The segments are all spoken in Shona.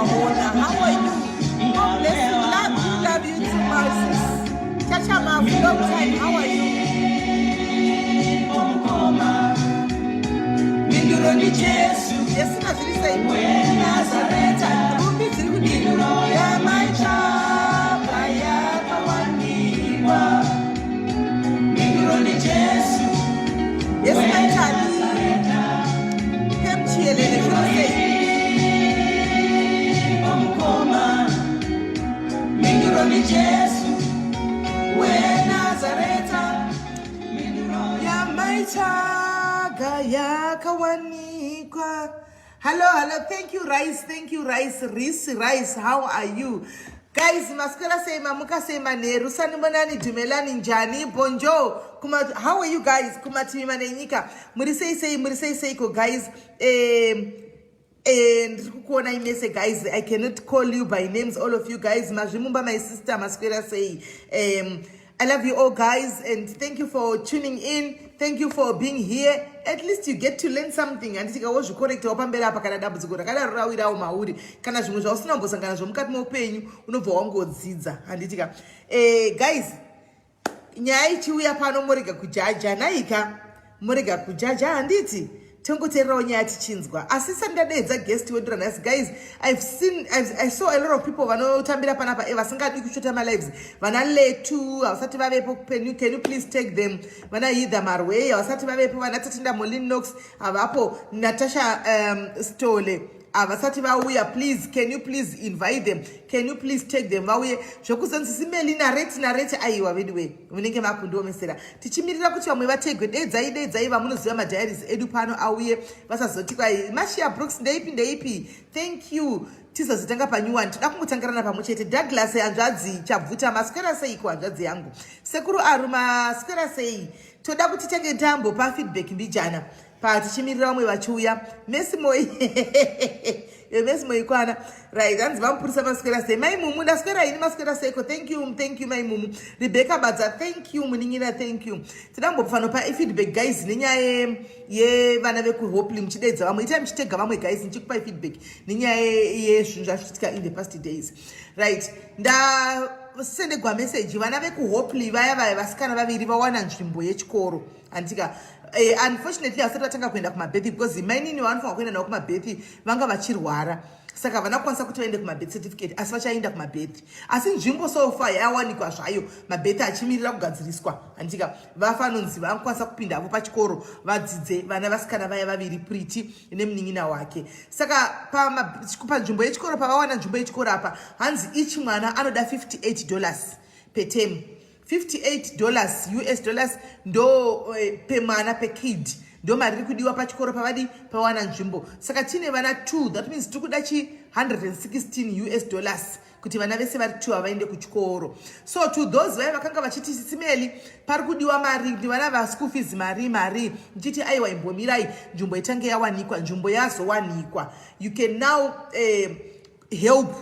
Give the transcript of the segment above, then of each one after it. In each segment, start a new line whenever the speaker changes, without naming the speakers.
Mona, how are you? God bless you. Love you, love you too much, sis. Chacha Mavu, long time. How are you?
Mhinduro ndiJesu.
Yesina zviri sei?
weNazareta.
Rumbi dziri kudii?
Mhinduro yamaitsvaka yakawanikwa. Mhinduro ndiJesu.
Yesina chadi. Pem Chielele zviri sei?
Omukoma. Mhinduro ndiJesu weNazareta. Mhinduro
Yamaitsvaga yakawanikwa. Hello, hello. Thank you, Rice. Thank you, Rice. Rice, Rice. How are you? Guys, maswera sei, mamuka sei manheru, sanibonani, dumelani, njani, bonjour. Kuma, how are you guys? Kumativi nenyika. Muri sei sei, muri sei sei ko guys. Ndiri kukuonai mese guys. I cannot call you by names, all of you guys. Mazvimumba, my sister, maswera sei. I love you all guys and thank you for tuning in. Thank you for being here. At least you get to learn something. Handiti wozvikorektawo pamberi apa kana dambudziko rakadaro rawirawo mauri, kana zvimwe zvausina kumbosangana nazvo mukati meupenyu, unobva wangodzidza, handitika? Guys, nyaya ichiuya pano, murega kujaja naika, murega kujaja, handiti? Tongoteererawo nyaya tichinzwa. Asi sati ndadeedza guest wedu ranhasi, guys, I saw a lot of people vanotambira panapa vasingadi kushota malives. Vana Letu havasati vavepo. Can you please take them? Vana Hither Marwey havasati vavepo. Vana Tatenda Molinox havapo. Natasha Stole havasati vauya. Please, can you please invite them? Can you please take them vauye? Zvekuzonzi simeli nareti nareti, aiwa veduwe, munenge makundiomesera. Tichimirira kuti vamwe vategwe, dedzai, dedzai vamunoziva madiaries edu pano auye, vasazoti kwai Mashia Brooks ndeipi ndeipi. Thank you. Tizozotanga panew one. Toda kungotangirana pamwe chete. Douglas, hanzvadzi Chabvuta, maswera seiko hanzvadzi yangu? Sekuru Aru, maswera sei? Toda kuti tenge tambopa feedback mbijana patichimirira vamwe vachiuya. Mesimoi, mesimoi kwana. Right, hanzi vamupurisa, maswera sei? Mai Mumu, ndaswera ini, maswera seiko? Thank you, thank you, Mai Mumu. Rebecca Badza, thank you, munin'ina, thank you. Toda kumbofanopa ifeedback guys, nenyaya yevana vekuHopley. Muchidedza vamwe, itai muchitega vamwe guys, ndichikupai feedback nenyaya yezvinhu zvazvichiitika in the past days. Right, ndasendegwa meseji, vana vekuHopley vaya vaya, vasikana vaviri vawana nzvimbo yechikoro, handitika? Unfortunately havasati vatanga kuenda kumabirth because mainini vanofanira kuenda navo kumabirth vanga vachirwara, saka havana kukwanisa kuti vaende kumabirth certificate, asi vachaenda kumabirth. Asi nzvimbo so far yawanikwa zvayo, mabirth achimirira kugadziriswa, handitika? Vafanonzi vakwanisa kupinda avo pachikoro vadzidze, vana vasikana vaya vaviri, Priti nemunin'ina wake. Saka panzvimbo yechikoro, pavawana nzvimbo yechikoro apa, hanzi each mwana anoda $58 per term. $58 US dollars ndo pemwana, pekid, ndo mari iri kudiwa pachikoro pavadi pawana nzvimbo. Saka tine vana 2, that means tiri kuda chi 116 US dollars kuti vana vese vari 2 havaende kuchikoro. So to those vaya vakanga vachiti, "Sisimeli, pari kudiwa mari, ndivana vaschool fees, mari, mari," ndichiti, "Aiwa, imbomirai nzvimbo itange yawanikwa." Nzvimbo yazowanikwa. You can now help.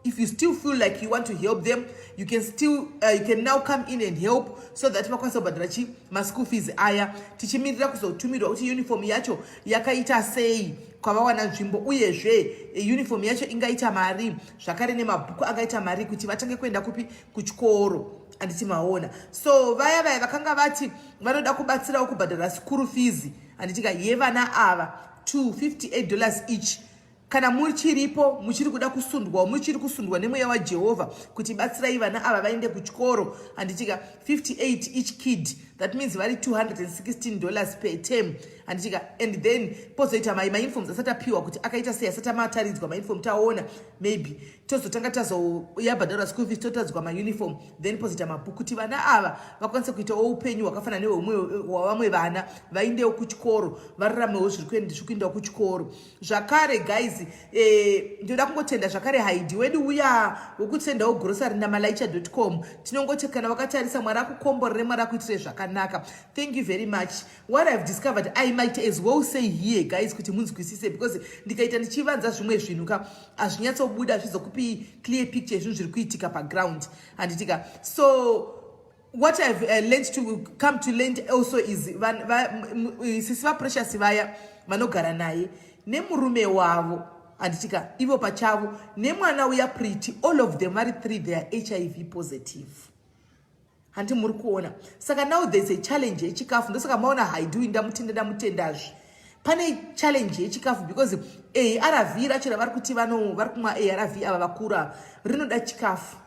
If you still feel like you want to help them, you can now come in and help so that vakwanisa kubhadhara chi maschool fees aya, tichimirira kuzotumirwa kuti uniform yacho yakaita sei kwavawana nzvimbo. Uyezve uniform yacho ingaita mari zvakare, nemabhuku angaita mari, kuti vatange kuenda kupi? Kuchikoro, handiti maona? So vaya vaya vakanga vati vanoda kubatsirawo kubhadhara school fees, handitika, yevana ava, $258 each, kana muchiripo, muchiri kuda kusundwawo, muchiri kusundwa nemweya waJehovha kuti batsirai vana ava vaende kuchikoro, handitika? 58 each kid, that means vari $216 per term, handitika? And then pozoita mauniforms asati apiwa kuti akaita sei, asati amataridzwa mauniform taona. Maybe tozotanga tazoyabhadharwa school fees, totadzwa mauniform, then pozoita mabhuku, kuti vana ava vakwanise kuitawo upenyu hwakafanana nehwavamwe vana, vaendewo kuchikoro, vararamewo zviri kuendawo kuchikoro zvakare. Guys, ndoda kungotenda zvakare Haidi wedu uya wekutendawo grocery namalaicha.com. Tinongoti kana wakatarisa, Mwari akukomborere, Mwari akuitire zvakanaka. Thank you very much. What I've discovered, I might as well say here guys, kuti munzwisise, because ndikaita ndichivanza zvimwe zvinhu ka, hazvinyatsobuda, zvizokupi clear picture zvinhu zviri kuitika paground, handitika? So what I've learned to come to learn also is sisi vaPrecious vaya vanogara naye nemurume wavo. Handitika ivo pachavo nemwana uya Pretty, all of them vari three, they are HIV positive. Handi muri kuona? Saka now there's a challenge yechikafu. Ndosaka maona haidu ndamutenda, ndamutendazve. Pane challenge yechikafu because ARV racho ravari kuti vari kumwa, ARV ava vakuru ava, rinoda chikafu.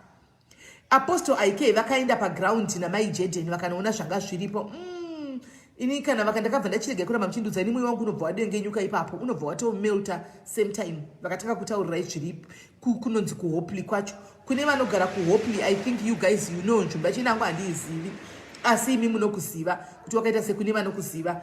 Apostle Ik vakaenda paground namai Jeden vakanoona zvanga zviripo. Ini kana vaka ndakabva ndachirega kuramba muchindudza ini, mwoyo wangu unobva wadengenyuka ipapo, unobva watomelta same time. Vakatanga kutaurirai zviripo kunonzi kuHopley kwacho. Kune vanogara kuHopley, I think you guys, you know nzvimbo yacho. Inangu handiizivi, asi imi munokuziva kuti wakaita sekune vanokuziva.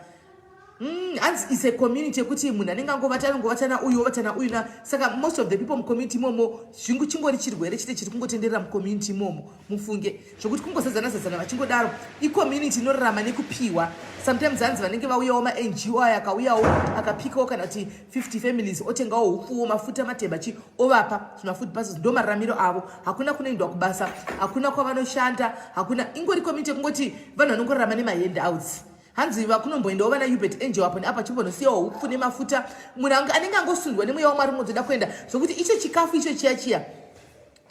Hanzi is a community yekuti munhu anenge angovata, anongovatana uyu, ovatana uyu na. Saka most of the people mucommunity imomo, zvingu chingori chirwere chite chiri kungotenderera mucommunity imomo, mufunge, zvokuti kungozadzana zadzana vachingodaro. Icommunity inorarama nekupiwa. Sometimes hanzi vanenge vauyawo maNGO aya, akauyawo akapikawo kana kuti 50 families, otengawo upfuwo, mafuta, matemba, chi ovapa zvimafood parcels. Ndo mararamiro avo. Hakuna kunoendwa kubasa, hakuna kwavanoshanda, hakuna. Ingori community yekungoti vanhu vanongorarama nemahandouts. Hanzi vakunomboendawo vana Ubert Angel apo neapo, achimbonosiyawo upfu nemafuta. Munhu anenge angosundwa nemweya waMwari unodzoda kuenda, zvokuti icho chikafu icho chiya chiya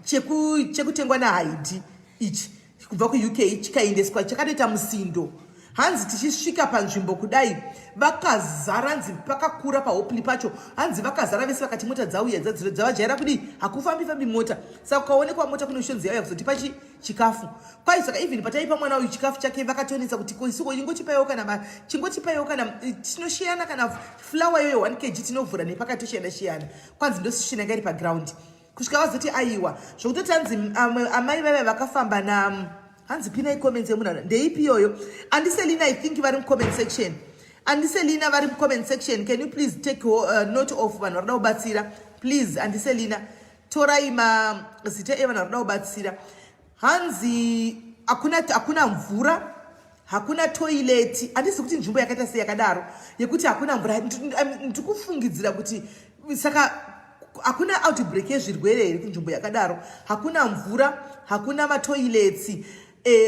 chekutengwa naHaidi ichi kubva kuUK chikaendeswa, chakatoita musindo. Hanzi tichisvika panzvimbo kudai, vakazara. Hanzi pakakura paHopley pacho. Hanzi vakazara vese, vakati mota dzauya dzavajaira kudii, hakufambi fambi mota. Saka ukaonekwa mota kunoshonzi yauya kuzotipa chikafu. Kwai saka even pataipa mwana uyu chikafu chake, vakationetsa kuti koisiko ingochipaiwo kana chingochipaiwo kana tinoshiyana kana flour iyoyo 1 kg, tinovhura nepakati toshiyana shiyana. Kwanzi ndosishina yanga iri paground kusvika vazoti aiwa, zvokutoti hanzi amai vaiva vakafamba na. Hanzi pinai comments yemunhu, ndeipi iyoyo? Andiselina, I think vari mucomment section. Andiselina vari mucomment section, can you please take note of vanhu varikuda kubatsira? Please, Andiselina, torai mazita evanhu varikuda kubatsira. Hanzi hakuna mvura, hakuna toilet. Handisi kuti nzvimbo yakaita sei yakadaro yekuti hakuna mvura. Ndiri kufungidzira kuti saka hakuna outbreak yezvirwere here kunzvimbo yakadaro? Hakuna mvura, hakuna matoilets.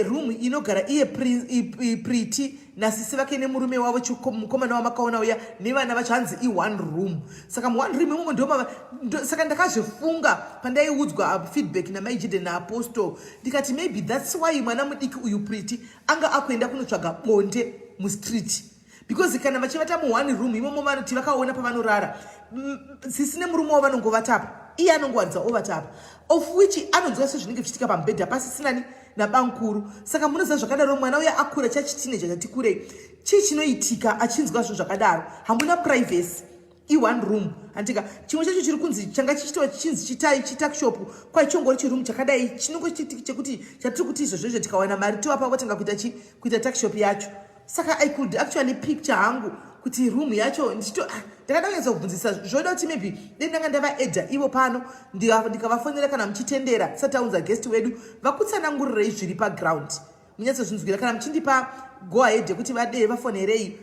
Room inogara iye Pretty nasisi vake nemurume wavo, mukomana wamakaona uya, nevana vacho, hanzi ione room. Saka muone room imomo ndoma. Saka ndakazvifunga pandaiudzwa feedback namaijide naapostle, ndikati maybe that's why mwana mudiki uyu Pretty anga akuenda kunotsvaga bonde mustreet, because kana vachivata muone room imomo, vanoti vakaona pavanorara, sisi nemurume wavo vanongovatapa, iye anongowaridza ovatapa, of which anonzwa sezvinenge zvichiitika pamubhedha pasisinani nabankuru. Saka munoziva zvakadaro, mwana uya akura chachiteenager chati kurei, chii chinoitika achinzwa zvinhu zvakadaro? Hamuna privacy, ione room, handika? Chimwe chacho chiri kunzi changa chichitiwa chichinzi chitai chituckshop, kwaichongori chiroom chakadai chinongo chekuti chatiri kuti izvozvo izvo tikawana mari tovapa votanga kuita chi kuita tuckshop yacho. Saka I could actually picture hangu kuti room yacho ndichito ndakada kunyatsa kubvunzisa. Zvoda kuti maybe dei ndanga ndavaedha ivo pano, ndikavafonera kana muchitendera, tisati taunza guest wedu, vakutsanangurirei zviri paground, munyatsozvinzwira. Kana muchindipa go ahead yekuti vadee vafonerei.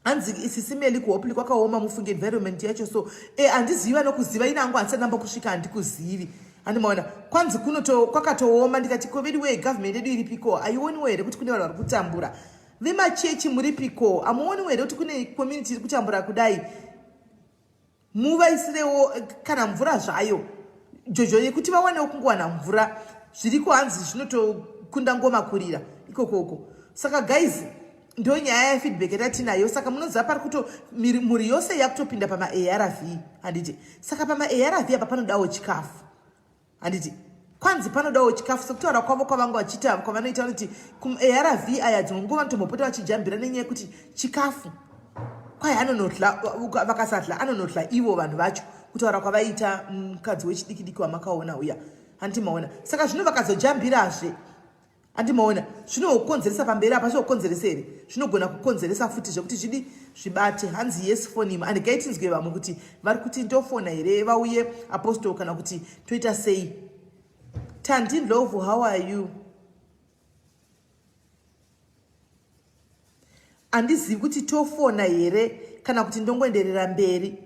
Hanzi isisimeli kuHopley kwakaoma, mufunge, environment yacho. So handizivi vanokuziva, ina angu handisati ndamba kusvika, handikuzivi, handimaona. Kwanzi kunoto kwakatooma. Ndikati ko vedu wee, government yedu iripiko? Haioniwo here kuti kune vanhu vari kutambura? Vemachechi muripiko? Hamuoniwo here kuti kune community iri kutambura kudai? Muvaisirewo kana mvura zvayo, jojo yekuti vawanewo kungowana mvura. Zviriko hanzi zvinotokunda ngoma kurira ikokoko. Saka guys, ndo nyaya yefeedback yatatinayo. Saka munoziva pari kuto mhuri yose yakutopinda pamaARV, handiti? Saka pamaARV apa panodawo chikafu, handiti? Kwanzi panodawo chikafu, sekutaura kwavo kwavanga vachiita, kwavanoita, vanoti kuARV aya dzimwe nguva vanotombopota vachijambira nenyaya yekuti chikafu. Kwai anonodla, vakasadla anonodla ivo vanhu vacho, kutaura kwavaita mukadzi wechidiki diki wamakaona uya, handiti maona? Saka zvino vakazojambirazve, handimaona, zvinokonzeresa pamberi apa, zvinokonzeresa here? Zvinogona kukonzeresa futi zvekuti zvidi zvibate. Hanzi yes, phone him. And gaitinzwe vamwe kuti vari kuti ndofona here vauye apostle kana kuti toita sei. Tandi Ndlovu, how are you? Handizivi kuti tofona here kana kuti ndongoenderera mberi,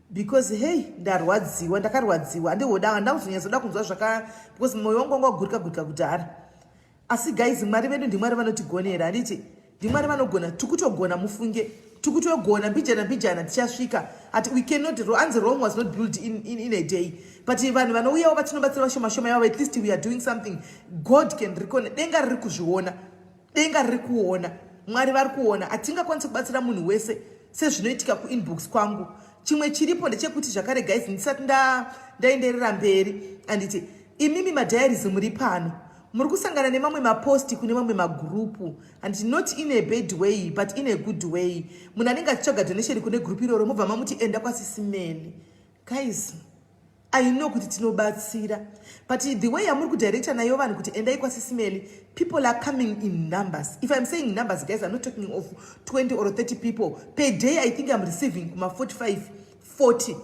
because hey, ndarwadziwa, ndakarwadziwa. Handihoda, handina kuzonyatsoda kunzwa zvaka, because mwoyo wangu wanga wagurika gurika kudhara. Asi guys, Mwari vedu ndimwari vanotigonera, handiti? Ndimwari vanogona, tikutogona, mufunge. Tikutogona mbijana mbijana tichasvika. Ati we cannot, anzi Rome was not built in a day. But vanhu vanouyawo vatinobatsira vashoma shoma yavo, at least we are doing something. God can reckon. Denga riri kuzviona. Denga riri kuona. Mwari vari kuona. Hatingakwanisi kubatsira munhu wese sezvinoitika kuinbox kwangu. Chimwe chiripo ndechekuti zvakare guys, ndisati ndaenderera mberi, anditi imimi madiaries muri pano muri kusangana nemamwe maposti kune mamwe magurupu, and not in a bad way but in a good way. Munhu anenge achitsvaga donation kune gurupu iroro, mobva mamuti enda kwaSisi Melly. Guys, I know kuti tinobatsira, but the way yamuri kudirecta nayo vanhu kuti endai kwaSisi Melly, people are coming in numbers. If I'm saying numbers, guys, I'm not talking of 20 or 30 people per day. I think I'm receiving kuma 45, 40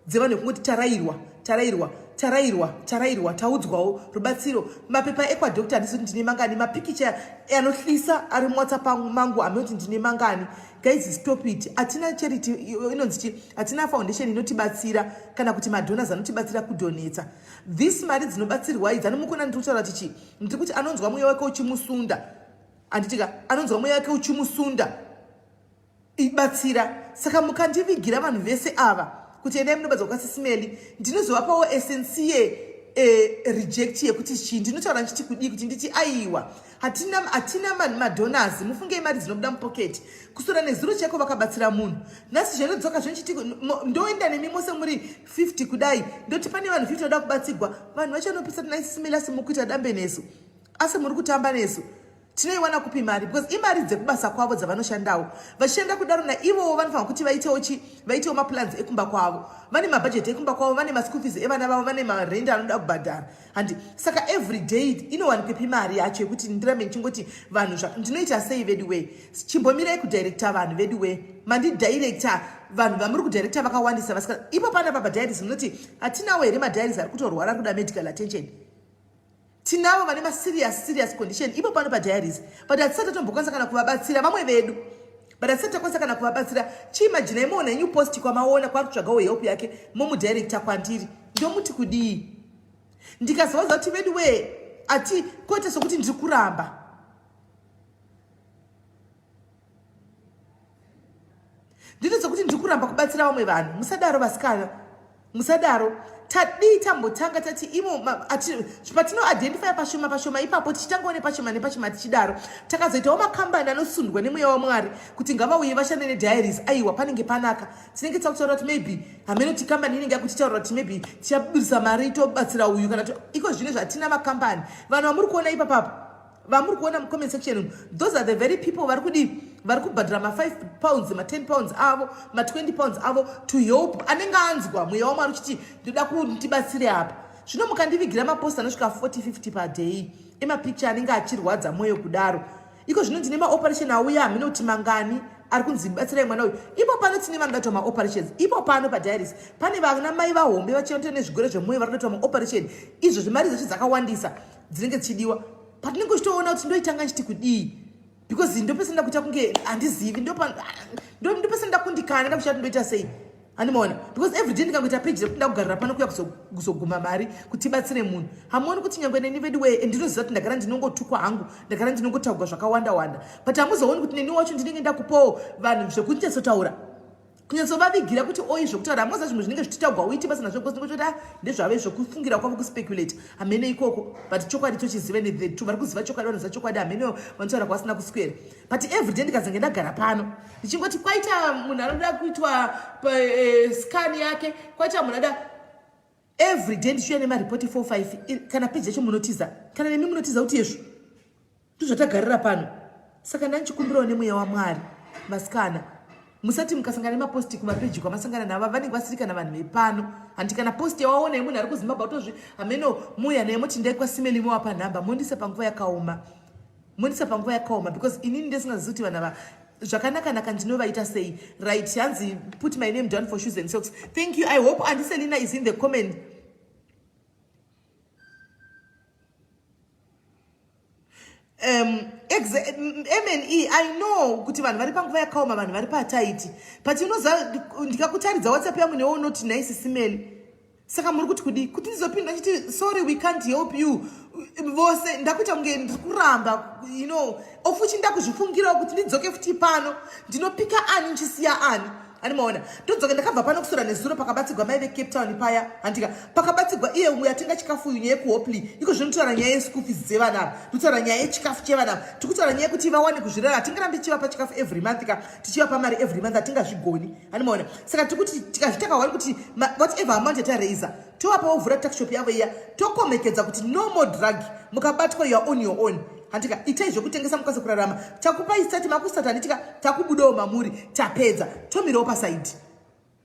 dzevanhu vekungoti tarairwa, tarairwa, tarairwa, tarairwa, taudzwawo rubatsiro, mapepa ekwadoctor handisi kuti ndine mangani, mapikicha anohlisa ari muWhatsApp mangu hamunoti ndine mangani. Guys, stop it. Hatina charity inonzi chi, hatina foundation inotibatsira kana kuti madonors anotibatsira kudoneta this. Mari dzinobatsirwa idzi anomukona. Ndiri kutaura kuti chi, ndiri kuti anonzwa mweya wake uchimusunda, handitika? Anonzwa mweya wake uchimusunda, ibatsira. Saka mukandivigira vanhu vese ava kuti endai munobatsirwa kwaSisi Melly, ndinozovapawo sincere reject yekuti chii, ndinotaura ndichiti kudii, kuti nditi aiwa, hatina madonors. Mufungei mari dzinobuda mupocket. Kusora nezuro chaiko vakabatsira munhu, nhasi zvinodzoka zvinchiti ndoenda nemi mose muri 50 kudai, ndoti pane vanhu 50 vada kubatsigwa. Vanhu vacho vanopisa tinaSisi Melly, asi mukuita dambe nesu, asi muri kutamba nesu. Tinoiwana kupi mari? Because imari dzekubasa kwavo dzavanoshandawo. Vachishanda kudaro naivowo vanofanira kuti vaitewo chi, vaitewo maplans ekumba kwavo. Vane mabhajeti ekumba kwavo, vane maschool fees evana vavo, vane marend anoda kubhadhara, handi? Saka every day inowanikwepi mari yacho yekuti ndirambe ndichingoti vanhu ndinoita sei vedu wee? Chimbomirai kudirecta vanhu vedu wee. Mandidirecta vanhu vamuri kudirecta vakawandisa vasika ipo panapa padiaries. Munoti hatinawo here madiaries ari kutorwara, ari kuda medical attention? Tinavo vane maserious serious condition ipo pano padiaries, but hatisati tatombokwanisa kana kuvabatsira vamwe vedu, but hatisati takwanisa kana kuvabatsira. Chiimaginai moona new post kwamaona kwari kutsvagawo help yake, momudirecta kwandiri, ndomuti kudii? Ndikazovaza kuti vedu wee, ati kwete sokuti ndiri kuramba, ndito sokuti ndiri kuramba kubatsira vamwe vanhu. Musadaro vasikana, musadaro. Tadii tambotanga tati imo patinoidentifya pashoma pashoma ipapo, tichitangawo nepashoma nepashoma tichidaro, takazoitawo makambani anosundwa nemweya waMwari kuti ngavauye vashande nediaries, aiwa, panenge panaka. Tinenge takutaura kuti maybe hamene kuti kambani inenge yakutitaura kuti maybe tichabudisa mari tobatsira uyu kana iko zvino zvatina makambani. Vanhu vamuri kuona ipapapa, vamuri kuona mucomment section, those are the very people vari kudii, vari kubhadhara ma5 pounds, ma10 pounds avo, ma20 pounds avo to help anenge anzwa mweya waMwari uchiti ndoda kundibatsire apa. Zvino mukandivigira mapost anosvika 40, 50 paday emapicture anenge achirwadza mwoyo kudaro, iko zvino ndine maoperation auya, hamene kuti mangani ari kunzi batsirai mwana uyu. Ipo pano tine vanoda kuitwa maoperations ipo pano padiaries. Pane vana mai vahombe vachienda nezvigwere zvemwoyo vari kutoitwa maoperation. Izvo zvemari dzacho dzakawandisa dzinenge dzichidiwa, patinenge uchitoona kuti ndoitanga nchiti kudii, because ndopese ndakuita kunge handizivi, ndopese ndakundikana, ndakuchati ndoita sei, handimaona? Because every day ndikangoita peji rekuti ndakugarira pano kuya kuzoguma mari kuti ibatsire munhu, hamuoni kuti nyangwe neni vedu wee, ndinoziva kuti ndagara ndinongotukwa hangu, ndagara ndinongotaurwa zvakawanda wanda, but hamuzooni kuti neni wacho ndinenge ndakupawo vanhu zvekunyatsotaura, kunyatsovavigira kuti oi zvokutaura. Hamuziva zvimwe zvinenge zvichitaurwa uiti basa nazvo, because ndingototi a ndezvave zvokufungira kwavo, kuspeculate hamene ikoko, but chokwadi tochiziva nethe true. Vari kuziva chokwadi, vanoziva chokwadi, hamene vanotaura kwasina kuswera. But every day ndikazenge ndagara pano ndichingoti kwaita munhu anoda kuitwa scan yake, kwaita munhu anoda, every day ndichiuya nemaripoti 4, 5 kana peji yacho munotiza, kana nemi munotiza kuti yezvo ndozvatagarira pano. Saka ndandichikumbirawo nemweya waMwari, vasikana, musati mukasangana nemaposti kumapeji kwamasangana navo, vanenge vasiri kana vanhu vepano, handi? Kana posti yawaona yemunhu ari kuZimbabwe, atozvi hameno muya naye, moti ndai kwaSisi Melly, mowapa nhamba, mondisa panguva yakaoma, mondisa panguva yakaoma, because inini ndesingazivi kuti vanhu ava zvakanaka-naka ndinovaita sei. Right, hanzi put my name down for shoes and socks. Thank you. I hope Auntie Selina is in the comment. Mne I know kuti vanhu vari panguva yakaoma, vanhu vari pataiti, but unoziva ndikakutaridza WhatsApp yangu newe unoti nhai Sisi Melly, saka muri kuti kudii? Kuti ndizopinda ndichiti sorry, we can't help you. Vose ndakuita kunge ndiri kuramba, you know, ofuchi ndakuzvifungirawo kuti ndidzoke futi pano, ndinopika ani, ndichisiya ani? Animaona, ndodzoka. Ndakabva pano kusora nezuro pakabatsigwa mai veCape Town paya, handika? Pakabatsigwa iye umwe yatenga chikafu, uyu nyaya yekuHopley iko zvino. Totaura nyaya yeschool fees dzevana ava, totaura nyaya yechikafu chevana ava, tikutaura nyaya yekuti vawane kuzvirara. Hatingarambi tichivapa chikafu every month ka, tichivapa mari every month, hatingazvigoni, animaona? Saka tikuti tikazvitakawani kuti whatever amount yatareisa, tovapa, vovhura tuckshop yavo iya, tokomekedza kuti no more drug, mukabatwa you are on your own, handika? Itai zvekutengesa mukwanise kurarama. Takupai start, makustarta, handitika? Takubudawo mamuri, tapedza, tomirawo paside,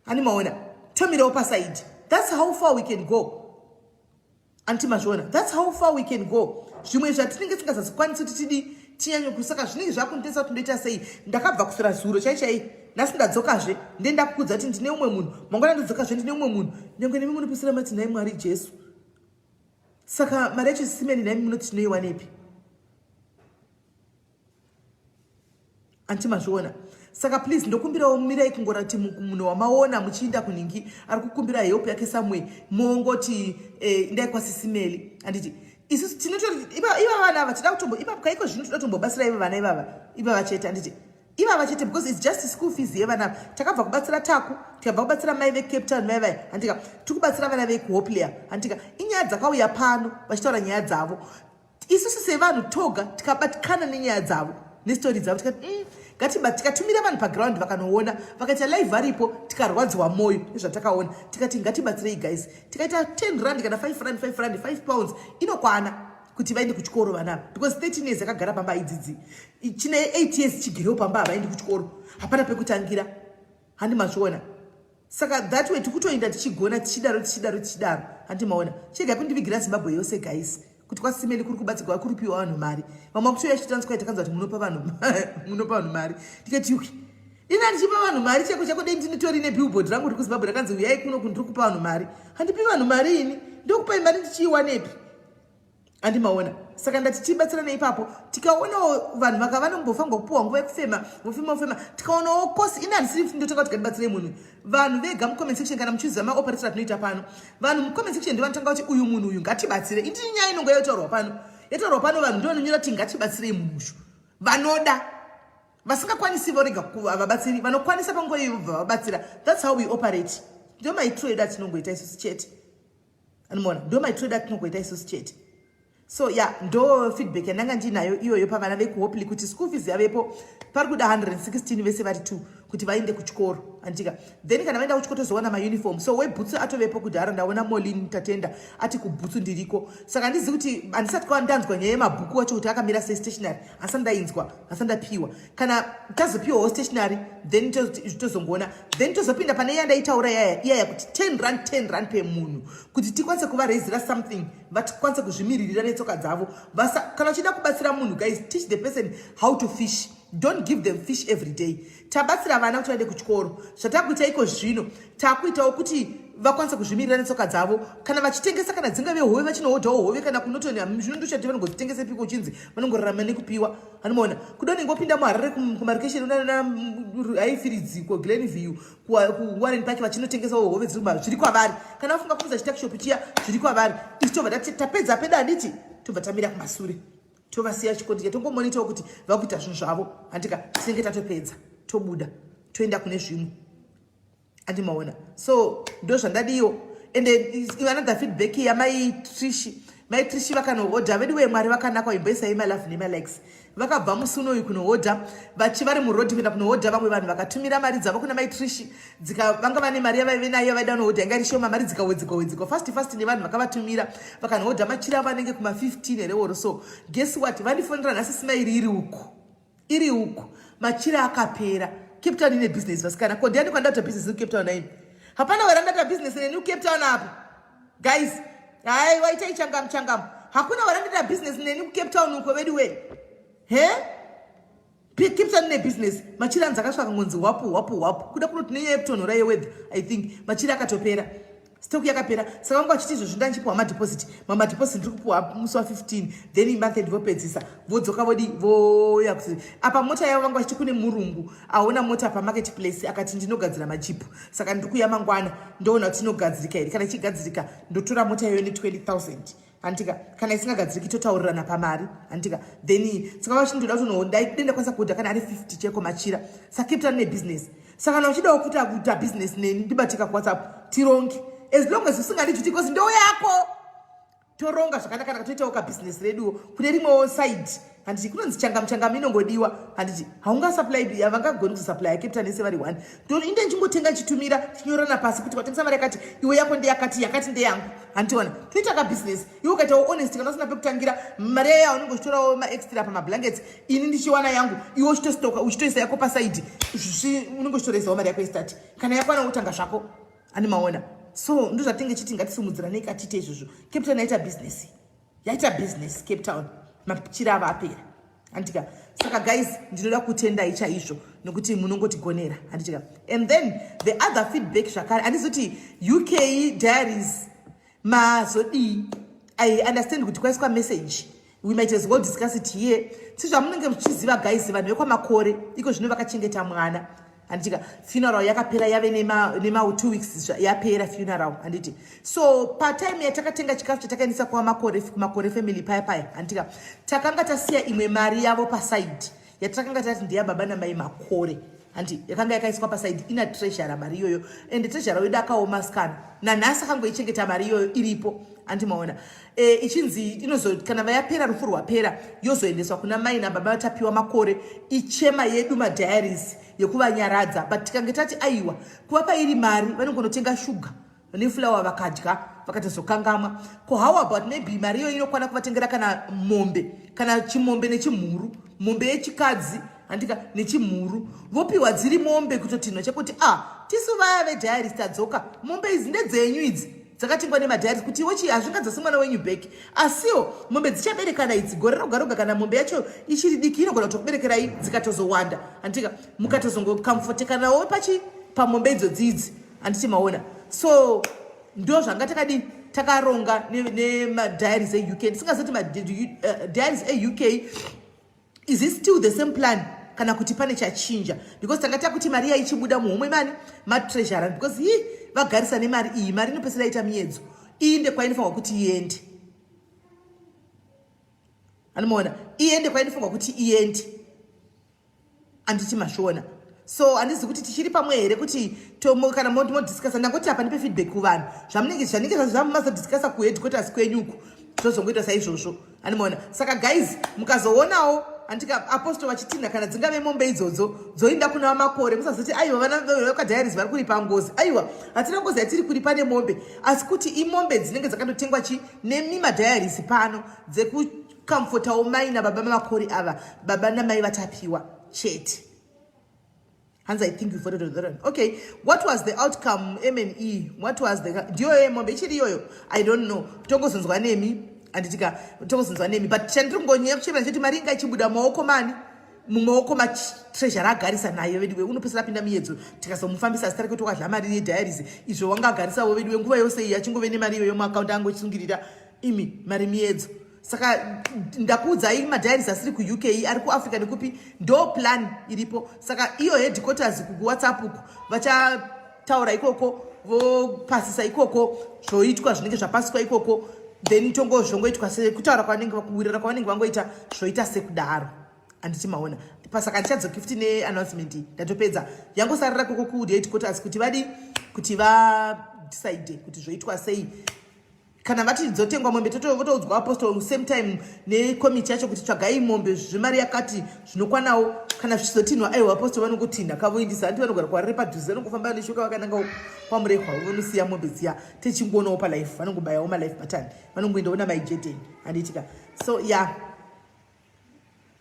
hani maona? Tomirawo paside. That's how far we can go, anti mazviona? That's how far we can go. Zvimwe zvatinenge tisingazazikwanisi kuti tidi tinyanye kusaka, zvinenge zvakunditesa kuti ndoita sei. Ndakabva kusora zuro chai chai, nhasi ndadzokazve, ndenda kukudza kuti ndine umwe munhu, mangwana ndodzokazve, ndine umwe munhu. Nyange nemi munopesera mati, "Nhai Mwari Jesu, saka mari yacho simeni nhaimi munoti tinoiwanepi?" Anti mazviona? Saka please, ndokumbirawo, mirai kungorati munhu wamaona muchiinda kuningi ari kukumbira help yake somewhere, mongoti indai kwasisimeli, handiti? Isusu tinotori iva vana ava tida kutombo ipapo kaiko zvino, toda kutombobatsira iva vana ivava, ivava chete, handiti? Ivava chete, because it's just school fees yevana ava. Takabva kubatsira Taku, tikabva kubatsira mai veCape Town, mai vai, handika? Tiri kubatsira vana vekuHopley, handika? Inyaya dzakauya pano vachitaura nyaya dzavo. Isusu sevanhu toga tikabatikana nenyaya dzavo, nestori dzavo, tikati ngatiba tikatumira vanhu paground, vakanoona, vakaita live varipo, tikarwadziwa mwoyo nezvatakaona, tikati ngatibatsirei guys. Tikaita 10 rand kana 5 rand, 5 rand, £5 inokwana kuti vaende kuchikoro vana ava, because 13 years akagara pamba aidzidzi, chine 8 years chigerewo pamba, havaendi kuchikoro, hapana pekutangira, handi mazviona? Saka that way tikutoenda tichigona, tichidaro, tichidaro, tichidaro, handi maona? Chiregai kundivigira Zimbabwe yose guys, kuti kwasimeli kuri kubatsirwa, kuri kupiwa vanhu mari. Vamwe vakutoya chitanzwa, takanzwa kuti munopa vanhu mari. Tikati yuki, ina ndichipa vanhu mari cheko chako, dei ndinitori nebillboard rangu riri kuZimbabwe rakanzi, "Uyai kuno, kundiri kupa vanhu mari." Handipi vanhu mari ini, ndokupai mari ndichiiwanepi? Handimaona? Saka ndati tibatsirane ipapo. Tikaonawo vanhu vaka vanombofanirwa kupiwa nguva yekufema, vofema, vofema. Tikaonawo kosi ini handisiri ndotanga kuti ngatibatsirei munhu. Vanhu vega mucomment section, kana muchiziva maoperator atinoita pano, vanhu mucomment section ndovanotanga kuti uyu munhu uyu ngatibatsire. Indini nyaya inongo yataurwa pano, yataurwa pano, vanhu ndovanonyora kuti ngatibatsirei munhu uyu. Vanoda, vasingakwanisi vorega vabatsiri, vanokwanisa panguva iyo vobva vabatsira. That's how we operate. Ndo maitiro edu atinongoita isusu chete, anomaona? Ndo maitiro edu atinongoita isusu chete. So yeah, ndo feedback yandanga ndinayo iyoyo pavana vekuHopley, kuti school fees yavepo, pari kuda 116 vese vari two kuti vaende kuchikoro, andika? Then kana vaenda kuchikoro, tozowana mauniform. So webhutsu atovepo kudhara, ndaona Molin Tatenda ati kubhutsu ndiriko. Saka handizivi kuti, handisati kwa ndanzwa nyaya yemabhuku acho kuti akamira sei, stationary handisati ndainzwa, handisati ndapiwa. Kana tazopiwawo stationary, then tozongoona, then tozopinda pane iya ndaitaura iyaya iyaya kuti 10 rand, 10 rand pemunhu, kuti tikwanise kuvarezera something, vakwanise kuzvimiririra netsoka dzavo. Kana uchida kubatsira munhu guys, teach the person how to fish, don't give them fish every day. Tabatsira vana kuti vaende kuchikoro. Zvatakuita iko zvino, takuitawo kuti vakwanise kuzvimirira netsoka dzavo. Kana vachitengesa, kana dzingave hove, vachinohodhawo hove kana kunotoni zvino, ndochati vanongodzitengesepiko, uchinzi vanongorarama nekupiwa, anomaona? Kuda unenge wopinda muHarare kumarokesheni haifiridziko, Glenview, kuWarren Park, vachinotengesawo hove dziri zviri kwavari. Kana vafunga kumisa chituckshop chiya, zviri kwavari. Isu tobva tapedza pedu, handiti? Tobva tamira kumasure, tovasiya chikondi, chatongomonitawo kuti vakuita zvinhu zvavo, handika? Tinenge tatopedza, tobuda, toenda kune zvimwe, andimaona? So ndo zvandadiwo. And another feedback yamai Trishi. Mai Trishi vakanohodha vedu wemwari vakanaka, imboisai malove nemalikes. Vakabva musi unoyu kunohodha, vachi vari murodhi kuenda kunohodha, vamwe vanhu vakatumira mari dzavo kuna mai Trishi, vanga vane mari yavaive nayo vaida kunohodha, yanga iri shoma, mari dzikawedzekwa wedzekwa fast fast nevanhu vakavatumira, vakanohodha machira avo anenge kuma15 here or so. Guess what, vandifonera nhasi, simairi iri uku, iri uku, machira akapera. Cape Town ine business, vasikana. Ko ndiani kwandata business muCape Town aini? Hapana warandata business neni kuCape Town apa guys. Hai, waitai changamu changamu, hakuna warandata business neni kuCape Town uko vedu we he. Cape Town ine business. Machira anzi akasvika ngonzi wapu wapu wapu, kuda kunoti nenyaya yekutonhora yeweather, I think machira akatopera. Stock yakapera, saka vanga vachiti izvozvo ndandichipiwa madeposit, mamadeposit ndiri kupiwa musi wa15, then month end vopedzisa, vodzoka, vodi voya kuti apa mota yavo. Vanga vachiti kune murungu aona mota pamarket place, akati ndinogadzira majeep, saka ndiri kuya mangwana, ndoona kuti inogadzirika here. Kana ichigadzirika, ndotora mota iyoyo ne20 000, handitika? Kana isingagadziriki, totaurirana pamari, handitika? Then saka vachindoda kuti dai ndakwanisa kuorder kana ari 50 cheko machira. Saka Cape Town nebusiness. Saka kana uchidawo kuita business neni, ndibatika kuWhatsApp, tironge. As long as usingadi, because ndo yako, toronga zvakanaka, toitawo kabusiness reduwo kune rimwewo side, handiti? Kunonzi changamu changamu inongodiwa, handiti? Haungasupply, havangagoni kuzosupply Cape Town ese vari one. Inde nchingotenga, chitumira, chinyorana pasi kuti watengesa mari yakati, iwe yako ndeyakati, yakati ndeyangu, handiona? Toita kabusiness. Iwe ukaitawo honest, kana usina pekutangira, mari yaya unenge uchitorawo maextra pamablankets, ini ndichiwana yangu, iwe uchitostoka, uchitoisa yako paside, unenge uchitorezawo mari yako yestart. Kana yakwana, wotanga zvako, ani maona? So ndo zvatinge chiti ngatisumudziranei, katiite izvozvo. Cape Town yaita business, yaita business Cape Town, machira ava apera, handitika? Saka guys, ndinoda kutendai chaizvo nokuti munongotigonera, handitika? And then the other feedback zvakare, handizoti UK diaries mazodii? I understand kuti kwaiswa message, we might as well discuss it here. Sezvamunenge muchiziva guys, vanhu vekwaMakore iko zvino vakachengeta mwana, handitika? Funeral yakapera, yave nema 2 weeks yapera funeral, handiti? So patime yatakatenga chikafu chatakaendesa kwaMakore, kuMakore family paya paya, handitika, takanga tasiya imwe mari yavo paside yatakanga tati ndeyababa namai Makore, handi? Yakanga yakaiswa paside ina treasurer mari iyoyo, and treasurer wedu akaoma sikana, nanhasi akangoichengeta mari iyoyo iripo, handi maona? Ichinzi inozo kana vayapera, rufu rwapera, yozoendeswa kuna mai nababa Vatapiwa Makore, ichema yedu madiaries yekuvanyaradza. But tikange tati aiwa, kuvapa iri mari, vanongonotenga shuga nefulawa, vakadya, vakatozokangamwa. Ko how about maybe mari iyoyo inokwana kuvatengera kana mombe, kana chimombe nechimhuru, mombe yechikadzi, handika, nechimhuru, vopiwa dziri mombe kutotinhwa chekuti a ah, tisu vaya vediaries tadzoka, mombe idzi ndedzenyu, idzi dzakatengwa nemadiaries, kuti wochi hazvingadzasi mwana wenyu back, asiwo mombe dzichaberekana idzi gore roga roga. Kana mombe yacho ichiri diki, inogona kutokuberekerai dzikatozowanda, handika? Mukatozongocomfortekanawo pachi pamombe idzodzi idzi, handiti maona? So ndo zvanga takadi takaronga nemadiaries eUK. Ndisingazoti madiaries eUK, is it still the same plan kana kuti pane chachinja? Because tanga takuti mari yaichibuda muhomwe mani matreasurer, because hi vagarisa nemari iyi, mari inopesera ita miedzo, iinde kwainofanirwa kuti iende, anomaona? Iende kwainofanirwa kuti iende, handiti mazviona? So handizi kuti tichiri pamwe here, kuti kana modiscussa. Ndangoti apa ndipe feedback kuvanhu zvamunenge zvanenge zvamazodiscussa kuheadquarters kwenyuku, zvozongoita saizvozvo, anomaona? Saka guys, mukazoonawo, handika, apostle vachitinha, kana dzingave mombe idzodzo dzoinda kuna Makore, musazoti aiwa, vana vekadiaries vari kuripa ngozi. Aiwa, hatina ngozi yatiri kuripa nemombe, asi kuti imombe dzinenge dzakandotengwa chi nemi madiaries pano, dzekucomfortawo mai nababa Makore ava, baba namai Vatapiwa chete. Hanzi, "I think you voted on that one." Okay, what was the outcome? Mne what was the ndiyoyo mombe ichiri iyoyo? I don't know, tongozonzwa nemi, handitika? Tongozonzwa nemi. But chandiri kungonyanya kuchemera choti mari inga ichibuda mumaoko mani, mumaoko matreasurer agarisa nayo. Veduwe, unopesera pinda miedzo, tikazomufambisa zita rake, tokadla mari yediaries. Izvo wanga agarisawo, veduwe, nguva yose iyi achingove nemari iyoyo muakaunti, angochisungirira imi mari miedzo. Saka ndakuudzai, madiaries asiri kuUK, ari kuAfrica nekupi, ndo plan iripo. Saka iyo headquarters kuWhatsApp uku vachataura ikoko, vopasisa ikoko, zvoitwa zvinenge zvapasiswa ikoko, then tongo zvongoitwa sekutaura kwavanenge, kuwirira kwavanenge vangoita, zvoita sekudaro, handiti maona? Pasaka ndichadzoki futi neannouncement. Ndatopedza, yangosarira koko kuheadquarters kuti vadi kuti vadecide kuti zvoitwa sei. Kana vati dzotengwa mombe, votoudzwa apostle same time nekomiti yacho kuti tsvagai mombe zvemari yakati zvinokwanawo. Kana zvichizotinhwa, aiwa, apostle vanongotinha kavoindisa, handi vanogara kwariri padhuze, vanongofamba neshoka vakananga kwaMurehwa, vonosiya mombe dziya, techingoonawo palife, vanongobayawo malife button, vanongoendawo namaijedeni, handitika? So yeah.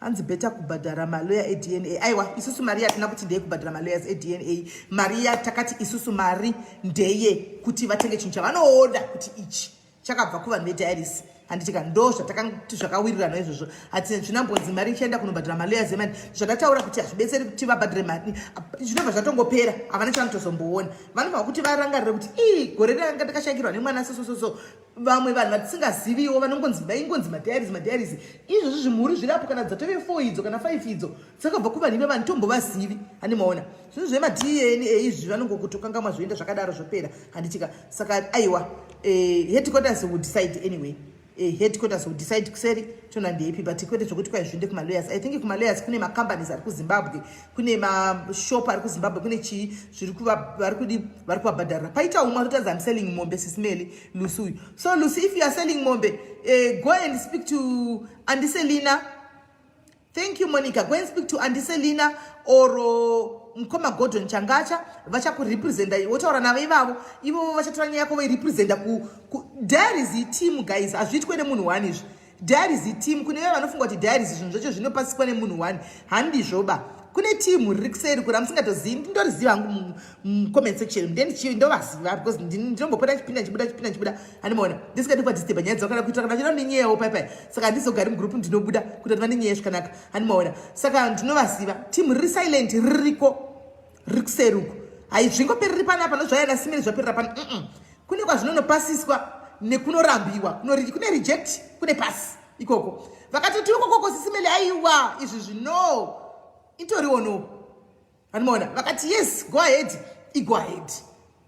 Hanzi better kubhadhara maloya eDNA. Aiwa, isusu mari yatina kuti ndeyekubhadhara malawyers eDNA. Mari yatakati isusu mari ndeye kuti vatenge chinhu chavanoda, kuti ichi chakabva kuvanhu vediaries. Handitika ndo zvatakati zvakawirirana izvozvo. Hati zvinambonzi mari ichaenda kunobhadhara malawyers emani. Zvandataura kuti hazvibetseri kuti vabhadhare mari, zvinobva zvatongopera, havana chavanotozomboona. Vanofanira kuti varangarire kuti ii gore ranga ndakashangirwa nemwana so so so so. Vamwe vanhu vatisingaziviwo vanongonzi vaingonzi madiaries madiaries izvozvi zvimhuri zviri apo, kana dzatove 4 idzo kana 5 idzo dzakabva kuvanhu ive vanhu tombovazivi. Handimaona zvinhu zvemaDNA izvi, vanongokutokangamwa, zvoenda zvakadaro, zvopera. Handitika saka aiwa, headquarters will decide anyway. Headquarters will decide kuseri tona ndeipi, but kwete zvokuti kwai zviende kumalawyers. I think kumalawyers kune macompanies ari kuZimbabwe, kune mashop ari kuZimbabwe, kune chii zviri vari kudi vari kuvabhadharira. Paita umwe atotadza, "I'm selling mombe, Sis Melly." Lucy uyu. So Lucy, if you are selling mombe, go and speak to Andiselina. Thank you, Monica. Go and speak to Andiselina or Mukoma Gordon Changacha, vachakurepresenta. Wotaura navo ivavo, ivovo vachatora nyaya yako voirepresenta ku diaries team. Guys, hazviitwe nemunhu one izvi. Diaries team, kune vaya vanofunga kuti diaries zvinhu zvacho zvinopasikwa nemunhu one, handizvoba. Kune timu riri kuseri kuri amusingatozivi. Ndindoriziva hangu mucomment section, ndovaziva because ndinombopota chipinda chibuda chipinda chibuda. Handimaona ndisingadi kuvadisturba nyaya dzavo kana kuitira kana chida nenyeyawo paipai. Saka handizogari mugroup, ndinobuda kuti tiva nenyaya zvakanaka. Handimaona saka ndinovaziva. Timu riri silent ririko, riri kuseri uko. Haizvingopereri panapa nozvayana simiri zvaperera pano. Kune kwazvinonopasiswa nekunorambiwa, kune reject, kune pass ikoko. Vakatoti ikokoko, Sis Melly, aiwa, izvi zvino itoriwo no. Handimaona vakati yes, go ahead, igo ahead.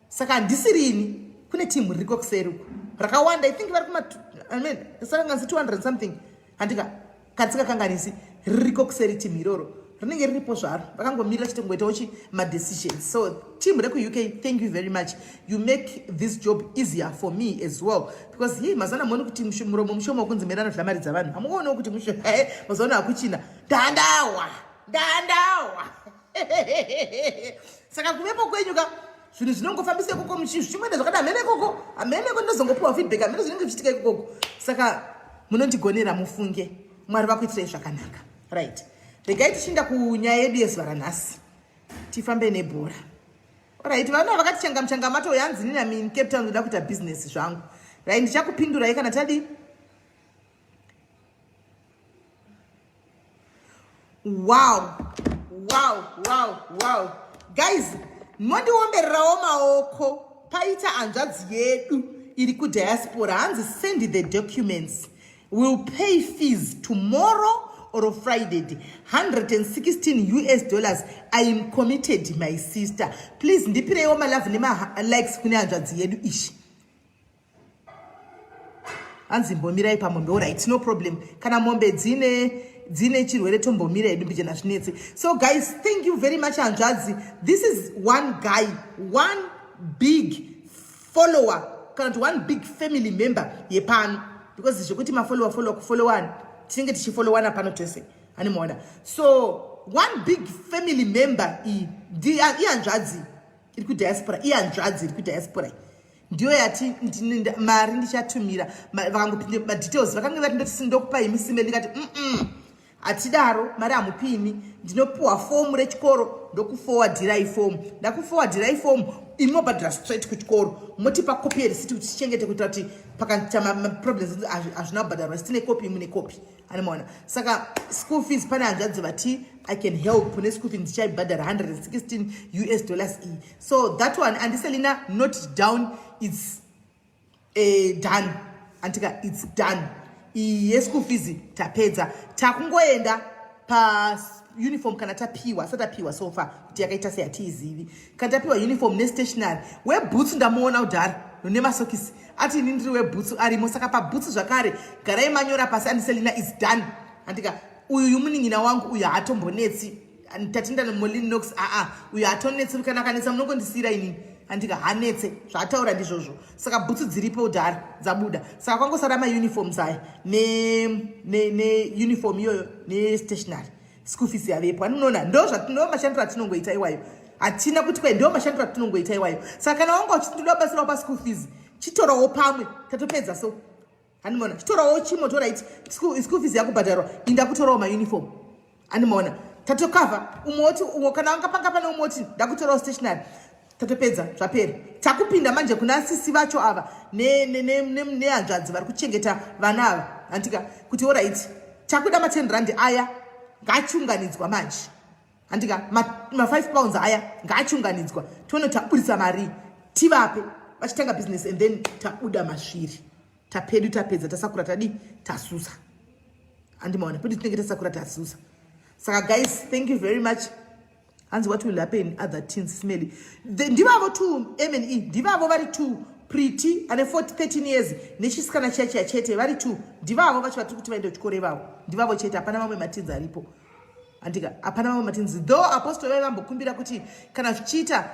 Saka handisirini, kune timu ririko kuseri uko rakawanda. I think vari kuma, I mean, sakanganisi 200 and something. Handika katisikakanganisi, ririko kuseri timu iroro, rinenge riripo zvaro, vakangomirira chitongoitawo chi madecisions. So team rekuUK, thank you very much. You make this job easier for me as well, because ye mazuva ano muoni kuti muromo mushoma wekunzi meri anodya mari dzavanhu. Hamuonewo kuti mazuva ano hakuchina ndandawa ndandawa. Saka kuvepo kwenyu ka, zvinhu zvinongofambisa ikoko, zvichimboenda zvakada hamene ikoko, hamene iko ndinozongopiwa feedback, hamene zvinenge zvichiitika ikokoko. Saka munondigonera, mufunge. Mwari vakuitirai zvakanaka. Right, regai tichiinda kunyaya yedu yezuva ranhasi, tifambe nebhora. Alright, vana vakati changamuchanga mato yanzi nina min Cape Town, ndoda kuita bhizinesi zvangu. Right, ndichakupindurai kana tadii. Wow, guys, mondiombererawo maoko. Paita hanzvadzi yedu iri kudiaspora, hanzi, "Send the documents, will pay fees tomorrow or Friday, $116. I am committed, my sister." Please ndipireiwo malove nemalikes kune hanzvadzi yedu ishi. Hanzi mbomirai pamombe. Alright, no problem. Kana mombe dzine chirwere, tombomira hedu mbijana, zvinetse. So guys, thank you very much, hanzvadzi. This is one guy, one big follower, kana kuti one big family member yepano, because zvekuti mafollower follower kufollowana, tinenge tichifollowana pano tese, animaona. So one big family member iyi ihanzvadzi iri kudiaspora. Ihanzvadzi iri kudiaspora ndiyo yati mari ndichatumira. Vakangopinde madetails, vakange vati ndoti ndokupai misime, ndikati hatidaro, mari hamupimi. Ndinopiwa fomu rechikoro, ndokufowadhirai fomu. Ndakufowadhirai fomu, imobhadhara straight kuchikoro, motipa kopi yerisiti kuti tichengete, kuitira kuti pakaita maproblems hazvina kubhadharwa, tine kopi, mune kopi. Animaona saka school fees, pane hanzvadzi vati, "I can help neschool fees, ndichaibhadhara $116 iyi." So that one, Andiselina, note down, it's done. Antika it's done. Iyi yeschool fees tapedza, takungoenda pauniform kana tapiwa. Satapiwa so far kuti yakaita sei hatiizivi. Kana tapiwa uniform nestationary, webhutsu ndamuona kudhara nemasokisi, ati ini ndiri webhutsu arimo. Saka pabhutsu zvakare garai manyora pasi. Andiselina is done. Andika uyu munin'ina wangu uyu haatombonetsi. Tatinda Molinox, aa, uyu hatonetsi. Kana akanetsa munongondisiyira inini. Andika hanetse, zvaataura ndizvozvo. Saka bhutsu dziripo kudhara, dzabuda. Saka kwangosara mauniforms aya neuniform iyoyo nestationary, school fees yavepo. Aninoona ndo mashandiro atinongoita iwayo. Hatina kuti kwai ndo mashandiro atinongoita iwayo. Saka kana wanga uchiti ndoda kubatsirawo paschool fees, chitorawo pamwe tatopedza. So handimaona, chitorawo chimoto. Right, school fees yakubhadharwa, inda kutorawo mauniform. Handimaona tatokavha umwe woti umwe kana wanga panga pane umwe woti ndakutorawo stationary. Tatopedza, zvapera. Takupinda manje kuna sisi vacho ava nehanzvadzi vari kuchengeta vana ava, handika? Kuti alright, takuda ma10 rand aya ngaachiunganidzwa manje, handika? Ma5 pounds aya ngaachiunganidzwa, tione taburitsa mari tivape vachitanga business, and then tabuda masviri tapedu, tapedza, tasakura, tadi tasusa, handimaona? Pedu tinenge tasakura, tasusa. Saka guys, thank you very much. Hanzi, what will happen other teens smelly? Ndivavo two m and e, ndivavo vari two. Pretty ane 13 years nechisikana chiya chiya chete, vari two. Ndivavo vacho vatiri kuti vaende kuchikoro ivavo, ndivavo chete. Hapana vamwe mateens aripo, handika? Hapana vamwe mateens, though apostle vai vambokumbira kuti kana zvichiita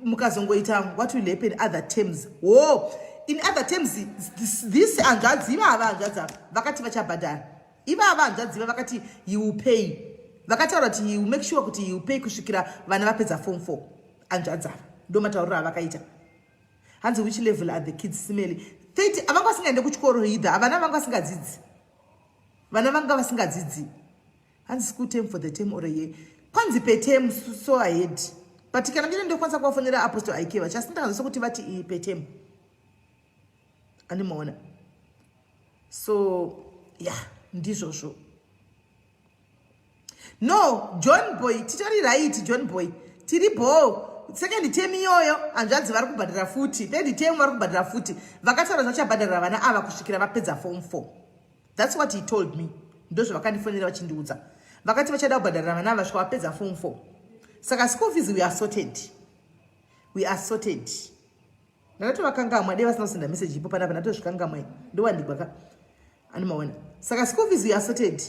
mukazongoita. What will happen other terms? Wo, in other terms, this hanzvadzi ivava, hanzvadzi ava vakati vachabhadhara. Ivava hanzvadzi iva vakati he will pay, vakataura kuti he will make sure kuti he will pay kusvikira vana vapedza form 4. Hanzvadzi ava ndo matauriro avakaita. Hanzi, which level are the kids simeli? 30 avanga vasingaende kuchikoro either, havana, vanga vasingadzidzi, vana vanga vasingadzidzi. Hanzi, school term for the term or a year? Kwanzi per term, so ahead, but kana ndine ndokwanisa kuvafonera apostle ik vachi, asi ndakanzwa sekuti vati iyi per term, andimaona? So yeah, ndizvozvo. No, John Boy, titori right. John Boy, tiri bo second term iyoyo, hanzvadzi vari kubhadhara futi. Third term vari kubhadhara futi. Vakataura zvachabhadharira vana ava kusvikira vapedza form 4. That's what he told me, ndozvavakandifonera vachindiudza. Vakati vachada kubhadharira vana ava svika vapedza form 4. Saka school fees, we are sorted, we are sorted. Ndakatovakangamwa, dei vasina kusenda message ipo panapa, ndatozvikangamwa, ndowandigwa ka, animaona? Saka school fees, we are sorted.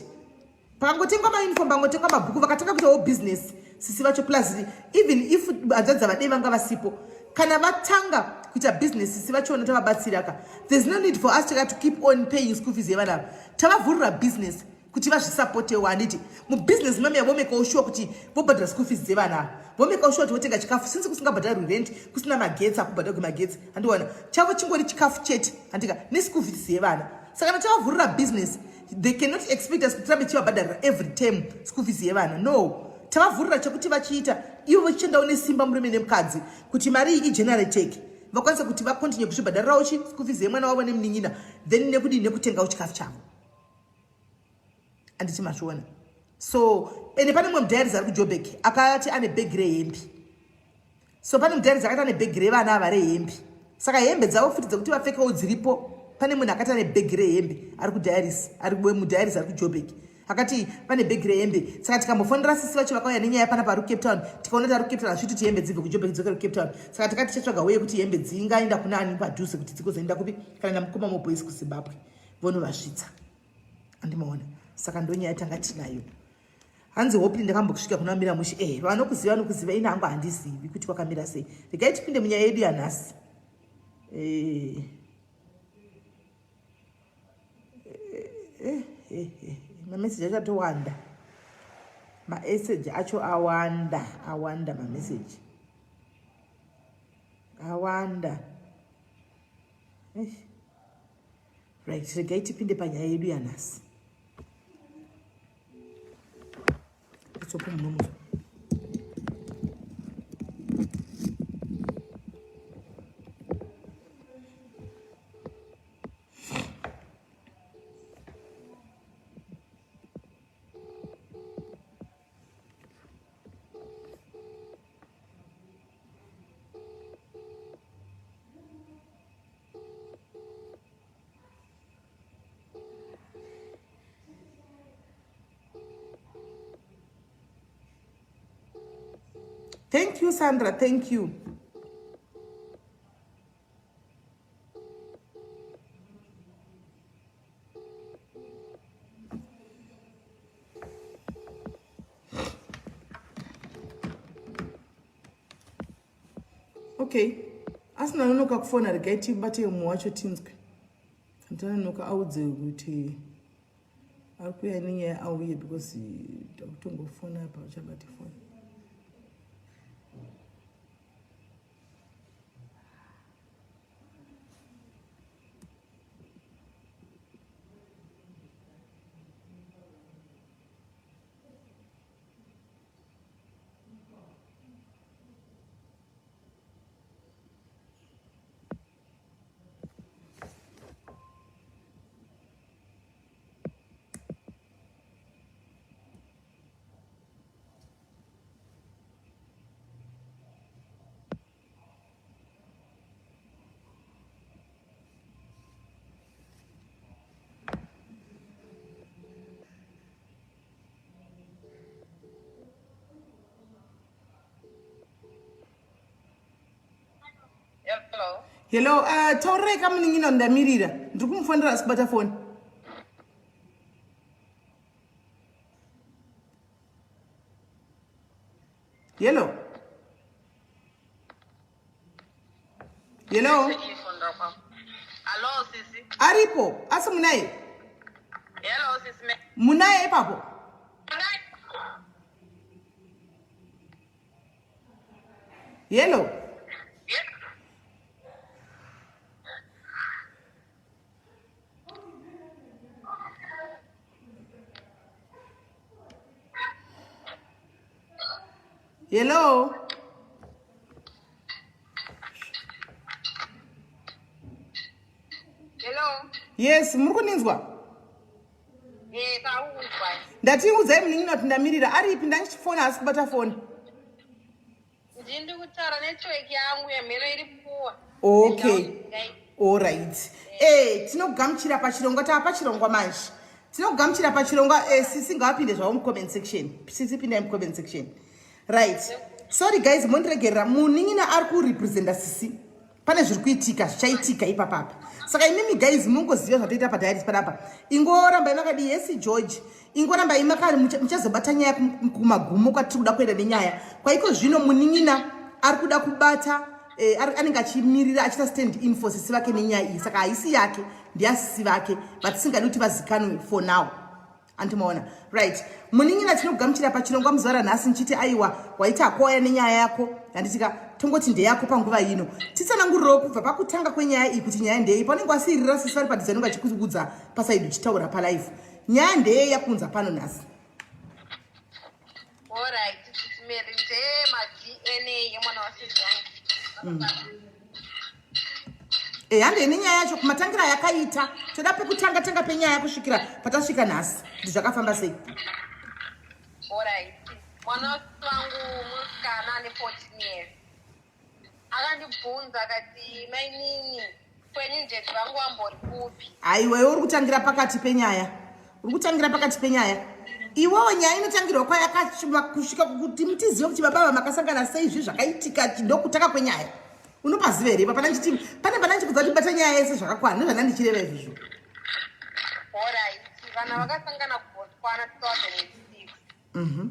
Pangotengwa mauniform, pangotengwa mabhuku, vakatanga kuitawo business sisi vacho. Plus, even if hanzvadzi vadei vanga vasipo, kana vatanga kuita business sisi vachona, tavabatsira ka. There's no need for us to keep on paying school fees yevana ava. Tavavhurira business kuti vazvisapotewo, handiti? Mubusiness mamiya vomekawo sure kuti vobhadhara school fees dzevana ava, vomekawo sure kuti votenga chikafu, since kusingabhadharwi rent, kusina magetsi, akubhadharwi magetsi, handiwana? Chavo chingori chikafu chete, handika? Neschool fees yevana. Saka kana tavavhurira business, they cannot expect us kuti tirambe tichivabhadharira every term school fees yevana. No, tavavhurira chekuti vachiita ivo vachiendawo nesimba, murume nemukadzi, kuti mari iyi igenerateke, vakwanise kuti vacontinue kuzvibhadharirawo chi school fees yemwana wavo nemunin'ina, then nekudii, nekutengawo chikafu chavo, handiti mazviona? So ende pane mumwe mudiaries ari kuJobek akati ane bhegi rehembi. So pane mudiaries akati ane bhegi revana ava rehembi, saka hembe dzavo futi dzekuti vapfekewo dziripo. Pane munhu akati ane bhegi rehembe ari kudiaries, ari mudiaries ari kuJobek, akati pane bhegi rehembe. Saka tikambofonera sisi vacho vakauya nenyaya panapa ari kuCape Town, tikaona kuti ari kuCape Town, hazviti kuti hembe dzibve kuJobek dzokere kuCape Town. Saka tikati tichatsvaga uye kuti hembe dzingaenda kuna ani padhuze kuti dzigozoenda kupi, kana namukoma moboys kuZimbabwe vonovasvitsa, andimaona? Saka ndonyaya tanga tinayo. Hanzi, Hopely, ndakambosvika kuna mira mushi. Vanokuziva vanokuziva, ina hangu handizivi kuti kwakamira sei. Regai tipinde munyaya yedu yanhasi. Mameseji acho atowanda, mameseji acho awanda, awanda mameseji awanda. Right, regai tipinde panyaya yedu yanhasi. Itsopo munomuzo. Thank you, Sandra, thank you. Okay, asina nonoka kufona, regai tibate mumwe wacho tinzwe. Tanonoka audze kuti ari kuuya nenyaya auye, because takutongofona apa uchabate foni.
Hello.
Hello, taurirai kamunin'ina ndamirira. Ndiri kumufonera asi kubata foni. Hello. Hello.
Hello, sisi.
Aripo, asi munaye?
Hello, sisi.
Munaye ipapo? Hello. Hello.
Hello.
Yes, muri kuninzwa?
Eh, taunzwa.
Ndati udzai munin'ina kuti ndamirira aripi ndandichifona asi kubata foni.
Ndini kutaura network yangu yemheno iri puwa.
Okay. Alright. Eh, tinogamuchira pachirongwa tava pachirongwa manje. Tinogamuchira pachirongwa eh, sisi ngavapinde zvavo mucomment section. Sisi pindai mucomment section. Right. Sorry guys, mondiregerera munin'ina ari kurepresenta sisi. Pane zviri kuitika zvichaitika ipapapa. Saka imimi guys mungoziva zvatoita padiaries panapa. Ingorambai makadii yes George. Ingorambai makari muchazobata nyaya kumagumo kwatiri kuda kuenda nenyaya. Kwaiko zvino munin'ina ari kuda kubata eh, anenge achimirira achiita stand in for sisi vake nenyaya iyi saka haisi yake ndeyasisi vake vatisingadi kuti vazikanwe for now andimaona right munin'ina tinokugamuchira pachirongwa muzuva ranhasi ndichiti aiwa waita hako waya nenyaya yako handitika tongoti ndeyako panguva ino titsanangurirewo kubva pakutanga kwenyaya iyi kuti nyaya ndeyei paunenge wasiirira sisi vari padhuze anenge achikuudza pasaidi uchitaura palife nyaya ndeyei yakuunza pano nhasi.
Alright, Sisi Mary, ndeye maDNA yemwana wasisi wangu.
Eh, handei nenyaya yacho kumatangira yakaita toda pekutanga tanga penyaya kusvikira patasvika nhasi kuti zvakafamba sei.
Alright, mwana wasisi wangu musikana ane 14 years akandibvunza akati mainini kwenyu ndeti vangu vambori kupi.
Aiwa, iwe uri kutangira pakati penyaya, uri kutangira pakati penyaya iwewo. Nyaya inotangirwa kwayakasvika kusvika kuti mutizive kuti baba makasangana sei, zvi zvakaitika ndokutanga kwenyaya. Unopaziva here? Pana ndichiti pane pana ndichikudza kuti bata nyaya yese zvakakwana, ndozvandandichireva izvozvo.
Alright, vana vakasangana kuBotswana 2006.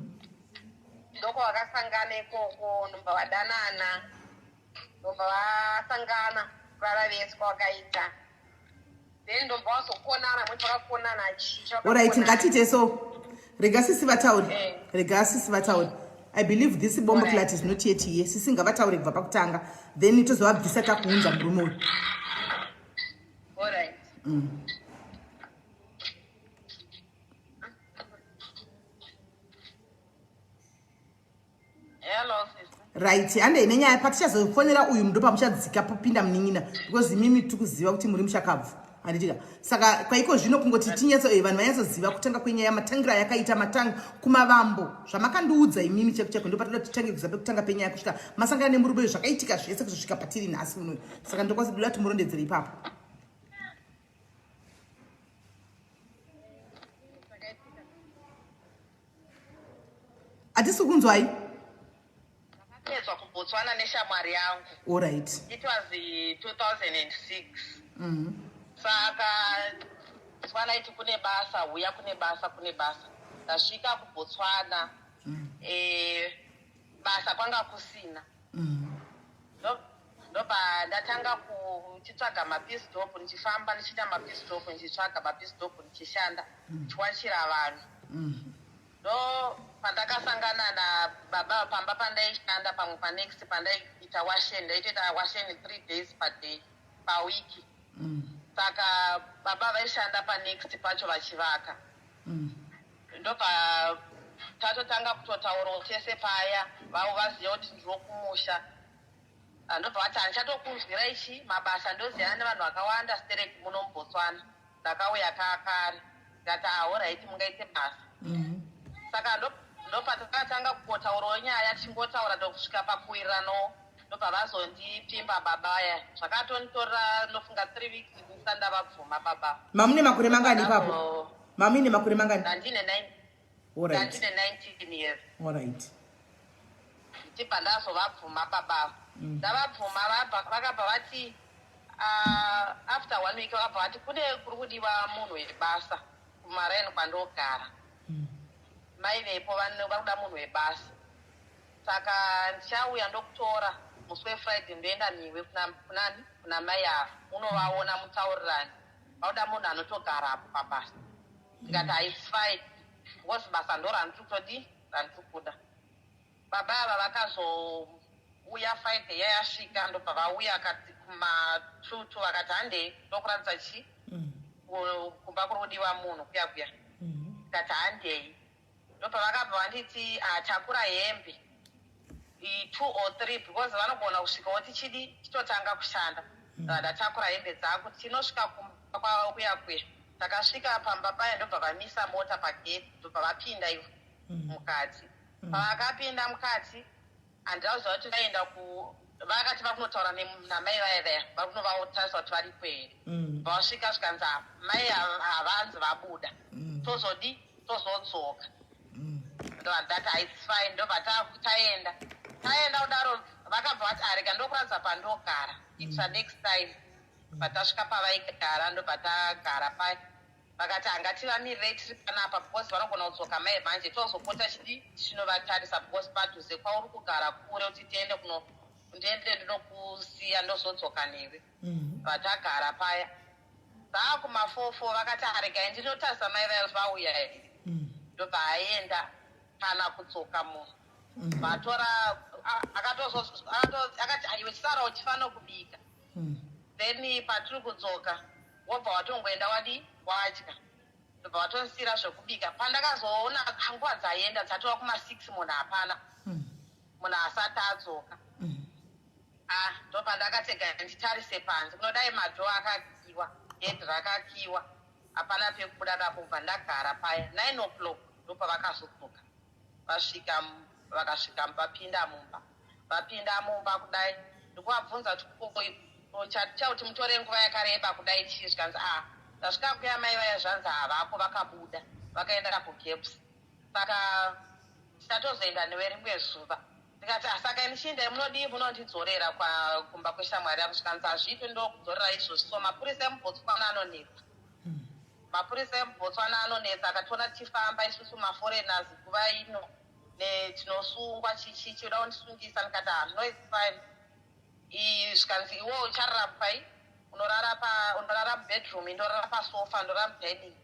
Ndoko vakasangana ikoko, ndobva vadanana, ndobva vasangana kurara vese kwavakaita, then ndobva vazokonana mweti vakakonana chicha.
Alright, ngatiite so, rega sisi vataure.
Eh.
Rega sisi vataure. I believe this bomb clat is not yet here. Sisi ngavataure kubva pakutanga, then tozovabvisa takuunza murume uyu.
Alright. Hello, sister.
Right, handei nenyaya. Patichazofonera uyu ndo pamuchadzika popinda munin'ina, because imimi tiri kuziva kuti muri mushakabvu, handitika? Saka kwaiko zvino kungoti tinyatso vanhu vanyatsoziva kutanga kwenyaya, matangira yakaita, matanga kumavambo, zvamakandiudza imimi cheko cheko, ndo patoda titange kuziva pekutanga penyaya kusvika masangana nemurume uyu, zvakaitika zvese kuzosvika patiri nhasi unoyu. Saka ndokwadoda kuti murondedzere ipapo.
Zvakaitika.
Hatisi kunzwai.
Ndakapedzwa kuBotswana neshamwari yangu.
Alright.
It was 2006. Saka Botswana iti kune basa, huya kune basa, kune basa. Ndasvika kuBotswana, basa kwanga kusina. Ndobva ndatanga kuchitsvaga mapiece job, ndichifamba ndichiita mapiece job, ndichitsvaga mapiece job, ndichishanda, ndichiwachira vanhu. Ndo pandakasangana nababa pamba pandaishanda pamwe panext pandaiita washeni. Ndaitoita washeni 3 days per day, pawiki. Saka baba vaishanda panext pacho vachivaka. Ndobva tatotanga kutotaurawo tese paya, vavo vaziva kuti ndinokumusha. Ndobva vati handichatokunzwira ichi mabasa, ndoziyana nevanhu vakawanda stereki muno muBotswana, ndakauya kakare. Ndikati alright, mungaite basa. Saka ndopatakatanga kungotaurawo nyaya, tichingotaura ndokusvika pakuwiriranawo, ndobva vazondipfimba baba aya. Zvakatonditorera ndofunga 3 weeks ndisati ndavabvuma baba.
Mamune makore mangani ipapo? Mamuine makore mangani?
Ndandine
Alright.
19 years.
Alright.
Chibva ndazovabvuma baba ava. Ndavabvuma vakabva vati ah, after one week vakabva vati kune kuri kudiwa munhu webasa kumaraini kwandogara. Mai vepo vari kuda munhu webasa. Saka ndichauya ndokutora musi weFriday ndoenda newe kuna kunani kuna mai ava unovaona mutaurirane. Vakuda munhu anotogarapo pabasa. Ndikati mm. It's fine because basa ndorandiri kutodii randiri kuda. Baba ava vakazouya Friday yayasvika ndobva vauya akati kuma 2 vakati handei ndokuratidza chii kumba kuri kudiwa munhu kuya kuya. Ndikati handei. Ndopavakabva vanditi ah, takura hembe two or three because vanogona kusvika woti chidi chitotanga kushanda. Ndatakura hembe dzangu tichinosvika kumba kwavo kuya kuya. Takasvika pamba paya ndobva vamisa mota pagate ndobva vapinda ivo mukati. Pavakapinda mukati handina kuziva kuti vaenda ku vakati vakunotaura namai vaya vaya vakunovatarisa kuti varipo here. Vasvika zvikanzi ah, mai havanzi vabuda. Tozodi tozodzoka. Ndobva ndati it's fine ndobva taenda. Taenda kudaro vakabva vati arega ndokuratidza pandogara. Itsva next time. Patasvika pavaigara ndobva tagara paya. Vakati hangativamirire tiri panapa because vanogona kudzoka mai manje tozopota chidi tichinovatarisa because padhuze kwauri kugara kure kuti tiende kuno ndiende ndinokusiya ndozodzoka newe. Vatagara paya. Dzakumafofo vakati aregai ndinotarisa mai vaya vauya here. Ndobva aenda kana kudzoka munhu. Vatora akati aiwe chisara uchifana kubika. Then patiri kudzoka wobva watongoenda wadi wadya. Ndobva watondisiira zvekubika. Pandakazoona nguva dzaenda dzatova kuma 6 munhu hapana. Munhu asati adzoka. Ah, ndopandakatega nditarise panze. Kunodai madhoo akakiwa, gedhi rakakiwa. Hapana pekubuda napo kubva ndagara paya. 9 o'clock ndopavakazodzoka. Vasvika vakasvika vapinda mumba. Vapinda mumba kudai ndikuvabvunza kuti chauti mutore nguva yakareba kudai chii zvikanzi ah ndasvika kuya mai vaya zvanzi havako vakabuda vakaenda kugaps. Saka tichatozoenda newe rimwe zuva. Ndikati ah saka ini chiendai munodii munondidzorera kumba kweshamwari yangu zvikanzi hazviite ndokudzorera izvozvi so mapurisa emuBotswana anonetsa. Mapurisa emuBotswana anonetsa akationa tichifamba isusu maforeigners nguva ino tinosungwa chichichi uda kundisungisa ndikati ah no it's fine. Zvikanzi iwe ucharara pai unorara pa unorara mubedroom indorara pasofa ndorara mudining.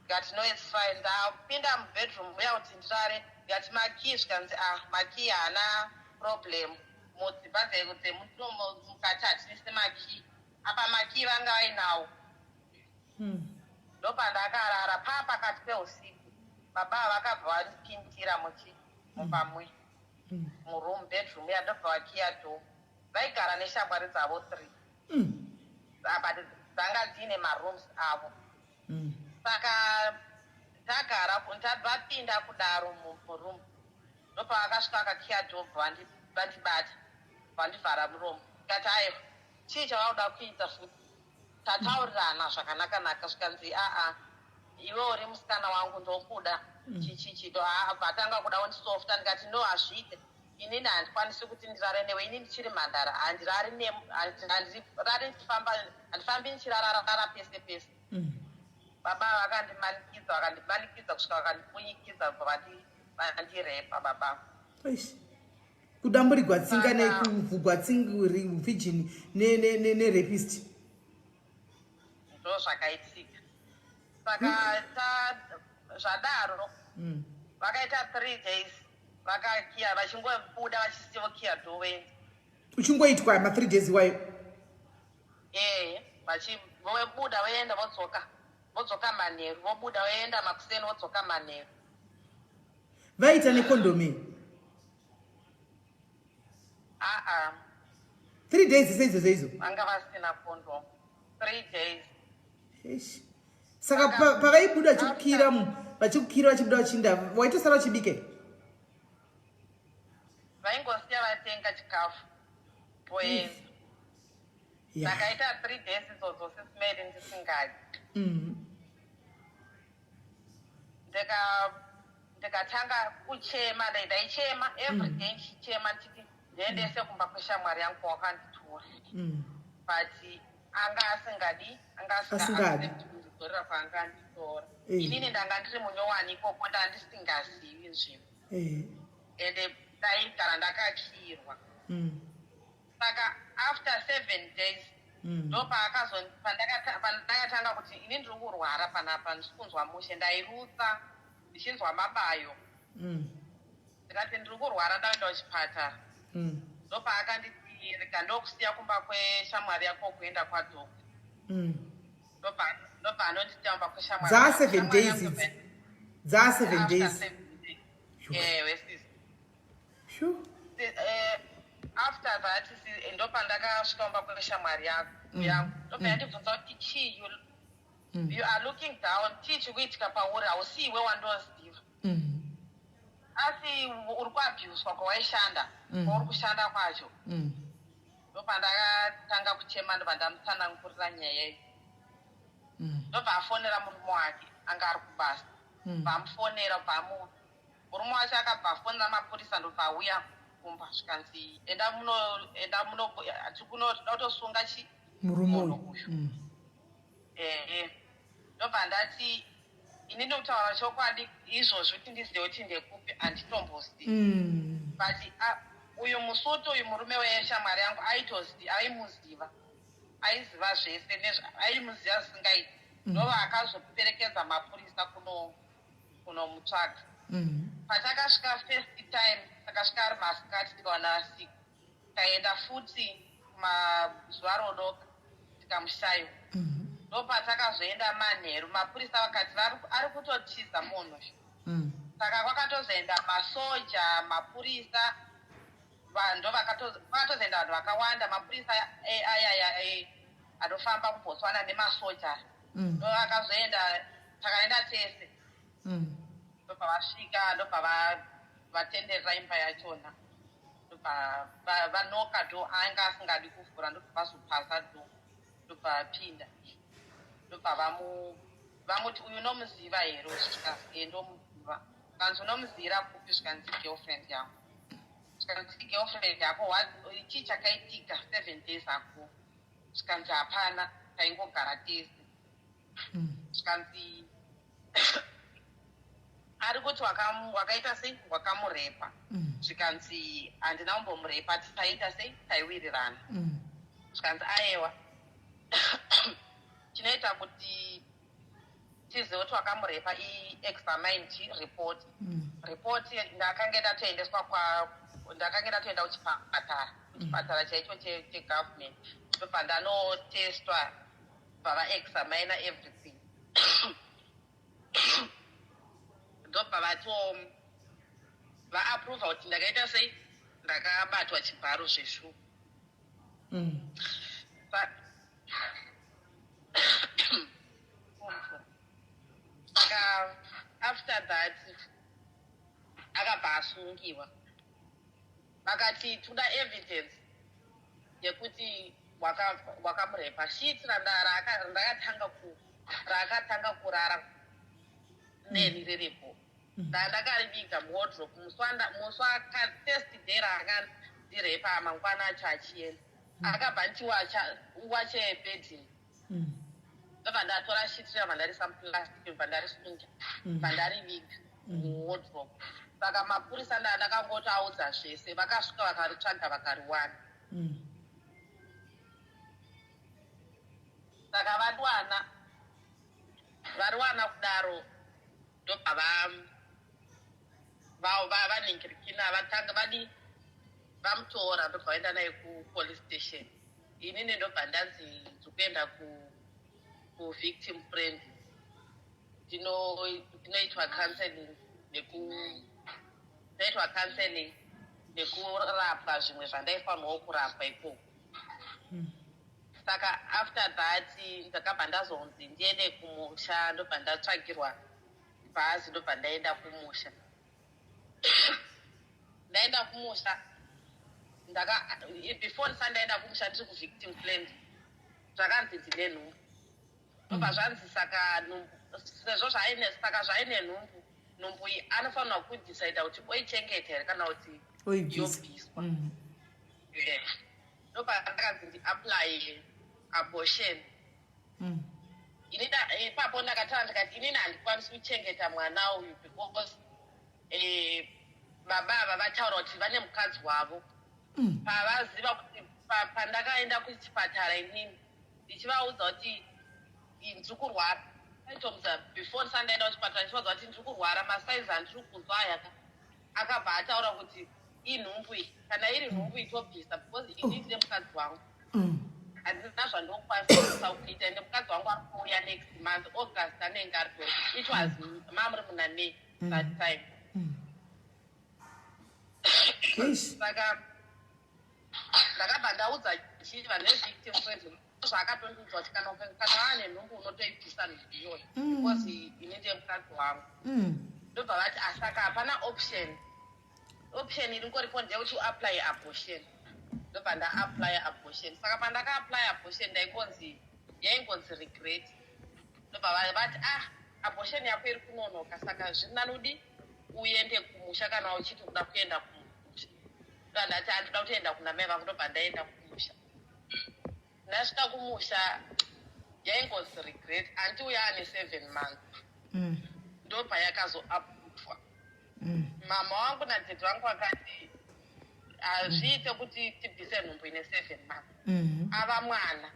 Ndikati no it's fine. Ndapinda mubedroom muya kuti ndirare ndikati makey zvikanzi ah makey haana problem mudzimba dzemukati hatinise makey apa makey vanga vainawo. Ndopandakarara paa pakati peusiku baba vakabva vandipindira muchi mumba muya muroom bedroom ya ndobva vakiya door. Vaigara neshamwari dzavo 3 but dzanga dziine marooms avo. Saka tagara vapinda kudaro muroom ndopavakasvika vakakiya door vandibata vandivhara muromo. Ndikati aiwa chii chavauda kuita futi tataurirana zvakanaka naka zvikanzi aa iwe uri musikana wangu ndokuda chichichi vatanga kuda kundisofta ndikati no hazviite inini handikwanisi kuti ndirare newe ini ndichiri mhandara handirari handirari ndichifamba handifambi ndichirararara pese pese. Baba vakandimanikidza vakandimanikidza kusvika vakandipunyikidza vandirepa baba.
Kudamburigwa tsinga nekuvhugwa tsinga virgin nerapist.
Ndo zvakaitika. Saka zvadaro vakaita 3 days vakakiya vachingobuda vachisivokiya door voenda.
Uchingoitwa ma 3 days iwayo?
Eh, vachibuda voenda vodzoka. Vodzoka manheru, vobuda voenda makuseni vodzoka manheru.
Vaita nekondomi?
Aa.
3 days seizo seizo?
Vanga vasina condom. 3 days.
Eish. Saka pavaibuda vachikukira vachikukira vachibuda vachinda waitosara uchibike?
Vaingosiya vatenga chikafu voenda. Ndakaita 3 days idzodzo sisimeri ndisingadyi. Ndikatanga kuchema, ndaichema everyday, ndichichema ndichiti ndiendese kumba kweshamwari yangu kwawakanditora. But anga asingadi, anga
Asingadi.
asingaaccept kwaanga anditora. Inini ndanga ndiri munyowani ikoko, ndandisingazivi nzvimbo, ende ndaigara ndakakirwa. Saka after 7 days, ndopaakazo pandakatanga kuti ini ndiri kurwara panapa, ndisi kunzwa mushe, ndairutsa ndichinzwa mabayo. Ndikati ndiri kurwara, ndaenda kuchipatara. Ndopaakanditi rega ndokusiya kumba kweshamwari yako kuenda kwadoctor. Ndobva anondisiya kumba kweshamwari
Dzaa
yangu.
7
Shamwari
days
yangu
idzi. Dzaa 7
After
days.
7 days. Ewe sis.
Sure.
After that, ndopandakasvika kumba kweshamwari yangu yangu, ndobva yandibvunza kuti chii, you are looking down, chii chikuitika pauri? Hausi iwe wandoziva. Asi uri kuabhuswa kwawaishanda, kwauri kushanda kwacho. Ndopandakatanga kuchema, ndobva ndamutsanangurira nyaya iyi. Ndobva afonera murume wake anga ari kubasa. Bvamufonera, bvamu murume wacho akabva afonera mapurisa, ndobva auya kumba, zvikanzi enda muno, enda muno, tikunoda kutosunga chi
Murume
munhu
uyu.
uyu. Ehe, ndobva ndati ini ndokutaura chokwadi izvozvo kuti ndizive kuti ndekupi handitombozivi. But uyu musutu uyu, murume weshamwari yangu, aimuziva, aiziva zvese, aimuziva zvisingaiti. Ndova akazoperekedza mapurisa kunomutsvaga. Patakasvika first time, takasvika ari masikati, tikawana asiku. Taenda futi mazuva rodoka, tikamushayiwa. Ndopatakazoenda manheru, mapurisa vakati ari kutotiza munhu. Saka kwakatozoenda masoja, mapurisa, vanhu kwakatozoenda vanhu vakawanda, mapurisa ayaya anofamba kuBotswana nemasoja. Ndo akazoenda, takaenda tese. Ndobva vasvika, ndobva vatenderera imba yachona, ndobva vanoka door, anga asingadi kuvhura, ndobva vazopasa door, ndobva vapinda, ndobva vamuti uyu unomuziva here? Zvikanzi e, ndomuziva. Kanzi unomuzivira kupi? Zvikanzi girlfriend yangu. Zvikanzi girlfriend yako, chii chakaitika 7 days ago? Zvikanzi hapana, taingogara tese. Zvikanzi ari kuti wakaita sei, wakamurepa? Zvikanzi handina kumbomurepa, taita sei, taiwirirana. Zvikanzi aewa, chinoita kuti tizive kuti wakamurepa iexamine chi report. Report ndakange ndatoendeswa kwa ndakange ndatoenda kuchipatara, kuchipatara chaicho chegovernment, ndobva ndanotestwa, bva vaexamina everything, ndobva vato vaapprova kuti ndakaita sei, ndakabatwa chibharo zveshuwa. Saka after that akabva asungiwa. Vakati toda evidence yekuti wakamurepa. Sheet raakatanga kurara neni riripo, ndakariviga muwardrobe. Musi first day raakandirepa, mangwana acho achienda, akabva nditi wache bedding. Ndobva ndatora sheet rabva ndarisa muplastic, bva ndarisunga, bva ndariviga muwardrobe. Saka mapurisa ndakangotaudza zvese, vakasvika, vakaritsvaga, vakariwana. Saka variwana, variwana kudaro, ndobva vaningirikina, vatanga vadi vamutora, ndobva vaenda naye kupolice station. Inini ndobva ndanzi ndikuenda kuvictim friend, ndinoitwa counseling, ndinoitwa counseling nekurapwa zvimwe zvandaifanirwawo kurapwa ikoko. Saka after that ndakabva ndazonzi ndiende kumusha, ndobva ndatsvagirwa bhazi, ndobva ndaenda kumusha. Ndaenda kumusha, ndaka before ndisati ndaenda kumusha, ndiri kuvictim friend, zvakanzi ndine nhumbu. Ndobva zvanzi saka nhumbu sezvo saka zvaine nhumbu. Nhumbu iyi anofanirwa kudecida kuti oichengeta here kana kuti yobviswa. Ndopandakanzi ndiapply abortion. Ini ipapo ndakataura ndikati inini handikwanisi kuchengeta mwana uyu because baba ava vataura kuti vane mukadzi wavo. Pavaziva kuti pandakaenda kuchipatara inini ndichivaudza kuti ndiri kurwara, aitomuza before ndisati ndaenda kuchipatara, ndichivaudza kuti ndiri kurwara, masaizi andiri kunzwa aya ka, akabva ataura kuti inhumbu iyi, kana iri nhumbu itobvisa because ini ndine mukadzi wangu, handina zvandokwanisa kuita, ende mukadzi wangu ari kuuya next month, August anenge ari kuuya. It was mamuri muna May that time.
Eish.
Saka ndakabva ndaudza chii vanhu vevictim friends zvaakatondiudza kuti kana waane nhumbu unotoibvisa nhumbu iyoyo because ini ndiye mukadzi wangu. Ndobva vati asaka hapana option, option iringoripo ndeyekuti uapply abortion. Ndobva ndaapply abortion. Saka pandakaapply abortion ndaikonzi yaingonzi regret. Ndobva vati, ah, abortion yako iri kunonoka, saka zviri nani udi uende kumusha kana uchiti kuda kuenda kumusha. Ndobva ndati handida kutoenda kuna mai vangu. Ndobva ndaenda kumusha. Ndasvika kumusha yaingonzi regret anti uya ane 7 months. Ndobva yakazoabortwa. Mama wangu natete vangu vakati hazviite kuti tibvise nhumbu ine 7 months. Ava mwana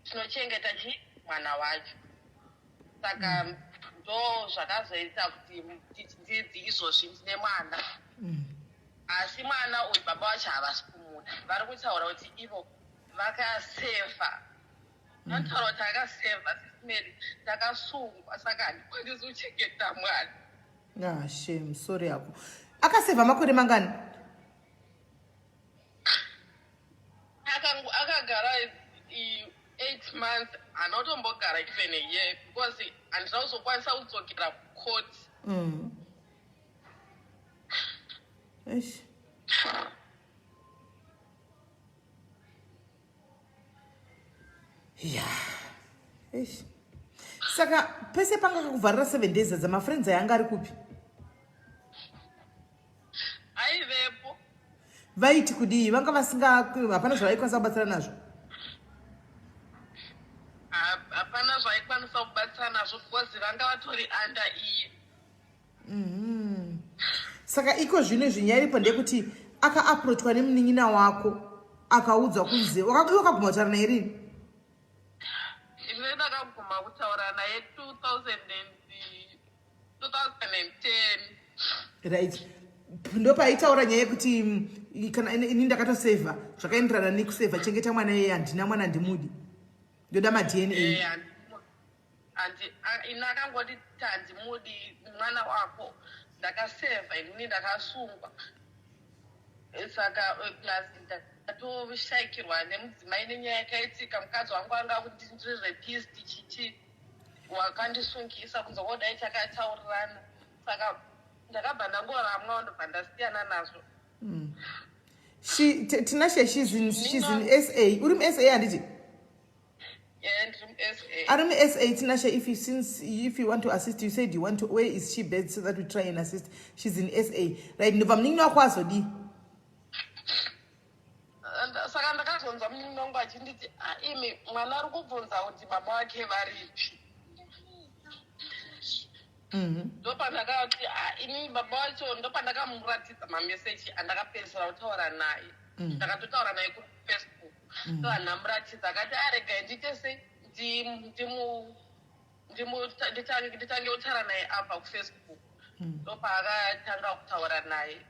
tinochengeta chi mwana wacho. Saka ndo zvakazoita kuti ndidzi izvozvi ndine mwana. Asi mwana uyu baba vacho havasi kumuda, vari kutaura kuti ivo vakasevha, vanotaura kuti akasevha. Sis Melly, ndakasungwa, saka handikwanisi kuchengeta mwana.
Ah, shame, sorry yako. Akasevha makore mangani?
Akagara 8 months, anotombogara even a year because handina kuzokwanisa kudzokera kucourt.
Eish. Ya. Eish. Saka pese panga kakuvharira 7 days adza, mafriends ayanga ari kupi?
Aivepo.
Vaiti kudii? Vanga vasinga, hapana zvavaikwanisa kubatsira nazvo?
Hapana zvaikwanisa kubatsira nazvo because vanga vatori under iye.
Saka iko zvino izvi nyaya iripo ndeyekuti akaapproachwa nemunin'ina wako, akaudzwa kunzi iwe wakaguma kutaura naye rini?
Ini ndakaguma kutaura naye 2000 and 2010.
Right, ndopaitaura nyaya yekuti kana ini ndakatosevha zvakaenderana nekusevha, chengeta mwana iyeye, handina mwana, handimudi, ndoda maDNA.
Eh, ini akangoti handimudi mwana wako, ndakasevha, inini ndakasungwa. Saka plus ndatoshayikirwa nemudzimai nenyaya yakaitika, mukadzi wangu anga kuti ndiri rapist, chichi wakandisungisa kunze kodai takataurirana. Saka ndakabva ndangoramwa, ndobva ndasiyana nazvo.
Tinashe, she's in SA. Uri muSA, handiti?
Yeah, ndiri muSA.
Ari muSA. Tinashe, if you since if you want to assist, you said you want to, where is she based so that we try and assist? She's in SA, right? Ndobva munin'ina wako azodii?
Saka ndakazonzwa munin'ina wangu achinditi, "Ah, imi mwana ari kubvunza kuti baba vake varipi." Ndopandakati, "Ah, ini baba wacho." Ndopandakamuratidza mameseji andakapedzisira kutaura naye. Ndakatotaura naye kuFacebook, so handamuratidza, akati aregai ndiite sei, nditange kutaura naye apa kuFacebook. Ndopaakatanga kutaura naye.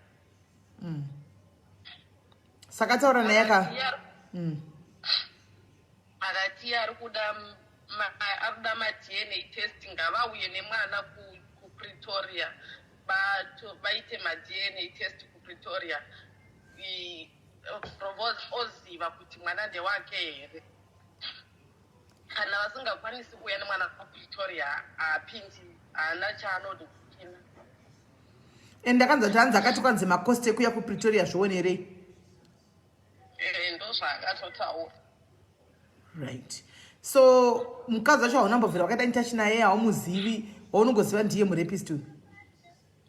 Saka taura naye aka
Akati ari kuda maDNA test, ngavauye nemwana kuPretoria, vaite maDNA test kuPretoria, oziva kuti mwana ndewake here. Kana vasingakwanisi kuuya nemwana kuPretoria, haapindi, haana chaanodikina.
And ndakanzwa kuti hanzi akati kwanzi macost ekuya kuPretoria zvionerei.
Eh, ndozvaakatotaura.
Right, so mukadzi wacho haunambobvira wakaita in touch naye, haumuzivi, waunongoziva ndiye murapist uyu?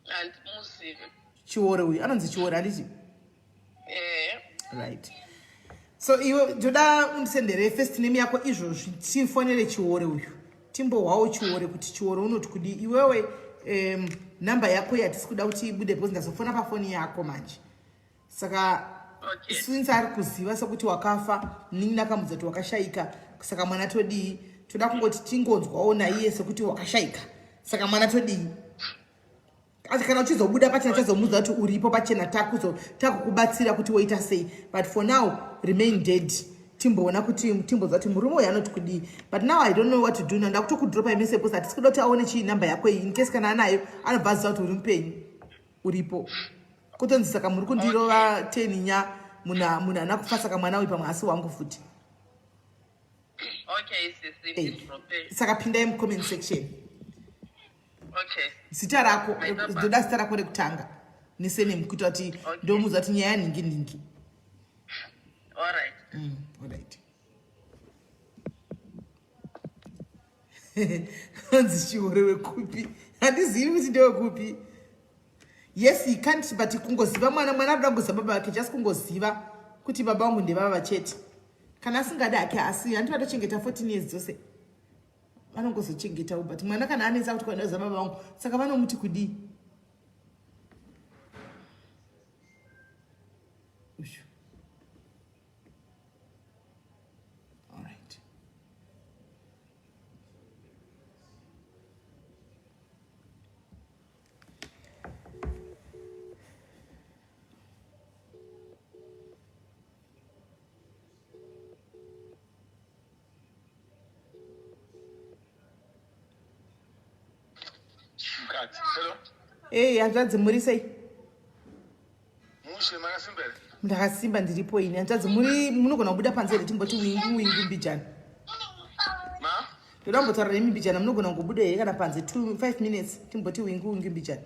Handimuzivi.
Chiore uyu anonzi Chiore handiti?
Eh.
Right. So iwe ndoda undisendere first name yako izvozvi tifonere Chiore uyu. Timbohwawo Chiore kuti Chiore unoti kudii iwewe namba yako yatisi kuda kuti ibude because ndazofona pafoni yako manje. Saka
okay.
Since ari kuziva sekuti wakafa munin'ina akamudza kuti wakashaika saka mwana todii toda kungoti tingonzwawo naiye sekuti wakashaika saka mwana todii asi kana uchizobuda pachena chazomuudza kuti uripo pachena takukubatsira kuti woita sei but for now remain dead timboona kuti timbonzwa kuti murume uyu anoti kudii but now I don't know what to do now ndakutokudropa imese because hatisi kuda kuti aone chii namba yako iyi in case kana anayo anobva aziva kuti uri mupenyu uripo kutonzi saka muri kundirova 10 nya munhu munhu haana kufa saka mwana uyu pamwe asi wangu futi.
Okay, sisi, ndidrope.
Saka pindai mucomment section.
Okay.
Zita rako
My number.
ndoda zita rako rekutanga nesurname kuita kuti
Okay.
ndomuudza kuti nyaya yanhingi nhingi.
All right.
Alright. Hanzi Chiore wekupi? Handizivi kuti ndewekupi. Yes, he can't but kungoziva mwana mwana anoda kungoziva baba vake just kungoziva kuti baba vangu ndevava chete. Kana asingadi hake asi handiti vatochengeta 14 years dzose. Vanongozochengetawo but mwana kana anetsa kuti kwanoziva baba vangu saka vanomuti kudii? Ushu. All right.
Mukadzi. Hello.
Hey, hanzvadzi muri sei?
Mushe makasimba here?
Ndakasimba ndiripo ini. Hanzvadzi muri munogona kubuda panze here timboti wingu wingu mbijana.
Ma?
Ndoda kumbotaura nemi mbijana munogona kungobuda here kana panze 2 5 minutes timboti wingu wingu mbijana.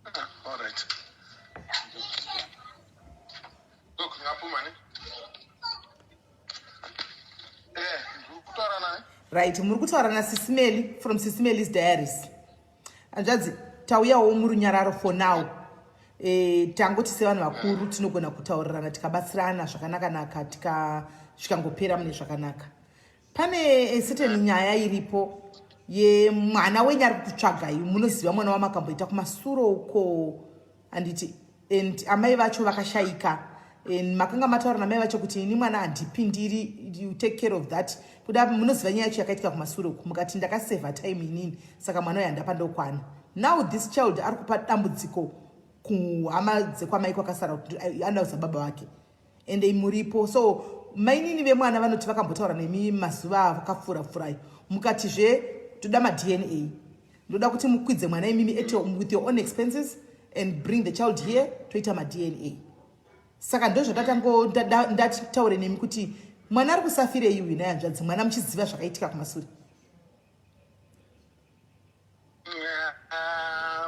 Ah, all right. Look, ngapuma ne? Ndiri kutaura naye.
Right, muri kutaura naSisimeli from Sisimeli's Diaries. Hanzvadzi, tauyawo murunyararo for now. Tangoti sevanhu vakuru tinogona kutaurirana tikabatsirana zvakanaka-naka tikasvikangopera mune zvakanaka. Pane certain nyaya iripo yemwana wenyu ari kukutsvagai munoziva mwana wamakamboita kumasuro uko handiti and amai vacho vakashaika and makanga mataura namai vacho kuti ini mwana handipindiri you take care of that kuda munoziva nyaya yacho yakaitika kumasure uku mukati ndakasevha time inini saka mwana uyu handapa ndokwana now this child ari kupa dambudziko kuhama dzekwamai kwakasara kuti anoda baba vake ende muripo so mainini vemwana vanoti vakambotaura nemi mazuva akapfuura pfuurayo mukatizve toda maDNA ndoda kuti mukwidze mwana imimi at your, with your own expenses and bring the child here toita maDNA saka ndozvatatango ndataure nemi kuti mwana ari kusafirei uyu naye hanzvadzi mwana muchiziva zvakaitika kumasure.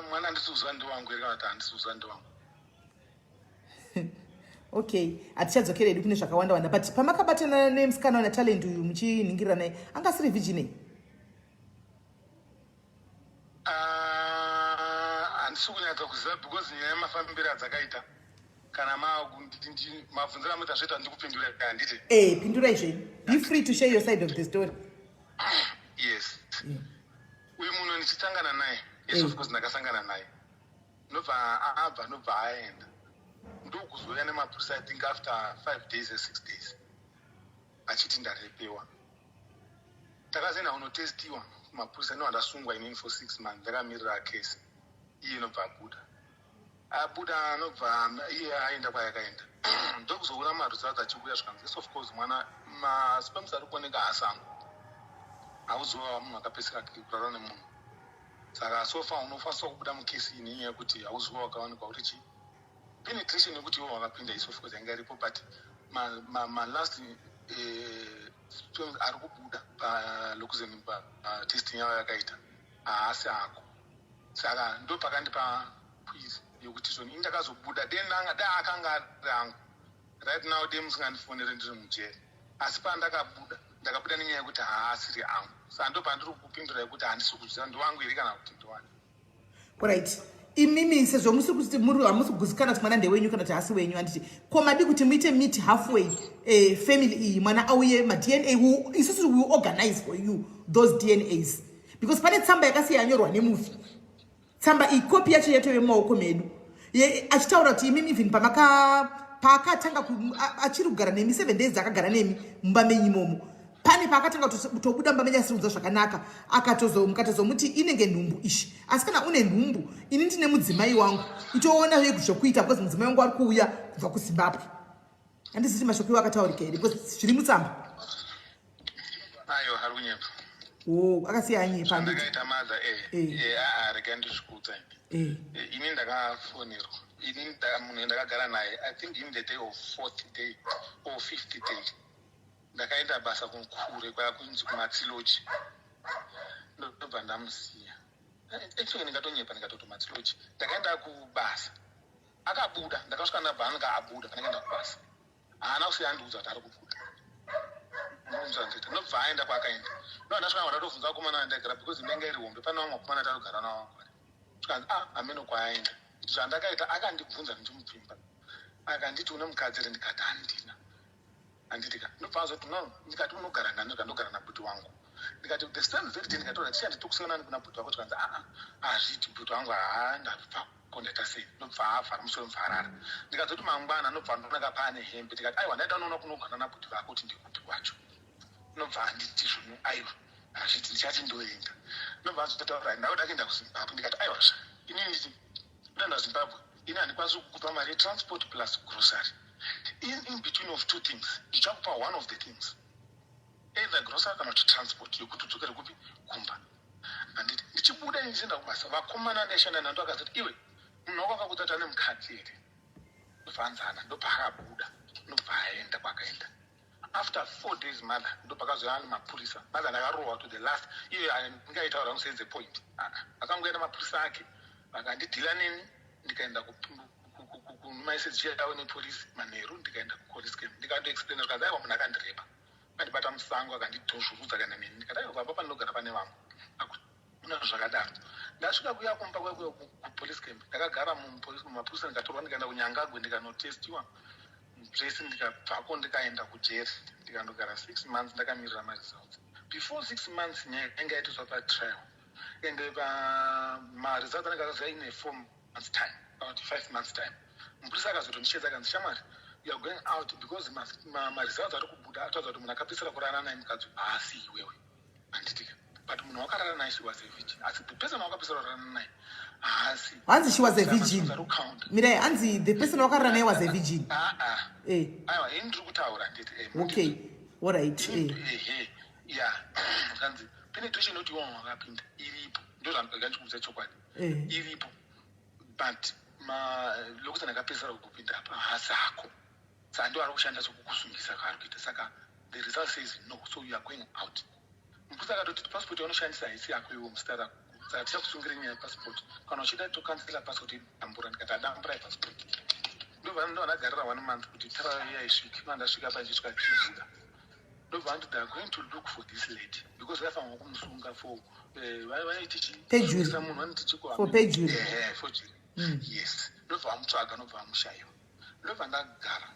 Mwana handisi kuziva ndiwangu here kana kuti handisi kuziva ndiwangu.
Okay, hatichadzokera hedu kune zvakawanda wanda but pamakabatana nemusikana wana Talent uyu muchinhingirira naye anga asiri virgin?
Handisi kunyatsa kuziva because nyaya yemafambiro adzakaita kana mabvunziro amoita zvoita ndikupindura handiti?
Pindurai zvenyu, be free to share your side of the story.
Yes. Uyu munhu ndichisangana naye, yes, of course ndakasangana naye ndobva abva ndobva aenda ndokuzouya nemapurisa I think after 5 days or 6 days achiti ndarepewa. Takazoenda kunotestiwa kumapurisa ndobva ndasungwa inini for 6 months ndakamirira kesi iye inobva abuda abuda anobva iye aenda kwayakaenda ndokuzoona maresults achibuya zvikanzi yes of course mwana masperms ari kuoneka haasango hauziva munhu akapedzisira kurara nemunhu saka so far unofanisa kubuda mukesi iyi nenyaya yekuti hauziva wakawanikwa uri chi penetration yekuti iwe wakapinda is of course yanga iripo but malast sperms ari kubuda palokuzeni patesting yavo yakaita haasi ako saka ndo pakandipa quiz yekuti zvoni ini ndakazobuda da akanga ari angu right now de musingandifonere ndiri mujeri asi pandakabuda ndakabuda nenyaya yekuti haasiri angu saka ndo pandiri kupindura yekuti handisi kuziva ndiwangu here kana kuti ndiwani.
Right, imimi sezvo musiri kuti muri hamusi kugutsikana kuti mwana ndewenyu kana kuti haasi wenyu, handiti? Ko madi kuti muite meet halfway, family iyi, mwana auye maDNA, isusu will organize for you those DNAs, because pane tsamba yakasiya yanyorwa nemufi. Tsamba iyi, kopi yacho yatove mumaoko medu, achitaura kuti imimi even pamaka paakatanga achiri kugara nemi, 7 days akagara nemi mumba menyu imomo, pane paakatanga kutobuda mumba menyu asiri kunzwa zvakanaka, akatozo mukatozomuti inenge nhumbu ishi. Asi kana une nhumbu, ini ndine mudzimai wangu, itoona zvokuita, because mudzimai wangu ari kuuya kubva kuZimbabwe. Handiziti mashoko iwo akataurika here? Because zviri mutsamba.
Ayo, ari kunyepa.
O, akasiya anyepa, handiti?
Ndakaita madha. Aa, rega ndizvikudza. Ini ndakafonerwa, ini munhu ndakagara naye, I think in the day of fourth day or fifth day, ndakaenda basa kure kwakunzi kuMatsiloji, ndobva ndamusiya. Actually ndingatonyepa, ndikatoti Matsiloji. Ndakaenda kubasa, akabuda, ndakasvika ndabva anenge abuda. Pandakaenda kubasa, haana kusiya andiudza kuti ari kubuda. Ndinoita ndobva aenda kwaakaenda. Ndo ndasvika, ndatobvunza vakomana vandagara, because imba iri hombe, pane vamwe vakomana tarigara navo. Zvikanzi, "Ah, hameno kwaaenda." Zvandakaita, akandibvunza ndichimupfimba, akanditi, "Une mukadzi here?" Ndikati, "Handina," handitika? Ndobva azoti, "No." Ndikati, "Unogara nani?" Ndikandogara nabhuti wangu. Ndikati, the same very day, ndikataura, "Tichandi tokusiyana kuna bhuti wako." Tikanzi, "Aa, hazviti, bhuti wangu haa." Ndabva kondaita sei? Ndobva avhara musoro, mubva arara. Ndikazoti mangwana, ndobva ndonaka paane hembe. Ndikati, "Aiwa, ndaida unoona kunogara nabhuti vako kuti ndekupi kwacho." Nobva anditi zvino, "Aiwa, hazviti, ndichati ndoenda." Nobva azotaura, "Ndakuda kuenda kuZimbabwe." Ndikati, "Aiwa zva, inini ndoenda Zimbabwe, ini handikwanisi kukupa mari yetransport plus grocery. In between of two things, ndichakupa one of the things, either grocery kana kuti transport yekuti udzokere kupi, kumba," handiti? Ndichibuda ndichienda kubasa, vakomana ndaishanda nando akazoti, "Iwe, munhu wako akakuudza kuti ane mukadzi here?" Ndobvanzana, ndopaakabuda, ndobva aenda kwakaenda. After 4 days, mother, ndopakazouya nemapurisa. Mother, ndakarohwa to the last. Iye ndingaitaura musenze point, akangoenda mapurisa ake, vakandidhila neni. Ndikaenda kumaisezi yavo nepolisi manheru, ndikaenda kupolice camp, ndikandoexplaina. Zvikanzi, "Aiwa, munhu akandirepa, akandibata musango, akandidhozvurudza kana neni." Ndikati, "Aiwa, baba, pandinogara pane vamwe, hakuna zvakadaro." Ndasvika kuya kumba kwekuya kupolice camp, ndakagara mumapurisa, ndikatorwa, ndikaenda kuNyangagwe, ndikanotestiwa zvese, ndikabvako, ndikaenda kujeri, ndikandogara 6 months ndakamirira maresults. Before 6 months, nyaya yanga yaitoswa patrial, and maresults anenge akazoya ine 4 months time kana kuti 5 months time. Mupurisa akazotondishedza, akanzi, "Shamwari, you are going out because maresults ari kubuda ataudza kuti munhu akapedzisira kurara naye mukadzi haasi iwewe," handitika? But munhu wakarara naye, she was a virgin, asi the person wakapedzisira kurara naye haasi.
Hanzi she was a virgin. Mirai, hanzi the person wakarara naye was a virgin.
Aa. Aiwa, ini ndiri kutaura nditi
Okay, alright.
Ehe, ya, kanzi penetration yoti iwanhu wakapinda iripo, ndo zvandikuudza chokwadi. Iripo, but lokuti ndakapedzisira kupinda apa haasi ako, saka ndo ari kushanda sokukusungisa kaari kuita. Saka the result says no, so you are going out. Mupurisa akatoti, "Passport yaunoshandisa haisi yako iwe, muzita rako, saka tichakusungire nyaya yepassport. Kana uchida, tokansela passport, idambura." Ndikati, "Adamburai passport." Ndobva ndagarira one month kuti trial iya isvike. No, ndasvika paichisvika chinobuda, ndobva anditi, "They are going to look for this lady," because vaifanirwa kumusunga for vaiti chi?
Perjury.
Munhu vanoti chiko?
For perjury.
Ehe, forgery. Yes, ndobva vamutsvaga, ndobva vamushayiwa. Ndobva ndagara.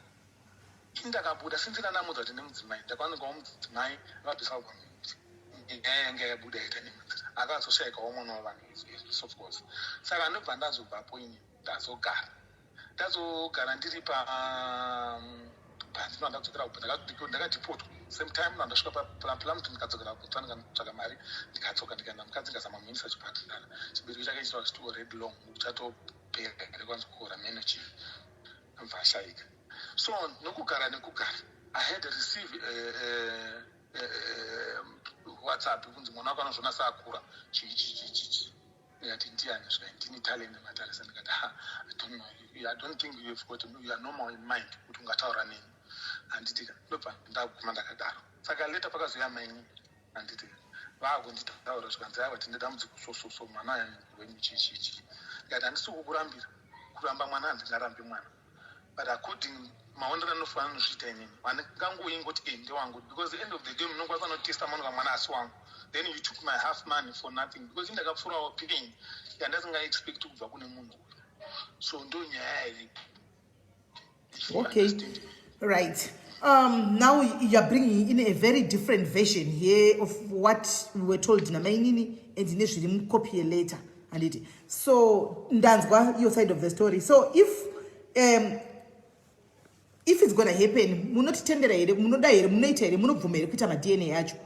Ini ndakabuda since ndandamudza kuti nemudzimai, ndakawanikawo mudzimai akabvisa kubva, nyaya yanga yabuda yaita nemunzira, akazoshayikawo mwana wavanhu, of course. Saka ndobva ndazobvapo ini, ndazogara ndiri pa panzi ndadzokera, ndakadhipotwa same time. Ndasvika paPlumtree, ndikadzokera kuTswana, ndikatsvaga mari, ndikadzoka, ndikaenda. Mukadzi ngazama muendesa chipatara, chibereko chake chitova chiti already long, chatopera, kwanzi kuora meno, chii, ndobva ashayika. So nokugara nekugara, I had receive WhatsApp kunzi, "Mwana wako anozvona saakura, chii chii chii chii." Ndikati, "Ndiani?" Svika, "Ndini Talent Matarisa." Ndikati, "Ha, I don't know, I don't think you have got, you are normal in mind kuti ungataura neni," handitika? Ndobva ndaguma ndakadaro. Saka later pakazoya mainyi, handitika, vaakunditaura, zvikanzi, "Aiwa, tine dambudziko, so so so, mwana wenyu, chii chii chii." Ndikati, "Handisi kukurambira, kuramba mwana handingarambi mwana, but according Maonero anofanira anozviita inini handingangoingoti e ndewangu, because the end of the day munokwanisa notesta manuka mwana asi wangu, then you took my half money for nothing, because indakapfuurawo pain yandasingaexpect kubva kune munhu uyu. So ndo nyaya iripo.
Okay, right. Now you're bringing in a very different version here of what we were told namainini and nezviri mucopy yeletter, handiti? So ndanzwa your side of the story. So if it's gonna happen, munotitendera here? Munoda here? Munoita here? Munobvuma here kuita maDNA acho?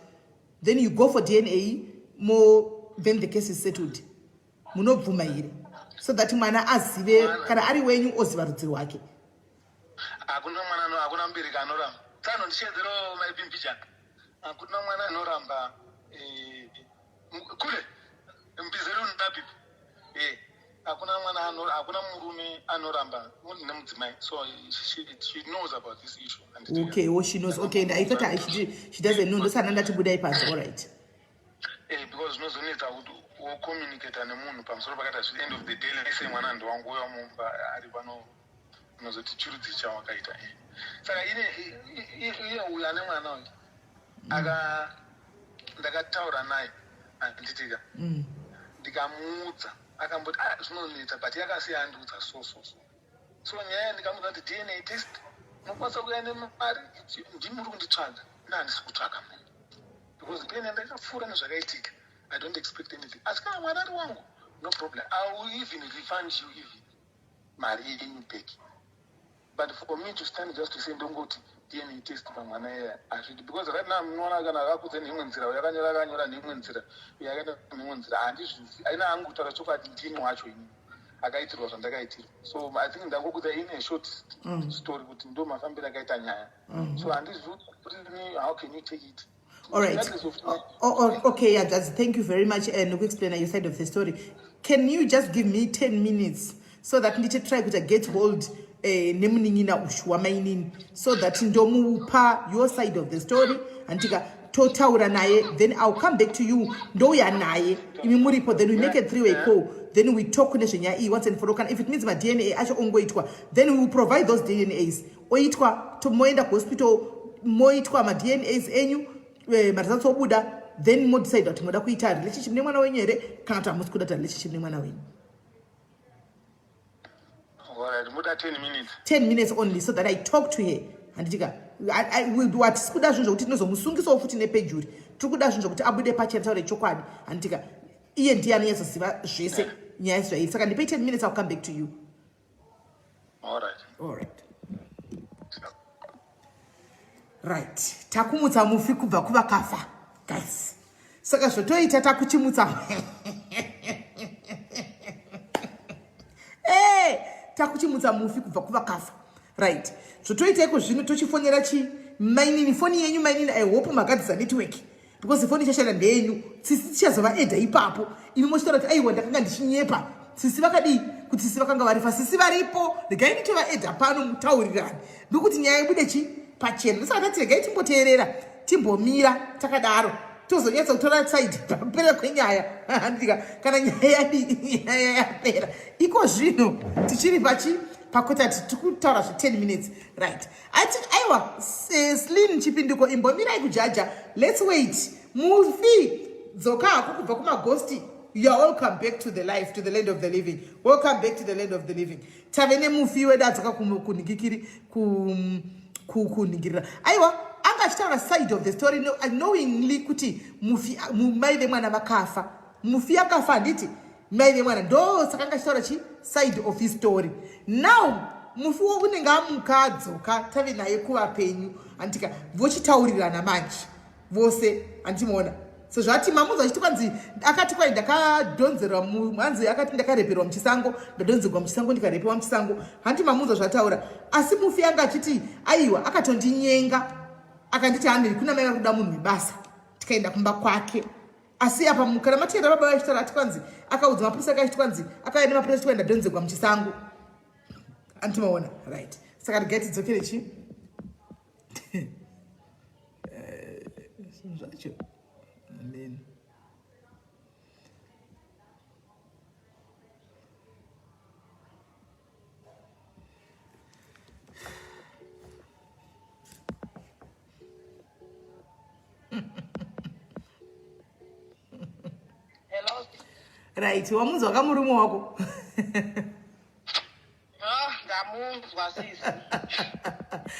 Then you go for DNA mo, then the case is settled. Munobvuma here, so that mwana azive kana ari wenyu, oziva rudzi rwake?
Hakuna mwana, hakuna mubereki anoramba. Tsano ndichiedzerawo maipimbichana, hakuna mwana anoramba. Kule mbizeri unapipi, hakuna mwana, hakuna murume anoramba nemudzimai. So she knows about this issue.
Okay, oh, she knows. Okay, and I thought she doesn't know. Ndosana ndati budai panze. All right.
Because zvinozonetsa kuti wocommunicata nemunhu pamusoro pakaita zvi. End of the day, lese mwana ndewangu, uya mumba ari pano unozoti chirudzi chawakaita. Saka ine iye uyu ane mwana uyu aka ndakataura naye, handitika? Ndikamuudza, akamboti, "Ah, zvinonetsa," but yakasiya andiudza. So so so so nyaya, ndikamuudza kuti DNA test unokwanisa kuuya nemari, ndimi muri kunditsvaga, ina handisi kutsvaga munhu, because pain ndakapfuura nezvakaitika. I don't expect anything. Asi kana mwana ari wangu, no problem, I will even refund you even mari yenyu back. But for me to stand just to say ndongoti DNA test pamwana iyaya, hazvidi, because right now munoona kana akakudza neimwe nzira, yakanyora akanyora neimwe nzira, yakaita neimwe nzira, handizvizi. Aina hangu kutaura chokwadi, ndini wacho ini akaitirwa zvandakaitirwa. So I think ndangokudza in a short story kuti ndo mafambiro akaita nyaya. So handizivi kuti how can you take it.
All right. Oh, okay, yeah, thank you very much. And uh, explain your side of the story. Can you just give me 10 minutes so that ndite try kuti get hold nemunin'ina ushu wamainini, so that ndomupa your side of the story, andika totaura naye, then I'll come back to you, ndouya naye imi muripo, then we make a three way call, then we talk nezvenyaya iyi once and for all. Kana if it means maDNA acho ongoitwa, then we will provide those DNAs oitwa, moenda kuhospital, moitwa maDNAs enyu, maresults obuda, then modecide kuti moda kuita relationship nemwana wenyu here kana kuti hamusi kuda kuita relationship nemwana wenyu.
Alright, muda 10 minutes?
10 minutes only, so that I talk to her, handitika? Hatisi kuda zvinhu zvokuti tinozomusungisawo futi neperjury. Tiri kuda zvinhu zvokuti abude pachena, taure chokwadi, handitika? Iye ndiye anonyatsoziva zvese nyaya zvairi. Saka ndipei 10 minutes, I'll come back to you.
Alright.
All right. Right, takumutsa mufi kubva kuvakafa, guys. Saka zvotoita takuchimutsa, hey, takuchimutsa mufi kubva kuvakafa. Right, zvotoita iko zvino, tochifonera chi mainini. Foni yenyu mainini, I hope magadzisa network, because foni ichashanda ndeyenyu. Tsisi tichazova edha ipapo, imi mochitaura kuti aiwa, ndakanga ndichinyepa, sisi vakadii, kuti sisi vakanga varifa. Sisi varipo, regai nditova edha pano, mutaurirani, ndokuti nyaya ibude chi pachena. Ndosaka tati regai timboteerera, timbomira takadaro, tozonyatsa kutora side pakupera kwenyaya, handika? Kana nyaya yadii, nyaya yapera. Iko zvino tichiri pachi pakutati tiri kutaura zve10 minutes, right? Ati aiwa, slin chipinduko, imbomirai kujaja. Let's wait. Mufi, dzoka hako kubva kumagosti. You are welcome back to the life, to the land of the living. Welcome back to the land of the living. Tave nemufi wedu adzoka kunhingikiri kunhingirira. Aiwa, anga achitaura side of the story knowingly kuti mufi, mai vemwana vakafa. Mufi akafa, handiti? Mai vemwana, ndo saka anga achitaura chi side of his story. Now mufi wo unenge amuka, adzoka, tave naye kuvapenyu, handitika? Vochitaurirana manje vose, handimuona? So zvati mamunzi achiti kwanzi akati kwai ndakadhonzerwa, hanzi akati ndakareperwa muchisango, ndadhonzerwa muchisango, ndikarepewa muchisango, handi mamunza zvataura? Asi mufi anga achiti aiwa, akatondinyenga, akanditi handei kuna mai vari kuda munhu webasa, tikaenda kumba kwake. Asi apa kana matenda baba vachitaura, ati kwanzi akaudza mapurisa, akachiti kwanzi akauya nemapurisa, tikwa ndadhonzerwa muchisango, andimaona? Right, saka regai tidzokere chi zvinhu zvacho. Amen. Right, wamunzwa kamurume wako?
Ah, ndamunzwa sisi.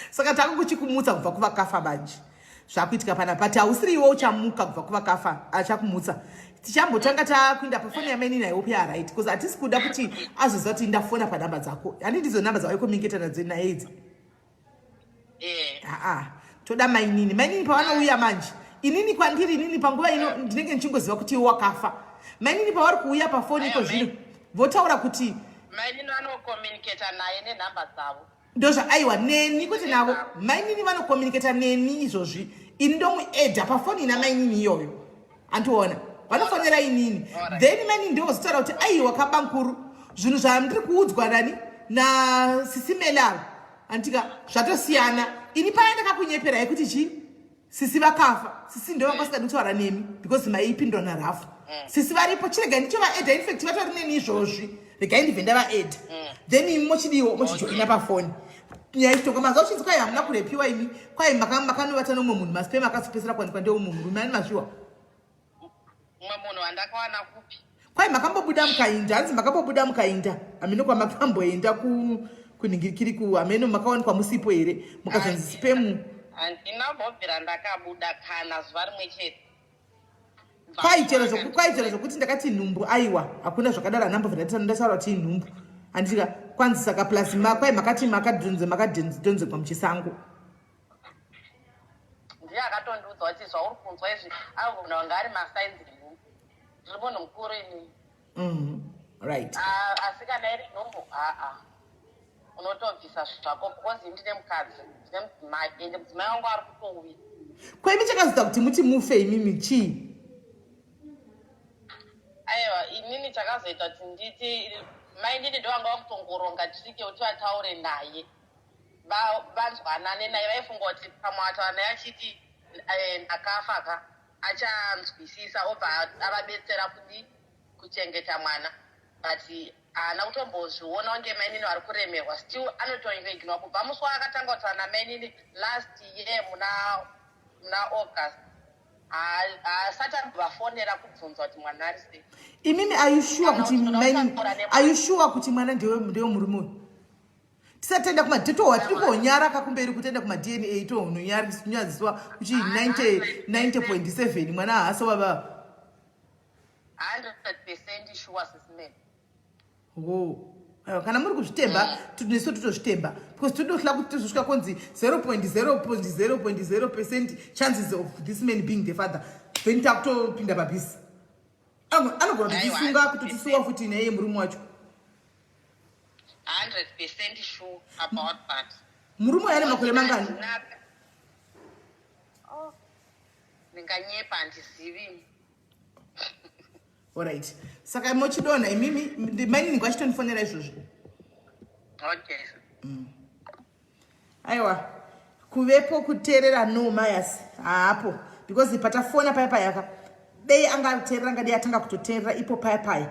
Saka takukuchikumutsa kubva kuvakafa manje. Zvakuitika pana but hausiri iwe uchamuka kubva kuvakafa achakumutsa. Tichambotanga takuinda pafoni yamainini I hope you are right because hatisi kuda kuti azoziva kuti ndafona panhamba dzako. Handi ndidzo nhamba dzawaikommunicata nadzo naye idzi.
Eh.
Aa, toda mainini. Mainini pavanouya manje. Inini kwandiri inini panguva ino ndinenge ndichingoziva kuti iwe wakafa. Mainini pavari kuuya pafoni iko zvino votaura kuti
Mainini vanokommunicata naye nenhamba dzavo.
Ndozva aiwa neni kwete navo. Mainini vanokommunicata neni izvozvi. Ini ndomuedha pafoni ina mainini iyoyo. Andiona. Vanofonera inini. Then mainini ndozotaura kuti aiwa kabankuru zvinhu zvandiri kuudzwa nani na sisi Mela anditika zvatosiyana. Ini paya ndakakunyeperai kuti chii? Sisi vakafa. Sisi ndo vanga vasingadi kutaura nemi because maipindwa narafu. Sisi varipo chiregai ndichovaedha in fact vatori neni izvozvi. Regai ndibve ndavaedha. Then imi mochidiwo mochijoina pafoni. Nyaya ichitonga mazuva uchinzi kwai hamuna kurepiwa imi kwai makanovata nomumwe munhu masipema akazopedzisira kuwanikwa ndeumwe murume ani mazviwa.
Mumwe munhu wandakawana kupi?
Kwai makambobuda mukainda, hanzi makambobuda mukainda hameno kwamakamboenda kunhingirikiri ku hameno makawanikwa musipo here mukazonzi sipemu.
Handina kumbobvira ndakabuda kana zuva rimwe chete.
Kwai chero zvokuti ndakati nhumbu aiwa hakuna zvakadaro handambobvira ndataura kuti inhumbu handika kwanzi saka plus kwai makati makadhonze makadhonzekwa muchisango.
Ndiye akatondiudza kuti zvauri kunzwa izvi anogona kunge ari masainzi enhumbu. Ndiri munhu mukuru inini.
Right.
Asi kana iri nhumbu haa unotobvisa zvako because ndine mukadzi, ndine mudzimai ende mudzimai wangu ari kutouya.
Kwaimi chakazoita kuti muti mufe imimi chii?
Aiwa inini chakazoita kuti nditi mainini ndovanga vakutongoronga trike kuti vataure naye vanzwanane naye. Vaifunga kuti pamwe vataura naye achiti ndakafa ka achanzwisisa obva avabetsera kudi kuchengeta mwana, but haana kutombozviona kunge mainini vari kuremerwa. Still anotoignore kubva musi waakatanga kutaura namainini last year muna August. Haasati ambovafonera kubvunza kuti mwana ari sei.
Imimi are you sure
Kana
kuti
kuti unotaura nemwana.
Are you sure kuti mwana ndewe murume uyu? Tisati taenda kumadetohwa tiri kuhonyara kakumberi kutenda kumaDNA tohononyadziswa kuchi 90 90.7 mwana haasi baba.
100% sure, sisimene.
Wo aiwa kana muri kuzvitemba nesu totozvitemba because todohla kuti tozosvika konzi 0.0.0.0% chances of this man being the father, then takutopinda pabhisi. Anogona kutitisunga kutotisuwa futi naiye murume wacho.
100% sure about that.
Murume uyu ane makore mangani?
Oh, ndinganyepa, handizivi.
Alright, saka mochidonha imimi mainini kwachitondifonera izvozvo.
Okay.
Aiwa kuvepo kuteerera no mayas haapo because patafona paya payaka dei angateerera ngadei atanga kutoteerera ipo paya paya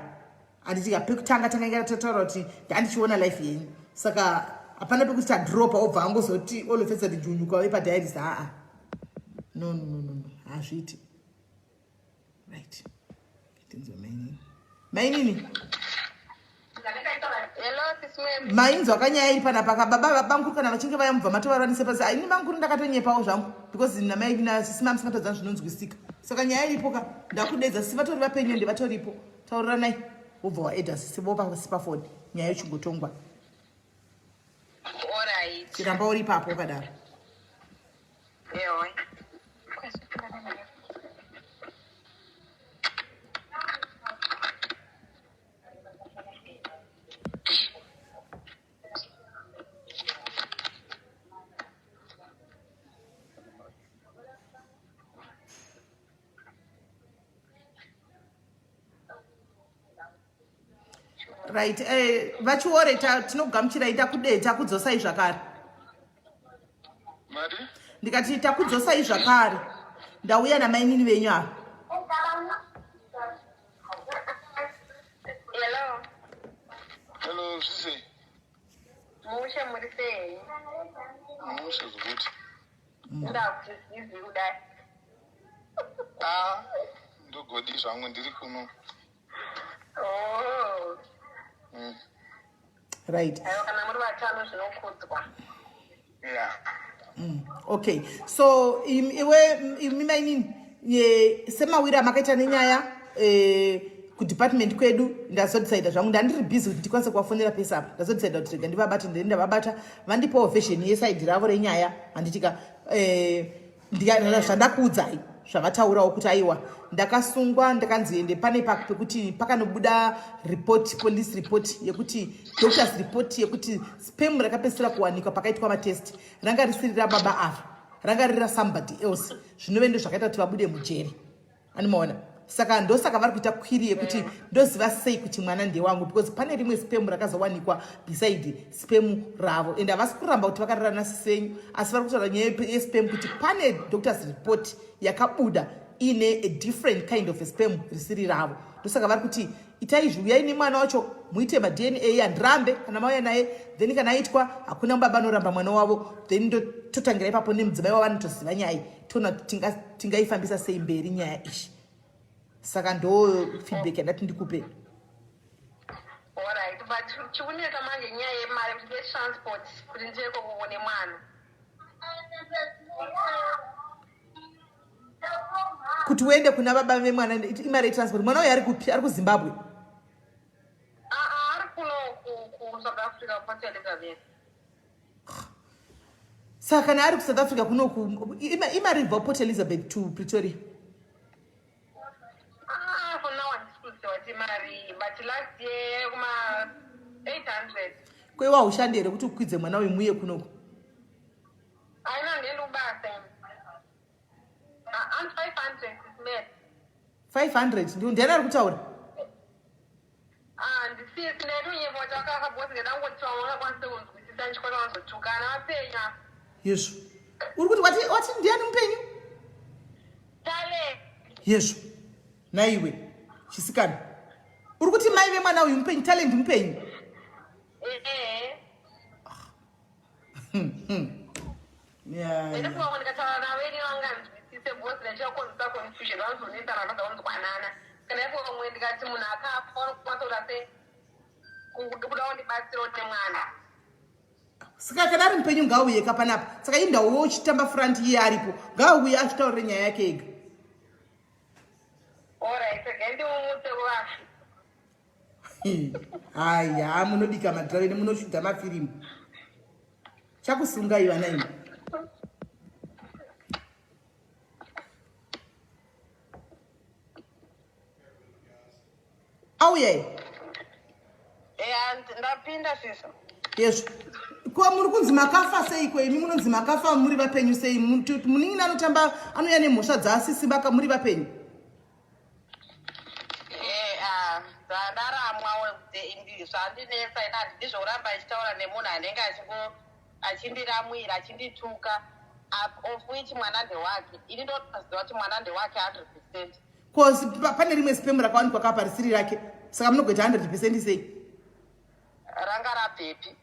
handitika pekutanga tanga inga tataura kuti ndandichiona life yenyu saka hapana pekuti tadropa obva angozoti all of a sudden junyuka wave padiaries. Haa, no, no, no, no, no, hazviiti. Right, tinzwa mainini. Mainini.
Hello, sisimene.
Mainzwa kanyaya iri panapa ka baba vabankuru kana vachinge vaya mubva matovaranise pasi. Ini bankuru ndakatonyepawo zvangu because namai nasisi mamusingatadzani zvinonzwisika. Saka nyaya iripo ka ndakudedza sisi vatori vapenyu ende vatoripo. Tauriranai wobva waedha sisi vopa pafoni nyaya yochingotongwa.
Alright.
Chiramba uri ipapo wakadaro.
Ewe.
Right, vachiore tinogamuchirai takude takudzosai zvakare.
Mari.
Ndikati takudzosai zvakare, ndauya namainini venyu ava.
Hello.
Hello, sisi.
Mushe, muri sei?
Mushe zvokuti.
Ndakuzivi kudai.
Ah, ndogodi zvangu ndiri kuno.
Oh.
Right.
Aiwa, kana muri vatano zvinokudzwa.
Yeah.
Okay, so iwe imi mainini, semawiro amakaita nenyaya kudepartment kwedu, ndazodecida zvangu, ndandiri busy kuti ndikwanise kuvafonera pese apa. Ndazodecida kuti rega ndivabate. Ndee ndavabata, vandipawo version yeside ravo renyaya, handitika? Zvandakuudzai zvavataurawo kuti aiwa, ndakasungwa, ndakanzi ende pane pekuti pakanobuda report, police report yekuti, doctors report yekuti sperm rakapedzisira kuwanikwa pakaitwa matest ranga risiri rababa ava, ranga riri rasomebody else, zvinove ndo zvakaita kuti vabude mujeri, animaona? Saka ndosaka vari kuita query yekuti ndoziva sei kuti mwana ndewangu, because pane rimwe sperm rakazowanikwa beside sperm ravo, and havasi kuramba kuti vakarara nasisenyu, asi vari kutaura nyaya yesperm kuti pane doctors report yakabuda ine a different kind of a sperm risiri ravo. Ndosaka vari kuti itai izvi, uyai nemwana wacho muite maDNA. Handirambe kana mauya naye, then kana aitwa, hakuna baba anoramba mwana wavo. Then totangira ipapo nemudzimai wavo anotoziva nyaya, toona kuti tingaifambisa sei mberi nyaya iyi. Saka ndo feedback yandati ndikupe.
Alright, but chikunetsa manje nyaya yemari, kuti yetransport kuti ndiende kuone mwana.
Kuti uende kuna baba vemwana, imari yetransport. Mwana uyu ari kupi? Ari kuZimbabwe?
Aa, ari kuno kuSouth Africa, Port Elizabeth.
Saka kana ari kuSouth Africa kunoku, imari ibva Port Elizabeth to Pretoria?
Ah, for now handisi kuziva kuti mari, but last year kuma 800.
Kweiwa haushandi here kuti ukwidze mwana uyu muye kunoku?
Aina, ndiendi kubasa ini. Ah, and 500 is mad.
500 ndiani ari kutaura?
Ah, ndisisi, ndaitonyepa kuti vakafa because ndangoti vamwe vakakwanisa kunzwisisa, ndichikwanisa kuzotukana vapenya.
Yezvo, uri kuti wati ndiani mupenyu?
Tale.
Yezvo, naiwe chisikana, uri kuti mai vemwana uyu mupenyu, Talent mupenyu?
Ehe.
Yeah.
Ndiri vamwe ndikataura navo ini vanganzwisise because ndachivakonzesa confusion, vanozonetsa vanobva kunzwanana. Kana ipo vamwe ndikati munhu akafa, vanokwanisa kuita se kuda kundibatsirawo nemwana.
Saka kana ari mupenyu, ngaauye ka panapa. Saka indauwe uchitamba front, iye aripo, ngaauye achitaurire nyaya yake ega.
Alright, regai ndimumutse kuvafi.
Haya, munobika madhiraiveni, munoshuta mafirimu, chakusungai vana imi. Auye.
Eya, ndapinda sisa.
Yezvo, ko muri kunzi makafa seiko? Imi munonzi makafa muri vapenyu sei? Munin'ina anotamba, anouya nemhosva dzaasisi vaka muri vapenyu.
Zvandaramwa, zvandinetsa ina, handidi zvokuramba achitaura nemunhu anenge achindiramwira, achindituka, of which mwana ndewake. Ini ndotoziva kuti mwana ndewake 100%.
Cause pane rimwe sperm rakawanikwa kapa risiri rake, saka munogoita 100% sei?
Ranga rabvepi?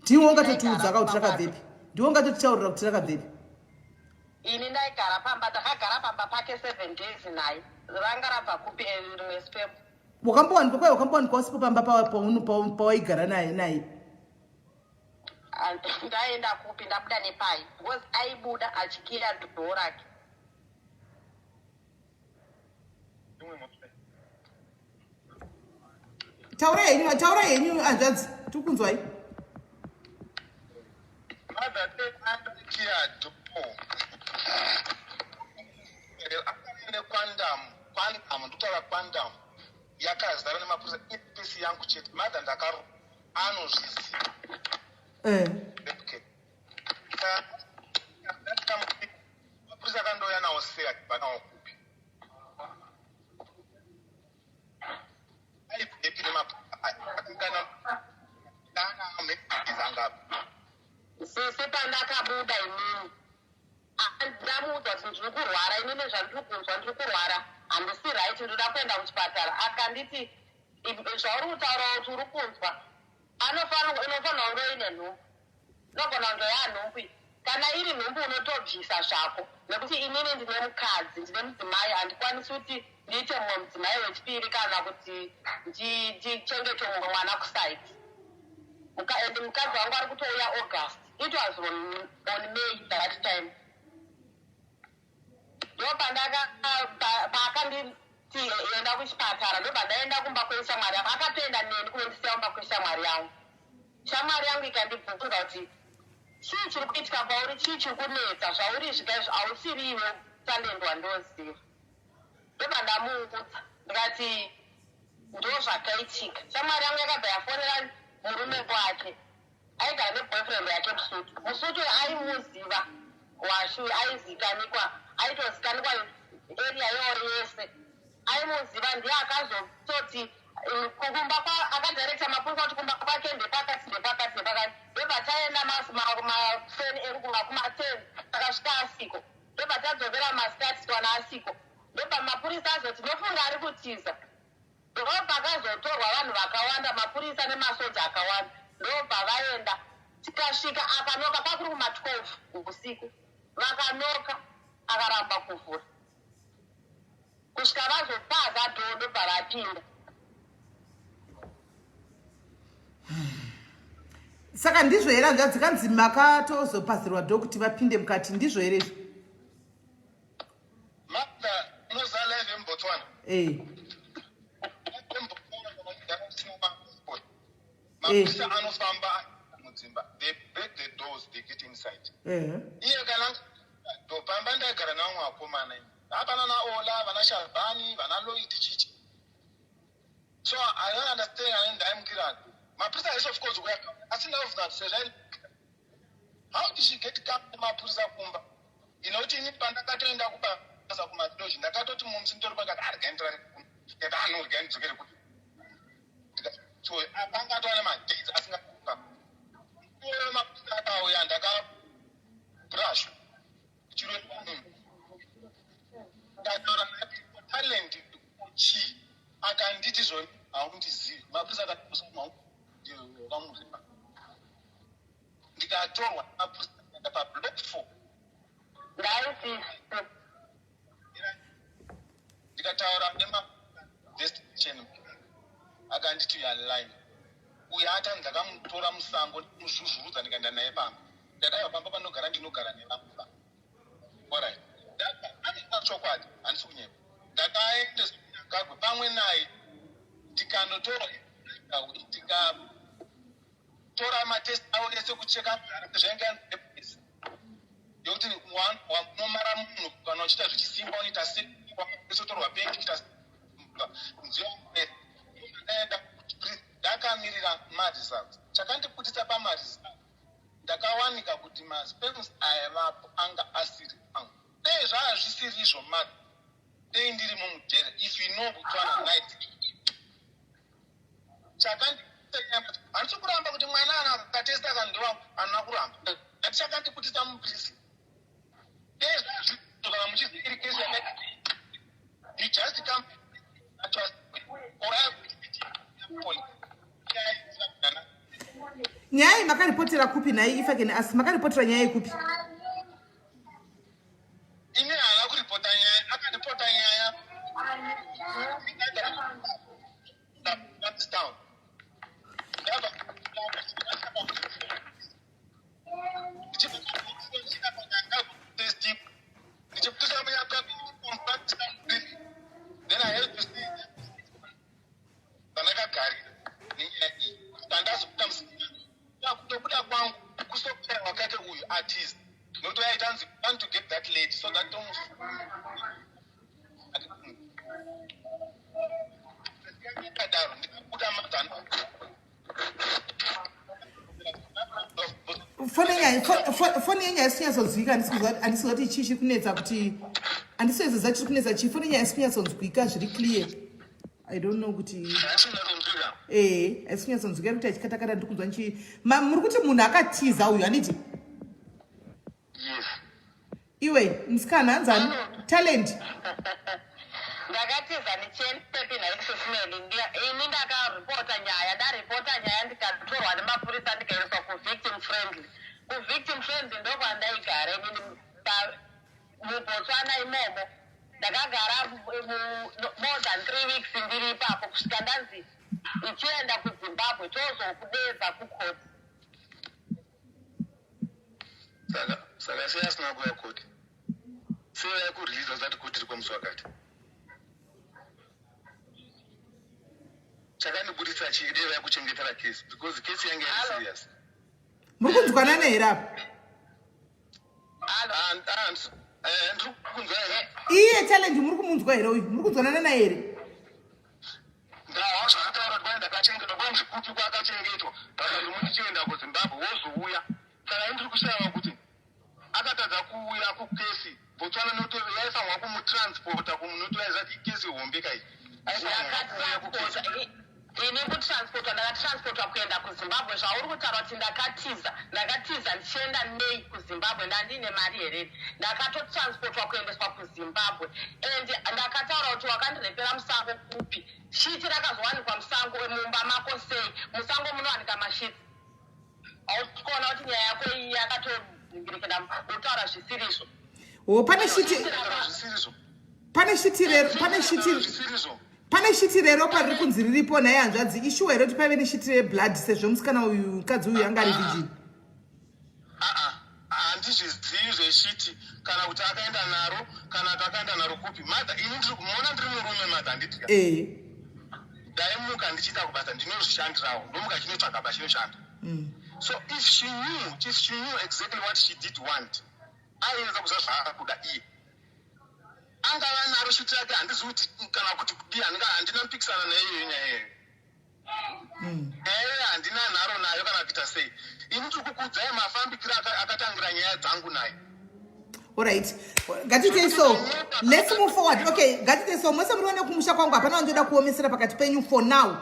Ndiwo ungatotiudza ka kuti rakabvepi? Ndiwo ungatotitaurira kuti rakabvepi?
Ini ndaigara pamba, ndakagara pamba pake 7 days naye. Ranga rabva kupi rimwe sperm?
Wakambowanikwa kwai? Wakambowanikwa usipo pamba pawaigara naye?
Ndaenda kupi? Ndabuda nepai? Because aibuda achikiya door rake.
Imwe mhosva.
Taura henyu, taura henyu hanzvadzi, tiri kunzwai.
Mother akakiya door, akauya neQuantum. Quantum, ndikutaura Quantum yakazara nemapurisa, ipesi yangu chete. Mother, ndakaro anozviziva. Okay. Mapurisa akandouya nawo sei? Achibva nawo kupi? Aibvepi nemapurisa aya? Akangana angapi?
Sisi, pandakabuda inini, ndamuudza kuti ndiri kurwara inini, zvandiri kunzwa, ndiri kurwara, handisi right, ndoda kuenda kuchipatara. Akanditi, "Zvauri kutaura kuti uri kunzwa, unofanira kunge uine nhumbu, inogona kunge yanhumbu iyi. Kana iri nhumbu, unotobvisa zvako." Nekuti inini ndine mukadzi, ndine mudzimai, handikwanisi kuti ndiite mumwe mudzimai wechipiri kana kuti ndichengete mumwe mwana kusaiti. And mukadzi wangu ari kutouya August. It was on May that time. Ndopandaka paakanditi enda kuchipatara, ndobva ndaenda kumba kweshamwari yangu. Akatoenda neni kunondisiya kumba kweshamwari yangu. Shamwari yangu ikandibvunza kuti, "Chii chiri kuitika kwauri? Chii chiri kunetsa zvauri izvi izvi? Hausiri iwe Talent wandoziva." Ndobva ndamuudza, ndikati ndo zvakaitika. Shamwari yangu yakabva yafonera murume wake aigara neboyfriend yake Musutu. Musutu aimuziva Washu, aizikanikwa, aitozikanikwa area yoro yese, aimuziva. Ndiye akazototi kumba, akadirecta mapurisa kuti kumba kwake ndepakati, ndepakati, ndepakati. Ndobva taenda mafeni edu kuma 10, takasvika asiko. Ndobva tadzokera masikati, twana asiko. Ndobva mapurisa azoti nofunga ari kutiza. Ndopakazotorwa vanhu vakawanda, mapurisa nemasoja akawanda, ndobva vaenda. Tikasvika, akanoka kwakuri kuma12 usiku. Vakanoka, akaramba kuvhura kusvika vazopaza door, ndobva vapinda.
Saka ndizvo here, hanzvadzi, kanzi makatozopazirwa door kuti vapinde mukati? Ndizvo here izvo?
Martha, unoziva live yemuBotswana?
E.
Mapurisa anofamba mudzimba, they break the doors, they get inside. Iye kana ndopamba ndaigara nevamwe vakomana ini, hapana naOla, vana Shabhani, vana Lloyd, chichi. So I don't understand. Ane ndaimukira mapurisa ese, of course kuya asina of that sezvo. How did she get come mapurisa kumba? Inoti ini pandakatoenda kubasa kumadoji, ndakatoti mumusi nditori pakati, arga ndikati anorya ndidzokere kuti. So akanga atova nemadays asingapa. Iwoyo mapurisa akauya, ndakabrashwa chiro. Ndataura naye, "Talent chii?" Akanditi zvoni, "Haundizivi." Mapurisa akatikamuripa, ndikatorwa mapurisa pablock 4.
Ndaiti
Ndikataura nemadestination, akanditi, "You are lying." Uyo atani ndakamutora musango, muzvuzvurudza, ndikaenda naye pamba. Ndadaiwa pamba panogara, ndinogara nevamwe. Alright, ane chokwadi, handisi kunyepa. Ndakaenda Kagwe pamwe naye, tikanotora, tikatora matest avo ese, kucheka zvainge yokuti unomara munhu kana uchiita zvichisimba, unoita seotorwa pendi kuita nziyo. Ndaenda, ndakamirira maresults. Chakandiputisa pamaresults, ndakawanika kuti masperms aivapo anga asiri angu. Dei zvaa zvisiri izvo mari, dei ndirimo mujere. If you know Botswana night, handisi kuramba kuti mwana ana akatesta akandiwa, handina kuramba. Ati chakandiputisa muprison, dei zvazvo kana muchizi iri kesi yakaita, you just come at us or I
Nyaya iyi makaripotera kupi nhai, if I can ask? Makaripotera nyaya iyi kupi?
Ini haana kuripota nyaya, akaripota nyaya down. Ndichiputisa, then I had to see pandakagarira nenyaya iyi. Pandazobuda musikana, kutobuda kwangu kusopera wakati uyu artist, nokuti vaitanzi want to get that lady so that tomus akadaro. Ndikabuda mazano.
Foni yenyu haisi kunyatsonzwika. Handisi kuziva kuti chii chiri kunetsa, kuti handisi kunyatsoziva chiri kunetsa chii. Foni yenyu haisi kunyatsonzwika zviri clear. I don't know kuti ee, haisi kunyatsonzwika kuti achikatakata. Ndiri kunzwa nchi muri kuti munhu akatiza uyu, handiti?
Yes.
Iwe musikana, hanzani Talent?
Ndakatiza ndichiendepi naisismeli? Ini ndakaripota nyaya, ndaripota nyaya, ndikatorwa nemapurisa, ndikaendeswa kuvictim friendly. Kuvictim friendly ndokwandaigara inini. muBotswana imomo. Ndakagara more than 3 weeks ndiri ipapo kusvika ndanzi ichienda kuZimbabwe, tozokudedza kukoti.
Saka sei asina kuya koti? Sei vaikureleasa usati koti iri kwemusi wakati? Chakandibudisa chii? Dei vaikuchengetera kesi, because kesi yange iri
Hello?
serious.
Muri kunzwanana here apa?
Hello?
Ndiri kukunzwa here?
Iye Challenge, muri kumunzwa here uyu? Muri kunzwanana naye here?
Ndahwa zvakataura kuti kwai ndakachengetwa, kwanzi kupi kwakachengetwa? Vakati mundichienda kuZimbabwe, wozouya. Saka indiri kushaiwa kuti akatadza kuuya kukesi Botswana, noto yaifanirwa kumutransporta kumunotoraizati ikesi hombe kai, aifanirwa kuuya kukesi.
Ndakatransporta ini, kutransportwa, ndakatransportwa kuenda kuZimbabwe. Zvauri kutaura kuti ndakatiza, ndakatiza ndichienda nei kuZimbabwe? Ndandine mari here? Ndakatotransportwa kuendeswa kuZimbabwe and ndakataura kuti wakandirepera musango kupi? Shiti rakazowanikwa musango mumba mako sei? Musango munowanika mashiti? Hausi kuona kuti nyaya yako iyi yakatongirikina kutaura zvisirizvo?
O, pane shiti
Taura zvisirizvo.
Pane shiti rero, pane shiti.
Taura zvisirizvo.
Pane shiti reropa riri kunzi riripo naye, hanzvadzi. Ishuwa here kuti paive neshiti reblood, sezvo musikana uyu, mukadzi uyu, anga ari virgin?
Aa, handizvizivi zveshiti, kana kuti akaenda naro, kana kuti akaenda naro kupi. Mother, ini ndiri muona, ndiri murume, mother, handiti?
Ehe.
Ndaimuka ndichiita kubasa, ndinozvishandirawo, ndomuka chinotsvaga bachinoshanda. So if she knew exactly what she did want, aiedza kuziva zvaari kuda iye. Angava naro shiti rake, handizivi kuti kana kuti kudii. Handina mpikisana naiyoyo nyaya iyoyo. Nyaya handina nharo nayo kana kuita sei. Ini ndiri kukuudzai mafambikiro akatangira nyaya dzangu naye.
Alright, ngatitei so, let's move forward. Okay, ngatitei so. Mose muri vane kumusha kwangu, hapana wandoda kuomesera pakati penyu for now.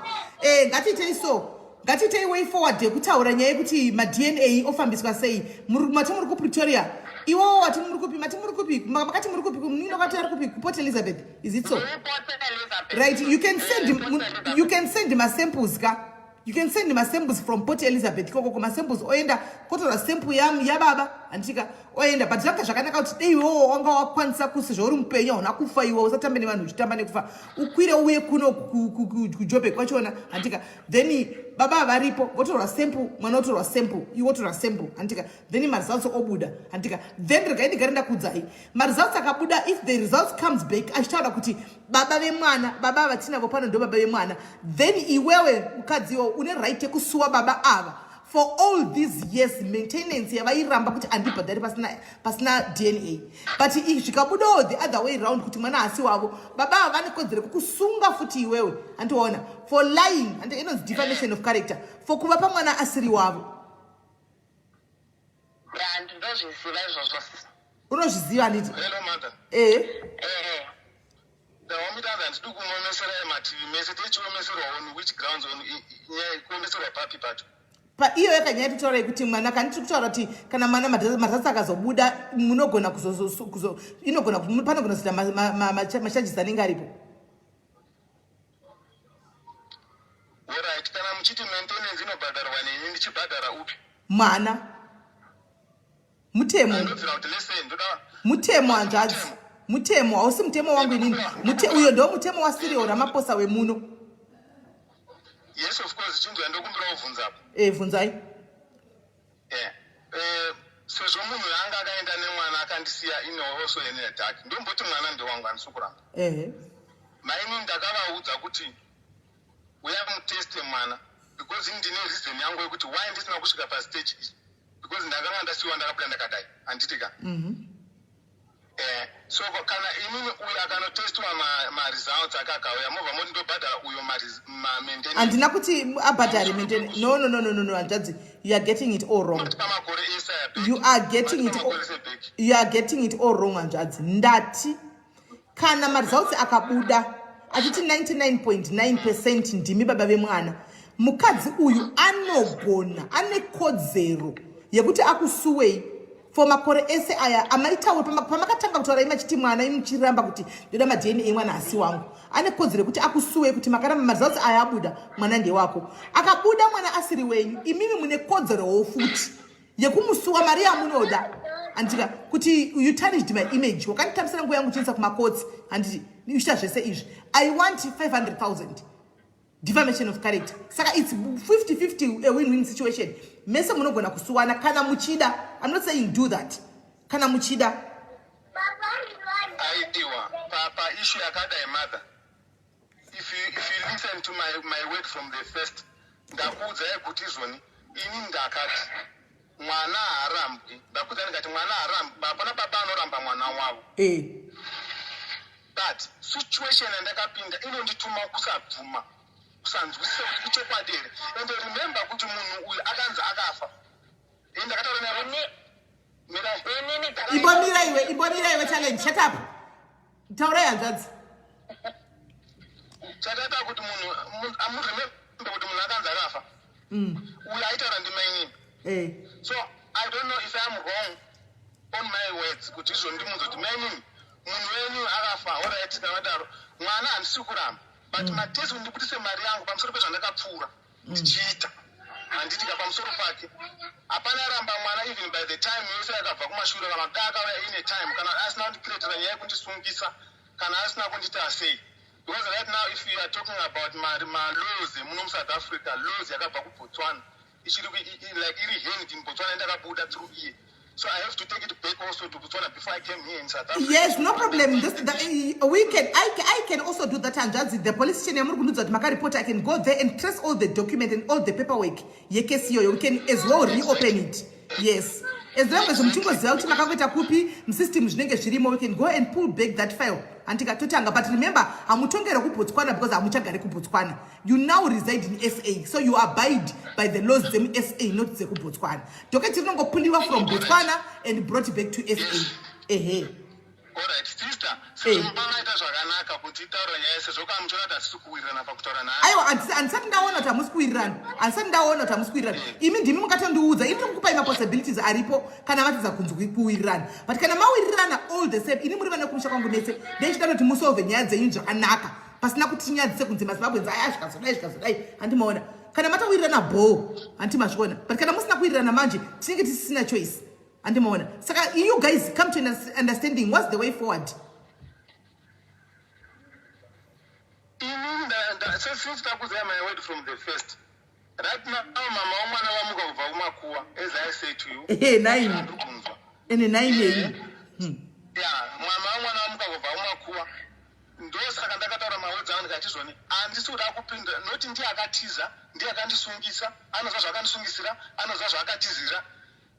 Ngatitei so, ngatitei way forward yekutaura nyaya yekuti maDNA ofambiswa sei. Mati muri kuPretoria, iwowo wati muri kupi? Mati muri kupi? Makati muri kupi? Munino kati ari kupi? KuPort Elizabeth, is it so?
Port Elizabeth.
Right, you can send
Port Elizabeth.
You can send masamples ka, you can send masamples from Port Elizabeth ikoko. Masamples oenda kotora sample yababa, handitika? Oenda. But zvanga zvakanaka kuti dei iwowo wanga wakwanisa kusi zvauri mupenyu, hauna kufa iwe, usatambe nevanhu uchitamba nekufa, ukwire uye kuno kuJoburg kwachona, handika? Then baba varipo votorwa sample, mwana otorwa sample, iwe wotorwa sample, handika? Then maresults obuda, handika? Then regai ndigare ndakuudzai, maresults akabuda, if the results comes back achitaura kuti baba vemwana, baba vatinavo pano ndo baba vemwana, then iwewe mukadziwo une right yekusuwa baba ava for all these years, maintenance yavairamba kuti andibhadhari pasina DNA. But zvikabudawo the other way round kuti mwana hasi wavo, baba ava vane kodzero yekukusunga futi iwewe, handiona, for lying, handi? Inonzi defamation of character, for kuvapa mwana asiri wavo.
Ya, ndinozviziva izvozvo, sisi.
Unozviziva, handiti?
Hello, mother.
Ehe.
Ehe.
Ndawamutanga, handidi kumuomeserai mativi mese. Tichiomeserwa on which grounds? On nyaya kuomeserwa papi pacho?
Paiyo yakanyaya titaura yekuti mwana, kani tiri kutaura kuti kana mwana maresults akazobuda, munogona kuzo inogona panogona kuzoita macharges anenge aripo.
Alright, kana muchiti maintenance inobhadharwa neni, ndichibhadhara upi?
Mwana, mutemo.
Ndobvira kuti lese ndoda.
Mutemo, hanzvadzi, mutemo. Hausi mutemo wangu inini. Uyo ndo mutemo waCyril Ramaphosa wemuno.
Yes, of course. Chinzwa, ndokumbira kubvunzapo.
E, bvunzai.
Sezvo munhu anga akaenda nemwana akandisiya ine also ine dark, ndomboti mwana ndewangu, handisi kuramba. Maini ndakavaudza kuti uya muteste mwana, because ini ndine reason yangu yekuti why ndisina kusvika pastage iyi, because ndakanga ndasiyiwa, ndakabuda ndakadai, handiti ka? So kana inini uyu akanotestiwa, maresults ake akauya, mobva moti ndobhadhara uyo mamaintenance?
Handina kuti abhadhare maintenance. No, no, no, no, no, no, hanzvadzi, you are getting it all wrong.
Pamakore ese aya back.
You are getting it all,
Pamakore ese back.
You are getting it all wrong, hanzvadzi. Ndati kana maresults akabuda achiti 99.9% ndimi baba vemwana, mukadzi uyu anogona, ane kodzero yekuti akusuwei for makore ese aya amaitaura. Pamakatanga kutaura imachiti mwana, imuchiramba kuti ndoda maDNA, mwana asi wangu, ane kodzero yekuti akusuwei kuti makaramba, maresults aya abuda, mwana ndewako. Akabuda mwana asiri wenyu, imimi mune kodzerowo futi yekumusuwa mari yamunoda. Handika kuti you tarnished my image, wakanditambisira nguva yangu uchiendesa kumakotsi, handiti uchiita zvese izvi. I want 500 000 defamation of character. Saka it's 50-50, a win-win situation. Mese munogona kusuwana kana muchida. I'm not saying do that, kana muchida.
Aiwa, paissue yakadai, mother, if you listen to my word from the first, ndakuudzai kuti izvoni ini ndakati mwana haarambwi. Ndakuudzai ndikati mwana haarambwi, hapana baba anoramba mwana wavo. But situation yandakapinda inondituma kusabvuma, kusanzwisisa kuti ichokwadi here. And remember kuti munhu uyu akanzi akafa. Ini ndakataura naye. Mirai.
Inini
Imbomira iwe, imbomira iwe, Challenge. Shut up. Taurai, hanzvadzi.
Chakaita kuti munhu amuremember kuti munhu akanzi akafa, uyu aitaura ndimainini. So I don't know if I'm wrong on my words kuti izvo ndimunza kuti mainini, munhu wenyu akafa. Alright, kana mwana handisi kuramba, but matest kuti ndibudise mari yangu pamusoro pezvandakapfuura ndichiita, handitika pamusoro pake hapana ramba mwana. Even by the time yose akabva kumashure, kana da akauya ine time, kana asina kundicreatira nyaya yekundisungisa, kana asina kundiita sei, because right now if you are talking about malaws emuno muSouth Africa, laws yakabva kuBotswana ichiri like iri hand in Botswana, ndakabuda through iye, so I have to take it back also to Botswana before I came here in South Africa.
Yes, no problem. This, the, we can I, I can also do that, hanzvadzi. The police station yamuri kundiudza kuti makaripota, I can go there and trace all the document and all the paperwork yekesi iyoyo. We can as well reopen it, yes, as long as muchingoziva kuti makangoita kupi musystem, zvinenge zvirimo. We can go and pull back that file, handika totanga. But remember, hamutongere kuBotswana because hamuchagari kuBotswana. You now reside in SA, so you abide by the laws dzemuSA, not dzekuBotswana. Docket rinongopuliwa from Botswana and brought back to SA, ehe.
Alright, sister, sezvo pamaita zvakanaka kuti taura nyaya, sezvo kana muchiona kuti hatisi kuwirirana pakutaura naye.
Aiwa, handisati ndaona kuti hamusi kuwirirana. Handisati ndaona kuti hamusi kuwirirana. Imi ndimi mungatondiudza. Ini ndikukupai mapossibilities aripo kana vatidza kunzwi kuwirirana. But kana mawirirana, all the same, ini muri vana kumusha kwangu mese. Ndeichida kuti musolve nyaya dzenyu zvakanaka, pasina kuti tinyadzise kunzi maZimbabweans aya zvikazodai, zvikazodai. Handimaona kana matawirirana bho, handi mazviona. But kana musina kuwirirana manje, tinenge tisisina choice, handimaona. Saka you guys come to an understanding. What's the way forward?
Inini since takuziva my word from the first, right now mama womwana vamuka kubva kumakuwa, as I say to you.
Ehe, nine.
Ndiri kunzwa.
Ene 9 yeyi.
Ya, mama womwana vamuka kubva kumakuwa. Ndosaka ndakataura mawords angu ndikati zvoni handisi kuda kupinda noti ndiye akatiza, ndiye akandisungisa, anoziva zvakandisungisira, anoziva zvaakatizira.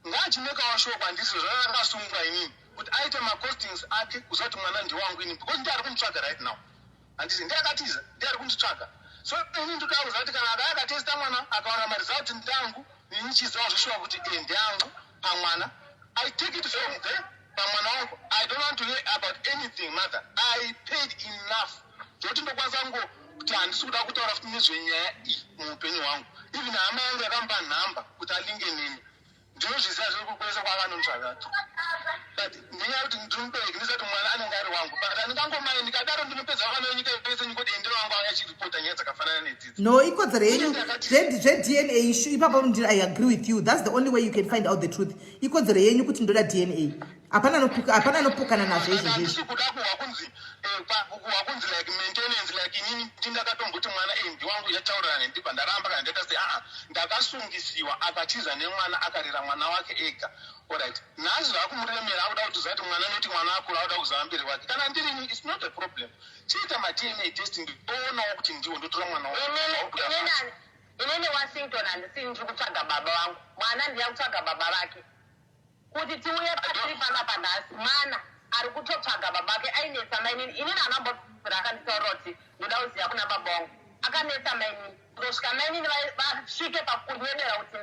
Ngaachimekawo shoko handisi zvakakasungwa inini kuti aite macostings ake kuziva kuti mwana ndiwangu inini, because ndiye ari kunditsvaga right now. Handisi ndiye akatiza, ndiye ari kunditsvaga. So ini ndoda kuziva kuti kana akaya akatesta mwana akaona maresult ndangu, ini chiziva zveshuwa kuti e ndeangu pamwana. I take it from there pamwana wangu. I don't want to hear about anything, mother. I paid enough zvokuti ndokwanisa ngo kuti handisi kuda kutaura futi nezvenyaya iyi muupenyu hwangu. Even hama yangu yakamupa nhamba kuti alinge neni, ndinozviziva zviri kukwesa kwavanonzvaga, but nenyaya yekuti ndiri mubereki, ndisati mwana anenge ari wangu, but handingangomai ndikadaro ndinopedza vana venyika yese nyikoti endero wangu achiripota nyaya dzakafanana nedzidzi.
No, ikodzero yenyu. ZveDNA issue ipapo I agree with you. That's the only way you can find out the truth. Ikodzero yenyu kuti ndoda DNA. Hapana anopokana nazvo izvozvo.
Handisi kuda kuhwa kunzi kuhwa kunzi like maintenance, like inini ndindakatomboti mwana ndiwangu, yataurirana ndibva ndaramba kana ndaita sei. Aa, ndakasungisiwa, akatiza nemwana, akarera mwana wake ega. Alright, nhasi zvakumuremera, akuda kutoziva kuti mwana, noti mwana akura, akuda kuziva mberi wake. Kana ndirini, it's not a problem. Chiita maDNA test, ndoonawo kuti ndiwo, ndotora mwana wangu.
Inini Washington, handisi ndiri kutsvaga baba vangu. Mwana ndiya kutsvaga baba vake kuti tiuye patiri panapa nhasi. Mwana ari kutotsvaga baba vake. Ainetsa mainini. Inini anambobvira akanditaurira kuti ndoda kuziva kuna baba vangu. Akanetsa mainini kutosvika mainini vasvike pakunyemera kuti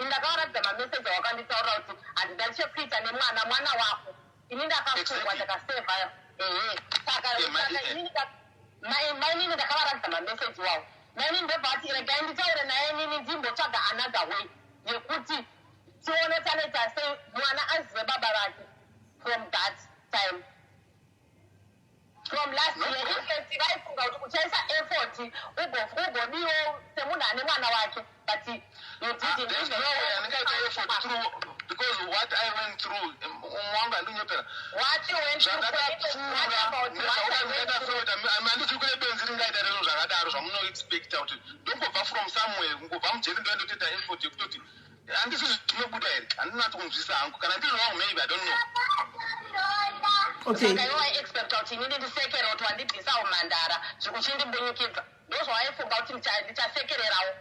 ndakavaratidza mameseji awakanditaurira kuti handina chekuita nemwana, mwana wako. Ini ndakafungwa, ndakasevha, ehe. Saka inini mainini ndakavaratidza mameseji wawo. Mainini ndobva ati regai nditaure naye inini, ndimbotsvaga another way yekuti tione tanoita sei mwana azive baba vake. From that time, from last year, in fact vaifunga kuti uchaisa effort ugodiwo semunhu ane mwana wake, but you didn't.
There's no way andingaita effort through. Because what I went through, umwe wangu handinyepera.
What you went through, what about what I went through?
Zvandakapfuura, handisi kune benzi ringaita rero zvakadaro zvamunoexpecta kuti ndongobva from somewhere, kungobva mujeri, ndoendotoita effort yekutoti handisi zvinobuda here. Handinatso kunzwisa hangu kana ndiri wrong, maybe, I don't know.
Okay.
Saka iwe waiexpecta kuti inini ndisekere kuti wandibvisa umhandara, zvikuchindimbunyikidza? Ndozvawaifunga kuti ndichasekererawo?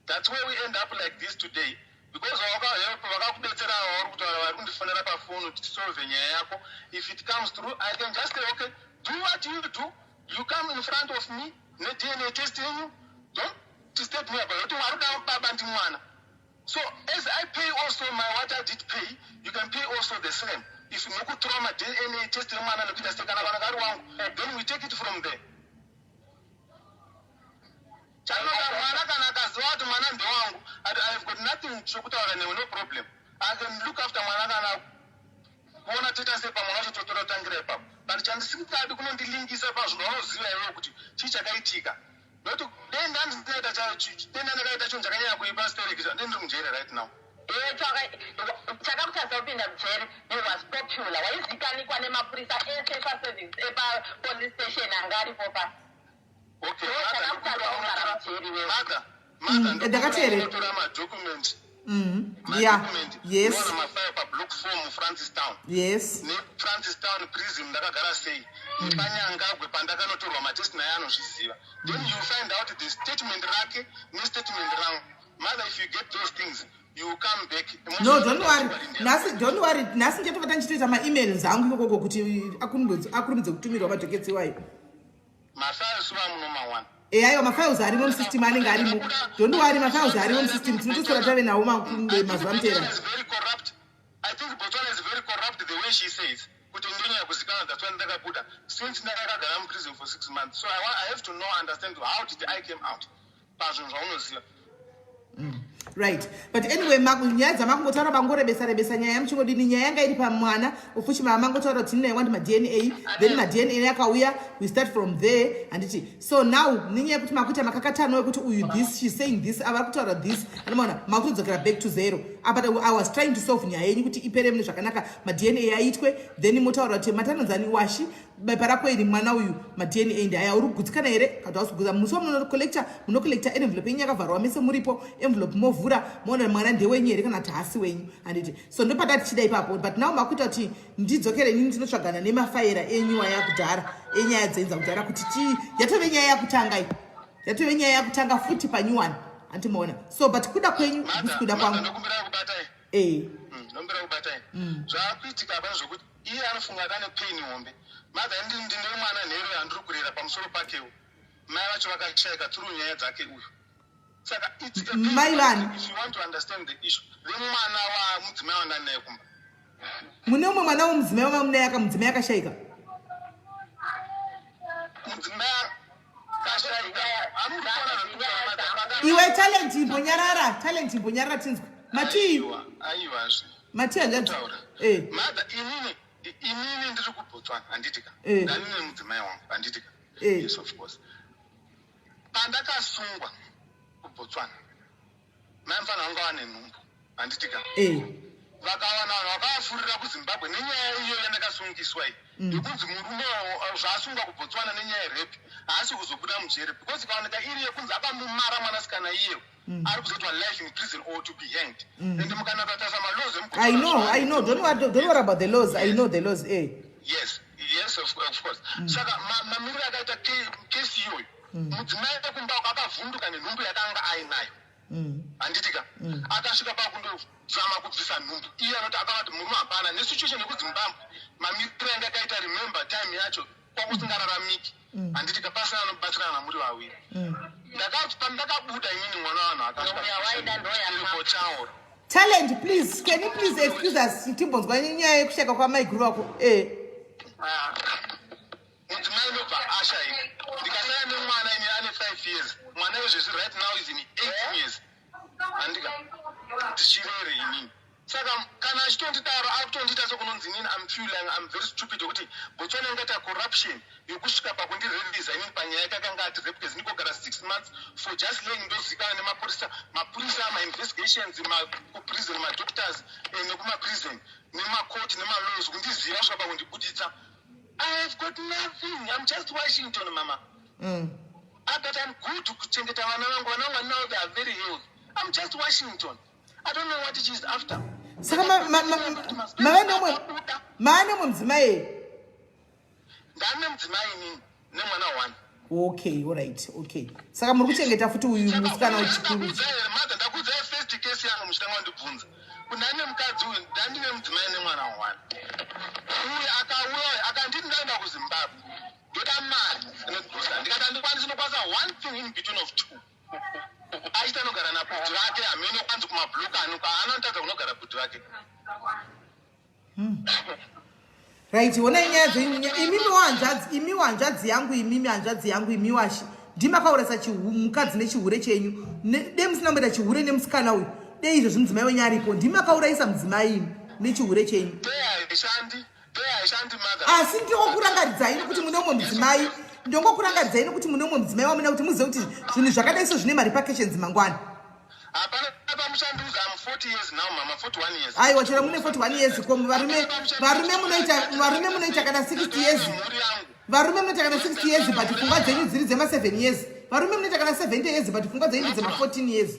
That's where we end up like this today, because vakahelp, vakakubetsera, vari kutaura, vari kundifonera pafoni kuti tisolve nyaya yako. If it comes through, I can just say, "Okay, do what you do. You come in front of me neDNA test yenyu. Don't disturb me about kuti mwari uda baba ndimwana." So as I pay also my, what I did pay, you can pay also the same. If nokutora maDNA test emwana nekuita sei, kana kana kari wangu, then we take it from there. Chanoda mwana, kana akaziva kuti mwana ndewangu, I have got nothing chokutaura newe, no problem. I can look after mwana, kana kuona toita sei pamwana wacho, totora kutangira ipapo. But chandisingadi kunondilingisa pazvinhu vanoziva iwewe kuti chii chakaitika, nokuti dei ndandinaita, dei ndandakaita chinhu chakanyanya kuipa stereki, dei ndiri mujeri right now.
Iwe chakakutadza kupinda mujeri, you was popular, waizikanikwa nemapurisa ese epaservice, epapolice station anga aripo pa.
Okay.
Ndo chakakutadza kugara mujeri wewe.
Mother,
Ndakateerera.
tora madocument. Mafile pablock 4 muFrancis Town. NeFrancis Town prison ndakagara sei, nepanyangagwe pandakanotorwa matest naye anozviziva. Then you find out the statement rake nestatement rangu. Mother, if you get those things, you will come back.
No, don't worry nhasi, don't worry nhasi. Ndichatobata ndichitoita maemails angu ikokoko kuti akurumidze kutumirwa madocuments iwayo.
Mafiles vamunomawana.
E, aiwa, mafiles arimo musystem, anenge arimo. Don't worry, mafiles arimo musystem, tinotoswera tave nawo mazuva mutera.
Botswana is very corrupt. I think Botswana is very corrupt, the way she says. Kuti ndonyanya kuzikanwa, that's why ndakabuda. Since ndakagara muprison for 6 months. So I have to know, understand how did I came out. Pazvinhu zvaunoziva.
Right, but anyway, nyaya dzamakungotaura mangorebesa rebesa nyaya muchingodini. Nyaya yanga iri pamwana ufuchi, mama mangotaura kuti nina want maDNA, then maDNA akauya, we start from there, handiti? So now nenyaya yekuti makuita makakatano ekuti uyu this, she's saying this, ava kutaura this, anomaona makutodzokera back to zero. But I was trying to solve nyaya yenyu kuti ipere mune zvakanaka, maDNA aitwe, then motaura kuti matanonzani washi bepa rako iri, mwana uyu maDNA ndaya, uri kugutsikana here kana hausi kugutsa? Musi wamunocollecta, munocollecta envelope yenyu yakavharwa, mese muripo, envelope movhura, moona mwana ndewenyu here kana kuti haasi wenyu, handiti? So ndopata tichida ipapo, but now makuita kuti ndidzokere inini tinotsvagana nemafaira enyu aya kudhara, enyaya dzenza kudhara, kuti ti yatove nyaya yakutanga iyi, yatove nyaya yakutanga futi panyuwani, handimaona? So but kuda kwenyu hakusi kuda kwangu.
Ndokumbira kubatai.
E.
Ndokumbira kubatai. Zvaakuitika hapana zvokuti iye anofunga ati ane pain hombe. Mother, ndine mwana nherera yandiri kurera pamusoro pakewo. Mai vacho vakashayika through nyaya dzake uyu. Saka it's a pain.
Mai vani?
If you want to understand the issue, vemwana wamudzimai wandanaye kumba.
Mune umwe mwana womudzimai wamamunaye akamudzimai akashayika?
Mudzimai akashayika.
Iwe Talent, imbonyarara. Talent, imbonyarara tinzwe matii.
Aiwa, aiwazve.
Matii, hanzvadzi?
Kutaura.
E.
Mother, inini ndiri kuBotswana, handitika?
Eh.
Ndanine mudzimai wangu, handitika?
Eh.
Yes, of course. Pandakasungwa kuBotswana, mai mufana vanga vane nhumbu, handitika?
E.
Vakawana vanhu vakavafurira kuZimbabwe nenyaya iyo yandakasungiswa iyi, yekunzi murume zvaasungwa kuBotswana nenyaya yerape haasi kuzobuda mujere, because ikaoneka iri yekunzi akamumara mwanasikana iyeyo, ari kuzoitwa life in prison or to be hanged. And mukanakatarisa malaws.
I know, I know. Don't worry, don't worry about the laws. I know the laws, eh.
Yes, of course. Saka mamiriro akaita kesi iyoyo, mudzimai wekumba akavhunduka nenhumbu yakanga ainayo, handitika? Akasvika pakundozama kubvisa nhumbu iye, anoti akavati murume hapana nesituation yekuZimbabwe, mamiriro anga akaita. Remember, time yacho kwakusingararamiki, handitika? Pasina anobatsirana namuri vaviri. Ndakati pandakabuda inini, mwana wavanhu
Ndoya waida, ndoya
akasvika.
Talent, please, can you please excuse us timbonzwa nyaya yekushayika kwamaiguru vako, eh.
Mudzimai nobva ashayika, ndikasara nemwana ini ane 5 years. Mwana wezvezvi right now is in 8 years, handika? Ndichirere inini. Saka kana achitondidaro, akutondiita sekunonzi inini am feeling I'm very stupid, yekuti Botswana ingaita corruption yokusvika pakundireleasa inini panyaya yake akanga ati rape case, ndikogara 6 months for just laying. Ndozivikanwa nemapurisa, mapurisa, mainvestigations, kuprison, madoctors, nekumaprison, nemakoti, nemalaws, kundiziva kusvika pakundibuditsa. I have got nothing. I'm just Washington, mama. But I'm good kuchengeta vana vangu. Vana vangu now, they are very healthy. I'm just Washington. I don't know what it is after.
Saka mava nemwe mudzimai?
Ndane mudzimai inini nemwana one.
Okay, alright, okay. Saka muri kuchengeta futi uyu musikana wechikuru?
Mother, ndakuudzai first case yangu muchitanga kundibvunza kuti ndane mukadzi uyu, ndandine mudzimai nemwana one. Uyu akauya akanditi, "Ndaenda kuZimbabwe, ndoda mari inogusa." Ndikati, "Handikwanisi, ndokwanisa one thing in between of two." Achiti anogara nabhudhi vake, hamene kwanzi kumablock anuka, haana kunogara bhudhi vake.
Right, honai nyaya dzenyu. Imimi hanzvadzi, imiwo hanzvadzi yangu, imimi hanzvadzi yangu, imiwashi ndimakaurasa mukadzi nechihure chenyu. De musina kumboita chihure nemusikana uyu, de izvozvi mudzimai wenyu aripo. Ndimakaurayisa mudzimai imi nechihure chenyu.
Haishandi, haishandi, mother.
Asi ndinokurangaridzai nekuti mune umwe mudzimai. Ndongokurangaridzai nekuti mune umwe mudzimai wamuna, kuti muzive kuti zvinhu zvakadai so zvine marepercussions mangwana.
Hapana pamushanduza. Am 40 years now, mama, 41 years.
Aiwa, chero mune 41 years ko, varume munoita kana 60 years.
Mhuri yangu.
Varume munoita kana 60 years, but pfungwa dzenyu dziri dzema7 years. Varume munoita kana 70 years, but pfungwa dzenyu dzema14 years.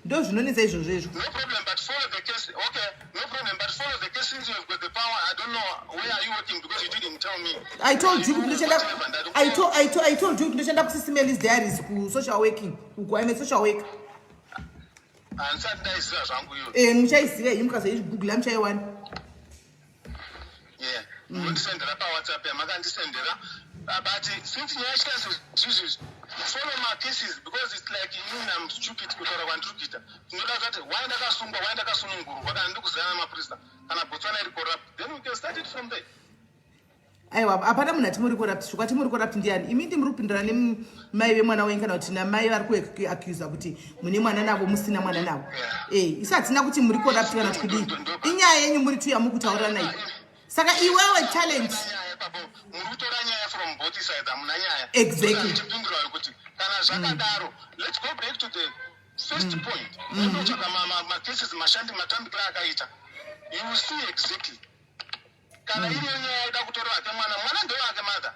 Ndo zvinonetsa izvozvo izvo.
No problem, but follow the case. Okay, no problem, but follow the case since you've got the power. I don't know where are you working, because you didn't tell me.
I told you kuti ndoshanda. I told you kuti ndoshanda kuSisi Melly's Diaries, kusocial working uku. I'm a social worker.
Handisati ndaiziva zvangu iyo.
Muchaiziva iyi, mukazoigoogle muchaiwana.
Yeah, munondisendera paWhatsApp yamakandisendera. But since nyaya yachiita sezvizvi, follow my cases, because it's like inini am stupid kutaura kwandiri kuita. Tinoda kuti why ndakasungwa, why ndakasunungurwa, kana ndiri kuzivana namapurisa, kana Botswana iri corrupt, then we can start it from there.
Aiwa, hapana munhu ati muri corrupt. Zvokwati muri corrupt ndiani? Imi ndi muri kupindura nemai vemwana wenyu, kana kuti namai vari kuaccusa kuti mune mwana navo, musina mwana navo. Isu hatina kuti muri corrupt kana kuti kudii. Inyaya yenyu muri tuya mukutaurira nai. Saka iwewe Talent,
Nyaya ipapo, muri kutora nyaya from both sides, hamuna nyaya.
Exactly.
Chipindura kuti kana zvakadaro, let's go back to the first point. Unotsvaka macases, mashandi matambikiro akaita, you will see exactly. Kana iriyo nyaya ida kutora hake mwana, mwana ndewake, mother,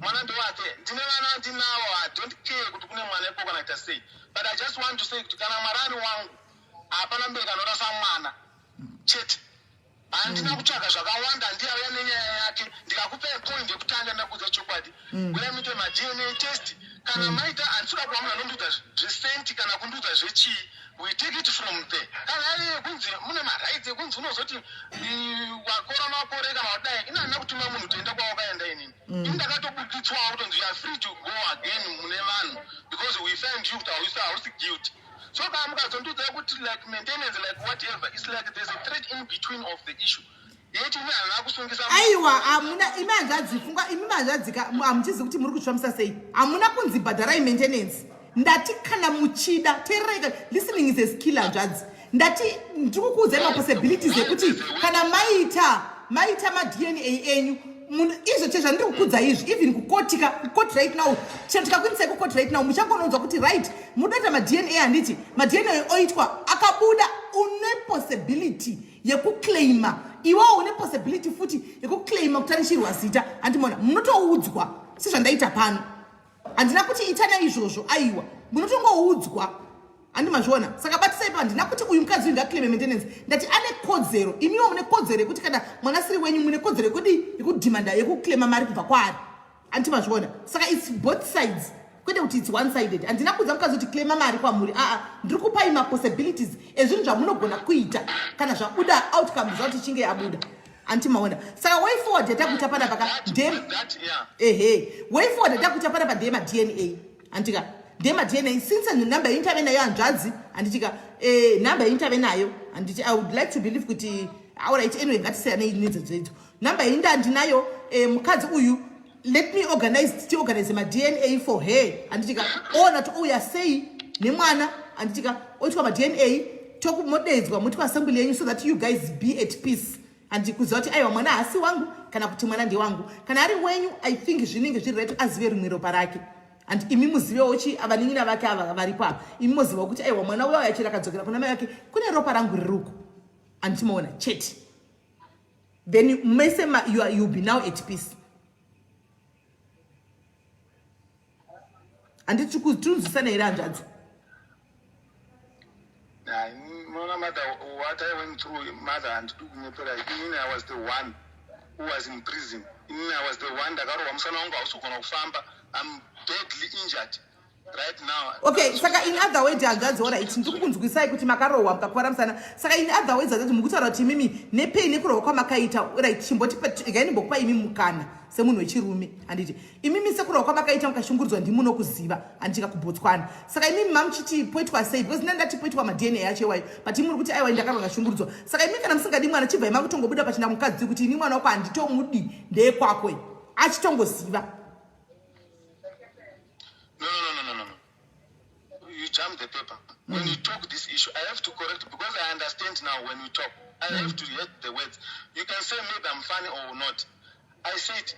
mwana ndewake. Ndine vana ndinawo. I don't care kuti kune mwana iko kana ita sei, but I just want to say kuti kana mwari ari wangu, hapana mubereki anorasa mwana chete. Handina kutsvaga zvakawanda. Ndiyauya nenyaya yake, ndikakupai point yekutanga, ndakuudza chokwadi. Uya muite maDNA test. Kana maita, handisida kuva munhu anondiudza zvesenti kana kundiudza zvechii. We take it from there. Kana ari yekunzi mune marights ekunzi unozoti wakora makore kana wadai, ina handina kutuma munhu kuti enda kwawakaenda inini. Ini ndakatobuditswawo kutonzi, "You are free to go again mune vanhu because we find you kuti hausi guilty." So kana mukazondiudza kuti like maintenance, like whatever, it's like there's a thread in between of the issue yeti ine handina kusungisa.
Aiwa, hamuna. Imi hanzvadzi, funga imi hanzvadzika, hamuchizivi kuti muri kuzvifambisa sei. Hamuna kunzi bhadharai maintenance. Ndati kana muchida, teererai, listening is a skill, hanzvadzi. Ndati ndiri kukuudzai mapossibilities ekuti kana maita maDNA enyu, munhu izvo che zvandiri kukudza izvi, even kukotika, kukoti right now, chero tikakuindisai kukoti right now, muchangononzwa kuti right, munoita maDNA, handiti? MaDNA oitwa, akabuda, une possibility yekuclaima. Iwewo une possibility futi yekuclaima kutarisirwa zita, handimona? Munotoudzwa sezvandaita pano. Handina kuti itana izvozvo, aiwa, munotongoudzwa, handi mazviona? Saka batisai pa, handina kuti uyu mukadzi uyu ngaclaime maintenance. Ndati ane kodzero. Imiwo mune kodzero yekuti kana mwana siri wenyu, mune kodzero yekudi, yekudhimanda, yekuclaima mari kubva kwaari, handi mazviona? Saka it's both sides, kwete kuti it's one sided. Handina kuudza mukadzi kuti claima mari kwamuri. Aa, ndiri kupai mapossibilities ezvinhu zvamunogona kuita kana zvabuda, outcome result ichinge yabuda, handiti maona? Saka way forward yatakuita panapa ka ehe, way forward yatakuita panapa ndeye maDNA, handitika? Ndeye maDNA. Since nhamba yenyu tave nayo, hanzvadzi, handitika? Nhamba yenyu tave nayo, handiti? I would like to believe kuti, alright, anyway, ngatisiyanei nedzedzo idzo. Nhamba yenyu ndandinayo. Mukadzi uyu, let me organize, tiorganize maDNA for her, handitika? Oona kuti ouya sei nemwana, handitika? Oitwa maDNA. Tokumodeedzwa moti kuassembly yenyu so that you guys be at peace and kuziva kuti aiwa mwana haasi wangu kana kuti mwana ndewangu. Kana ari wenyu, I think zvinenge zviri right azive rimwe ropa rake and imi muzivewo chi avanin'ina vake ava varipo ava, imi mozivawo kuti aiwa mwana uya achiri akadzokera kuna mai vake kune ropa rangu ririuko, anditimaona chete. Then mese you'll be now at peace. Handiti tikunzwisana here, hanzvadzi?
Mona mother, what I went through, mother, handidi kunyepera. Inini I was the one who was in prison. Inini I was the one ndakarohwa musana wangu, hausi kugona kufamba. I'm badly injured right now.
Okay, saka in other words, hanzvadzi, alright, ndiri kukunzwisai kuti makarohwa mukakuvara musana. Saka in other words, hanzvadzi, mukutaura kuti imimi nepain nekurohwa kwamakaita, right, chimboti regai ndimbokupa imi mukana semunhu wechirume, handiti? Imimi sekurohwa kwamakaita mukashungurudzwa, ndimunokuziva, handitika kuBotswana. Saka imimi mamuchiti poitwa sei? Because ndina ndati poitwa maDNA acho iwayo, but imuri kuti aiwa, ndakarwa ndashungurudzwa. Saka imi kana musingadi mwana, chibvai makutongobuda pachina mukadzi kuti ini mwana wako handitomudi, ndeekwakwe, achitongoziva.
No, no, no, no, no, no. You jump the paper. When you talk this issue, I have to correct because I understand now when you talk. I have to hear the words. You can say maybe I'm funny or not. I said,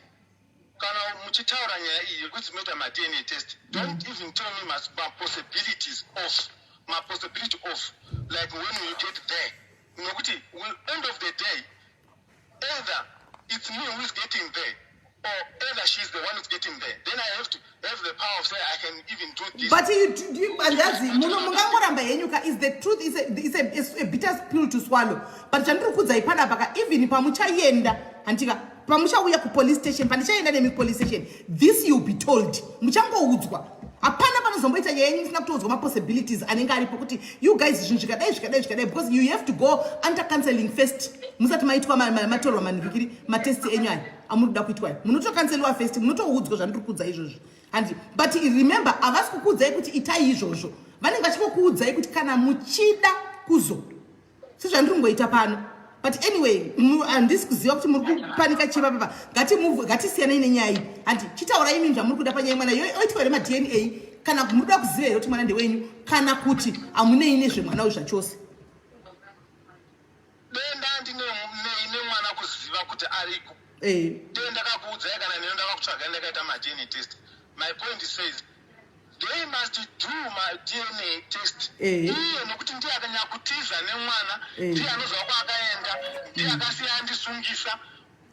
kana muchitaura nyaya iyi yekuti munoita maDNA test, don't even tell me ma possibilities of ma possibility of like when you get there, nokuti end of the day either it's me who is getting there or either she's the one who's getting there. Then I have to have the power of say I can even do this.
But you, hanzvadzi, muno mungangoramba henyu ka. Is the truth is a bitter pill to swallow, but chandiri kudzai panapa ka, even pamuchaenda, handika, pamuchauya kupolice station, pandichaenda nemi kupolice station, this you'll be told, muchangoudzwa. Hapana panozomboita nyaya yenyu musina kutoudzwa mapossibilities anenge aripo kuti you guys, zvinhu zvikadai, zvikadai, zvikadai, because you have to go under counseling first musati maitwa matorwa manhikiri matest enyu aya amuri kuda kuitwa. Munotokanseliwa first, munotoudzwa zvandiri kuudza izvozvo, handi? But remember, havasi kukuudzai kuti itai izvozvo, vanenge vachingokuudzai kuti kana muchida kuzo sezvandiri kungoita pano. But anyway, handisi kuziva kuti muri kupanika chiva papa. Ngatisiyanei nenyaya iyi, handi? Chitaurai imi zvamuri kuda panyaya yemwana. Oitwa here maDNA, kana muri kuda kuziva here kuti mwana ndewenyu, kana kuti hamunei nezvemwana uyu zvachose?
Denda ndine nei nemwana kuziva kuti ariko. Dei ndakakuudzai kana neno ndakakutsvagai ndakaita maDNA test. My point says they must do maDNA test. Iye nokuti ndiye akanyakutiza nemwana, ndiye anoziva kwaakaenda, ndiye akasiya andisungisa.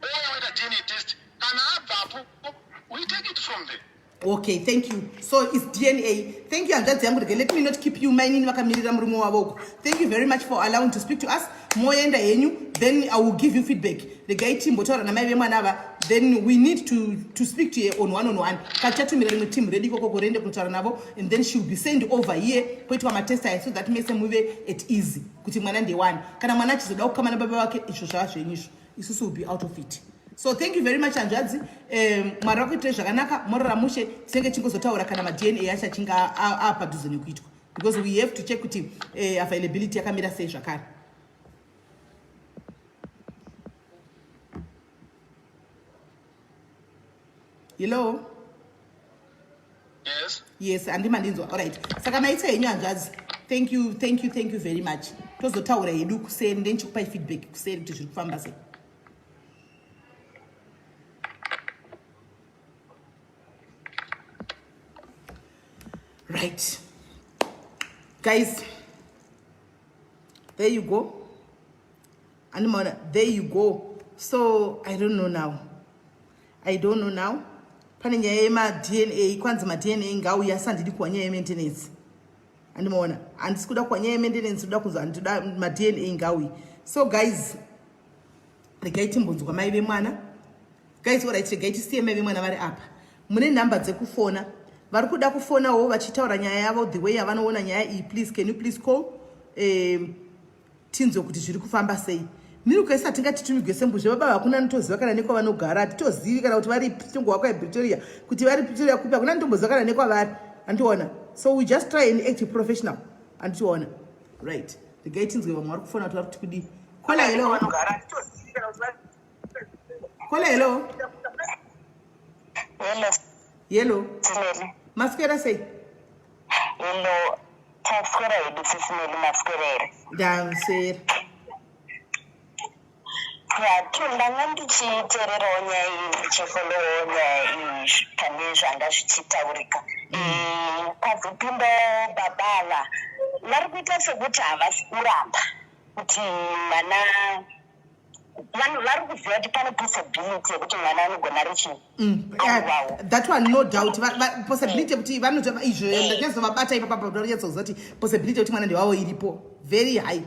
Ouya waita DNA test, kana abvapo we take it from there.
Okay, thank you. So it's DNA. Thank you, hanzvadzi yangu. Rege, let me not keep you. Mainini vakamirira murume wavo uko. Thank you very much for allowing to speak to us. Moenda henyu, then I will give you feedback. Regai timbotaura namai vemwana ava, then we need to speak to her on one. Kachatumira rimwe team redu ikoko riende kunotaura navo, and then she will be sent over here poitwa matest aya so that mese muve at easy kuti mwana ndewani. Kana mwana achizoda kukama nababa vake, izvo zvava zvenyu izvo, isusu will be out of it. So thank you very much, hanzvadzi. Mwari vakuitirai zvakanaka, morora mushe. Tinenge tingozotaura kana maDNA acho achinge apadhuze nekuitwa, because we have to check kuti availability yakamira sei zvakare. Hello?
Yes.
Yes, handima ndinzwa. Alright, saka maita henyu, hanzvadzi. Thank you, thank you, thank you very much. Tozotaura hedu kuseni, ndenchikupai feedback kuseni kuti zviri kufamba sei. Right guys, there you go. Animaona, there you go. So I don't know now, I don't know now. Pane nyaya yemaDNA, kwanzi maDNA ngauya, asi handidi kuwa nyaya yemaintenance. Andimaona, handisi kuda kuwa nyaya yemaintenance, ndoda kunzwa, handida maDNA ngauyi. So guys, regai timbonzwa mai vemwana. Guys, alright, regai tisiye mai vemwana vari apa. Mune nhamba dzekufona, vari kuda kufonawo vachitaura nyaya yavo the way yavanoona nyaya iyi, please, can you please call, tinzwe kuti zviri kufamba sei. Mirukaisi hatingatitumigwe sembuzve baba hakuna anotoziva kana nekwavanogara. Hatitozivi kana kuti vari tongova kwaPretoria, kuti vari Pretoria kupi, hakuna anotomboziva kana nekwavari, handiona? So we just try and act professional, handitiona? Right, regai tinzwe vamwe vari kufona kuti vari kuti kudii. Caller, hello. Caller, hello.
Hello.
Hello.
Tineri.
Maswera sei?
Hello.
Taswera hedu sisi Meli, maswera here?
Ndaswera.
Ya, tu ndanga ndichiteererawo nyaya iyi, ndichifolowawo nyaya iyi pane zvanga zvichitaurika. Kwazopindawo baba ava vari kuita sekuti havasi kuramba kuti mwana, vanhu vari kuziva kuti pane possibility yekuti mwana anogona richii ariwawo.
That one, no doubt. Possibility yekuti vanoti izvo, ndanyazovabata ipapa pakunyatsoziva kuti possibility yekuti mwana ndewavo iripo very high.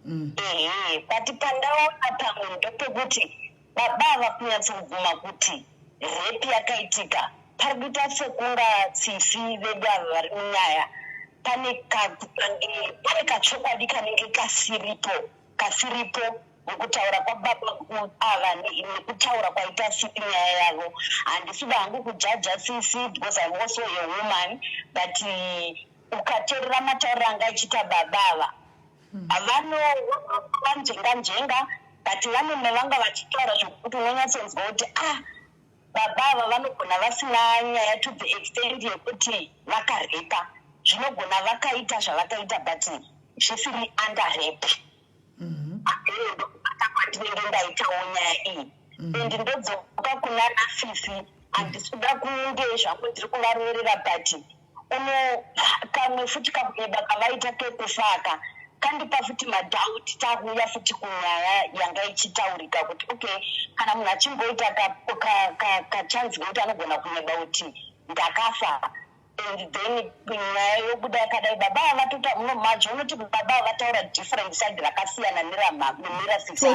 Ehe, but pandaona pamwe ndopekuti baba ava kunyatsobvuma kuti rape yakaitika, pari kuita sekunga sisi vedu ava vari munyaya pane kachokwadi kanenge kasiripo mukutaura kwababa ava nekutaura kwaita sisi nyaya yavo. Handisi hangu kujaja sisi because I'm also a woman, but ukateerera matauriro anga achiita baba ava, vanonjenga njenga, but vanome vanga vachitaura zvokuti unonyatsonzwa kuti, ah, baba ava vanogona vasina nyaya to the extent yekuti vakarepa. Zvinogona vakaita zvavakaita, but zvisiri under rape. Ndokubata kwandinenge ndaitawo nyaya iyi. And ndodzoka kuna nasisi, handisi kuda kunge zvangu ndiri kuvaroverera, but uno kamwe futi kakunyeba kavaita kekufaka kandipa futi madoubt. Takuuya futi kunyaya yanga ichitaurika kuti, okay, kana munhu achimboita kachanzi kekuti anogona kunyeba kuti ndakafa, and then nyaya yobuda yakadai, baba ava majo unoti baba ava vataura different side rakasiyana nerasisi.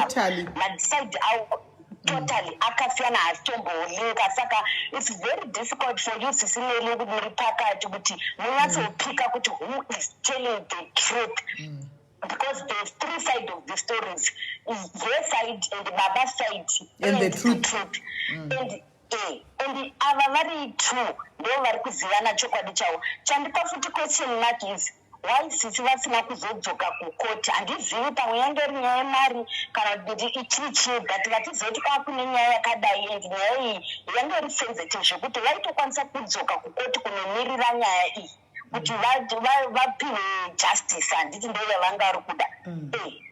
Maside avo totally akasiyana, hasitombolinka. Saka it's very difficult for you, sisi Meli, kuti muri pakati, kuti munyatsopika kuti who is telling the truth, because there's three side of the stories: your side and baba side
and the truth.
Truth. And ava vari two ndo vari kuzivana chokwadi chavo. Chandipa futi question mark is why sisi vasina kuzodzoka kukoti. Handizivi, pamwe yange iri nyaya yemari kana kuti ichii chii, but vachizoti kwakune nyaya yakadai, and nyaya iyi yange iri sensitive zvekuti vaitokwanisa kudzoka kukoti kunomirira nyaya iyi kuti vapiwe justice. Handiti ndo yavanga vari kuda?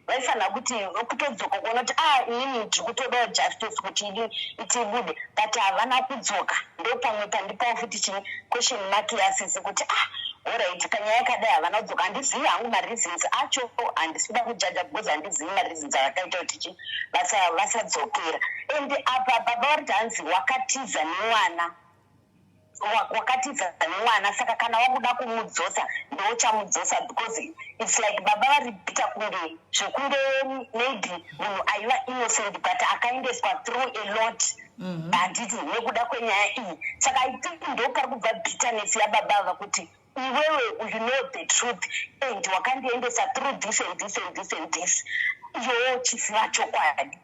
Vaifanira kuti kutodzoka kuona kuti, ah, inini ndiri kutodawo justice kuti idi itibude, but havana kudzoka. Ndo pamwe pandipawo futi chii, question mark yasisi kuti, ah, alright, kanyaya yakadai havana kudzoka. Handizivi hangu mareasons acho, handisi kuda kujaja because handizivi mareasons avakaita kuti chi vasadzokera. And apa baba vari kuti hanzi wakatiza nemwana, wakatiza nemwana, saka kana wakuda kumudzosa ndouchamudzosa, because it's like baba vari bitter kunge zvekunge maybe munhu aiva innocent but akaendeswa through a lot, handiti, nekuda kwenyaya iyi. Saka I think ndo pari kubva bitterness yababa ava kuti iwewe, you know the truth and wakandiendesa through this and this and this and this, iwewo uchiziva chokwadi.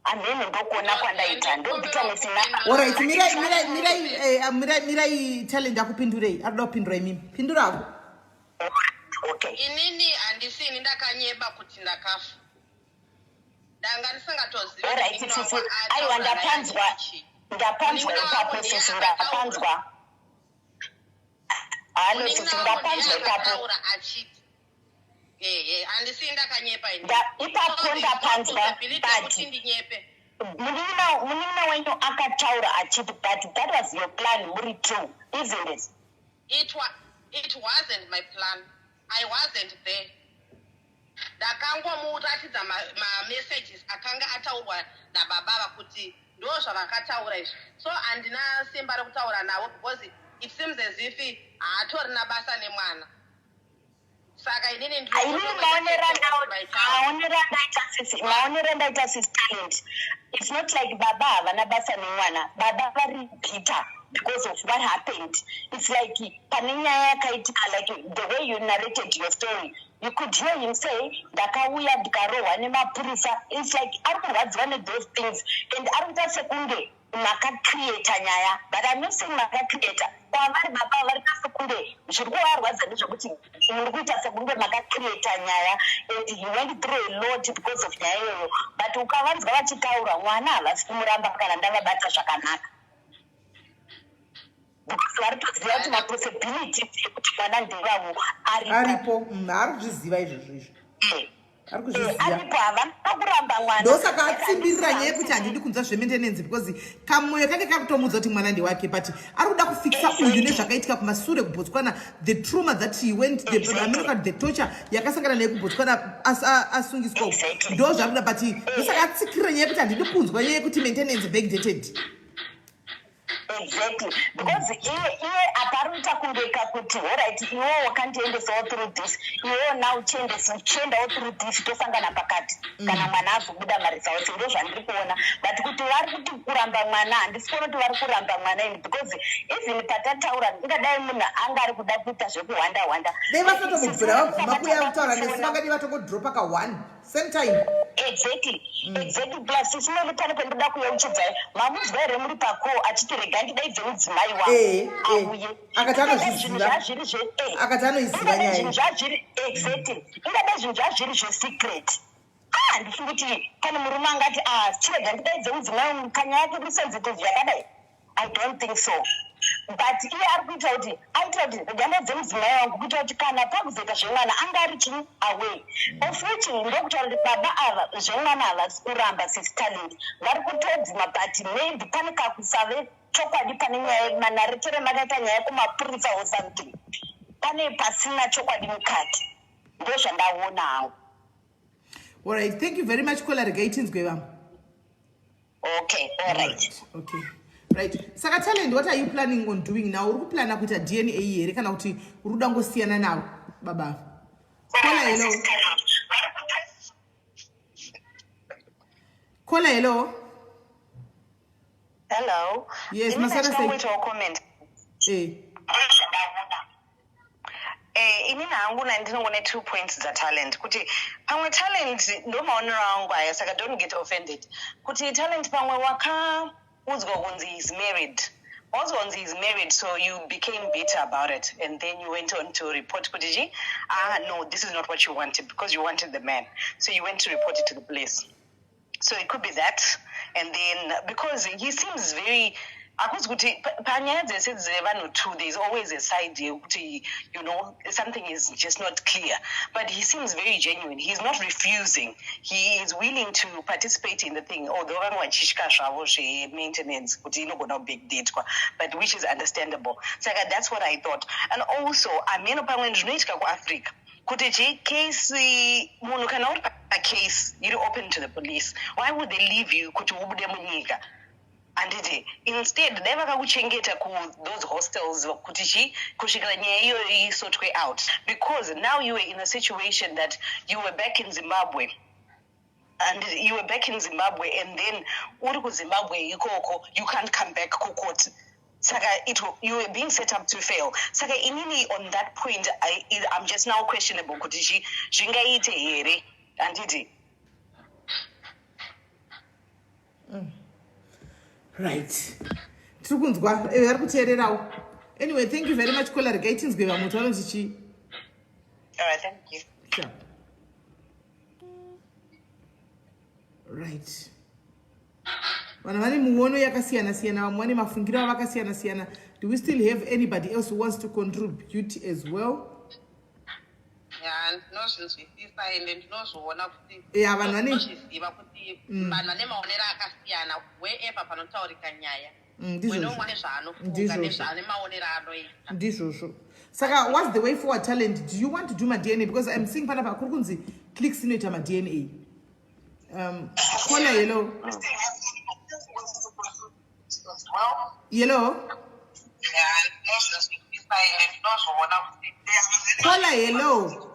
Hamene, ndokuona kwandaita, ndo bitterness.
Alright, mirai, mirai, mirai, mirai, mirai. Talent akupindurei, arikuda kupindura. Imimi pindurako.
Okay.
Inini handisi ini ndakanyeba kuti ndakafa. Ndanga ndisingatozivi.
Alright, sisi, aiwa, ndapanzwa, ndapanzwa ipapo sisi, ndapanzwa. Halo sisi, ndapanzwa ipapo.
Akataura achiti ehe, handisi ndakanyepa ini.
Ipapo ndapanzwa, but
kuti ndinyepe.
Munin'ina wenyu akataura achiti, but that was your plan muri two, isn't it?
It wasn't my plan. I wasn't there. Ndakangomuratidza mamessages akanga ataurwa nababava kuti ndo zvavakataura izvi. So handina simba rekutaura navo because it seems as if haatorina basa nemwana. Saka inini
Inini maonero andaita sisi Talent, it's not like baba havana basa nemwana. Baba vari bitter because of what happened. It's like pane nyaya yakaitika, like the way you narrated your story, you could hear him say, "Ndakauya ndikarohwa nemapurisa." It's like ari kurwadziwa nethose things and ari kuita sekunge makacreata nyaya, but I'm not saying makacreata. Kwavari baba vari kuita sekunge zviri kuvarwadza ndezvekuti muri kuita sekunge makacreata nyaya, and he went through a lot because of nyaya iyoyo. But ukavanzwa vachitaura, mwana havasi kumuramba kana ndavabata zvakanaka, because vari toziva kuti mapossibilities ekuti mwana ndevavo aripo.
Aripo. Ari kuzviziva izvozvo izvo.
Eh.
Ari kuzviziva.
Aripo, havana kuramba mwana.
Ndosaka atsimbirira nyaya yekuti handidi kunzwa zvemaintenance, because kamwoyo kake kakutomudza kuti mwana ndewake, but ari kuda kufikisa uyu nezvakaitika kumasure kuBotswana, the trauma that he went, the America, the torture yakasangana naye kuBotswana asungiswa. Ndo zvaari kuda, but ndosaka atsikirira nyaya yekuti handidi kunzwa nyaya yekuti maintenance backdated.
Exactly, because iye apa ari kuita kunge kakuti, alright, iwewo wakandiendesawo through this, iwewo now uchiendawo through this, tosangana pakati kana mwana azobuda maresults. Ndo zvandiri kuona, but kuti vari kuti kuramba mwana, handisi kuona kuti vari kuramba mwana ini, because even patataura, ingadai munhu anga ari kuda kuita zvekuhwanda hwanda.
Dai vasatombobvira vabvuma kuuya kutaura nesu, vangadii vatongodropa ka1 same time.
Exactly. Plus isimeli, pane pendoda kuyeuchidzai, mamunzwa here muri pako achiti, "Rega ndidaidze mudzimai wangu auye"?
Akati
Ingadai
anozviziva.
zvinhu zvazviri
Akati anoiziva
ingadai
nyaya
zvinhu
iyi.
zvazviri, exactly, ingadai zvinhu zvazviri zvesecret, ah, handifungi kuti pane murume angati, "Ah, chirega ndidaidze mudzimai wangu kanyaya kekusensitive yakadai." I don't think so, but iye ari kuita kuti, aitira kuti rega ndaidze mudzimai wangu, kuita kuti kana pakuzoita zvemwana anga ari chii, aware of which ndokutaura kuti baba ava zvemwana havasi kuramba. Sis Talent, vari kutobvuma, but maybe pane kakusave chokwadi pane nyaya, manaretero makaita nyaya kumapurisa or something, pane pasina chokwadi mukati. Ndo zvandaona hangu.
Alright, thank you very much, caller. Regai tinzwe vamwe.
Okay, alright.
Okay, right. Saka Talent, what are you planning on doing now? Uri kuplana kuita DNA here, kana kuti uri kuda ngosiyana navo baba? Caller, hello. Caller, hello.
Hello.
Yes,
Ini
Masara sei?
ndachingoitawo comment. Inini hangu ndinongone two points dzaTalent, kuti pamwe Talent, ndo maonero angu aya, saka don't get offended, kuti Talent pamwe wakaudzwa kunzi is married, waudzwa kunzi is married, so you became bitter about it and then you went on to report kuti chi, ah no, this is not what you wanted, because you wanted the man, so you went to report it to the police. So it could be that. And then because he seems very, akuzi kuti panyaya dzese dzevanhu two, there is always a side yekuti something is just not clear, but he seems very genuine. He's not refusing, he is willing to participate in the thing, although vamwe vachitya zvavo zvemaintenance kuti inogona kubackdatwa, but which is understandable. Saka that's what I thought. And also, ameno pamwe zvinoitika kuAfrica kuti chi case, munhu kana uri pacase iri open to the police, why would they leave you kuti ubude munyika? Handiti instead dai vakakuchengeta kuthose hostels kuti chi kusvikira nyaya iyoyo isotwe out? Because now you were in a situation that you were back in Zimbabwe, and you were back in Zimbabwe, and then uri kuZimbabwe ikoko, you can't come back kucourt. Saka you were being set up to fail. Saka inini on that point I'm just now questionable kuti chi zvingaite here, handiti?
Right, tiri kunzwa, ari kuteererawo. Anyway, thank you very much, caller. Regai tinzwe vamwe kuti vanoti chii.
All right, thank you.
Sure. Right, vanhu vane muono yakasiyana siyana, vamwe vane mafungiro avo akasiyana siyana. Do we still have anybody else who wants to contribute as well?
Ya, ndinozvinzwisisa ende ndinozviona kuti
Ya, vanhu
ndinozviziva kuti vanhu vane maonero akasiyana wherever panotaurika nyaya.
Ndizvozvo.
Mwe nomwe nezvaanofunga,
Ndizvozvo.
nezvaane maonero anoita.
Ndizvozvo. Saka what's the way forward, Talent? Do you want to do maDNA? Because I'm seeing panapa kuri kunzi Clicks inoita maDNA. Caller, hello. Hello.
Ya, ndinozvinzwisisa ende ndinozviona kuti
Caller, hello.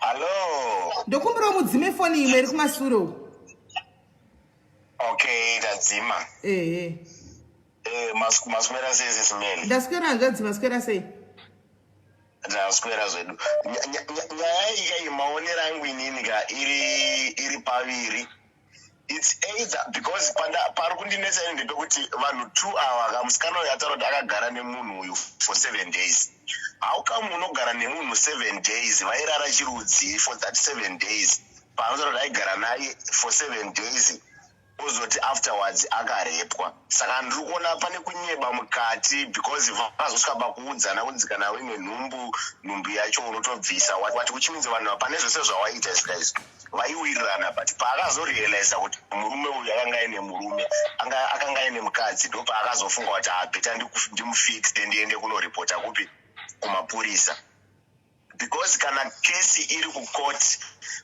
Hallo.
Ndokumbirawo mudzime foni imwe iri kumasure uku.
Okay, ndadzima.
Ehe.
Eh, maswera sei, Sisimeli?
Ndaswera, hanzvadzi. Maswera sei?
Ndaswera zvedu. Nyaya iyi kai, maonero angu inini ka, iri paviri. It's either because pari kundinetsa ini ndepekuti vanhu two ava ka, musikana uyu ataura kuti akagara nemunhu uyu for 7 days. How come unogara nemunhu 7 days? Vairara chirudzi for that 7 days? Paanotaura kuti aigara naye for 7 days. Ozoti afterwards akarepwa. Saka ndiri kuona pane kunyeba mukati because vakazosvika pakuudzana kunzi kana uine nhumbu, nhumbu yacho unotobvisa what what, which means vanhu pane zvese zvawaita izvi guys vaiwirirana, but paakazorealiza kuti murume uyu akanga aine murume, akanga aine mukadzi, ndo paakazofunga kuti ah, better ndimufixe, ndiende kunoripota kupi? Kumapurisa. Because kana kesi iri kucourt,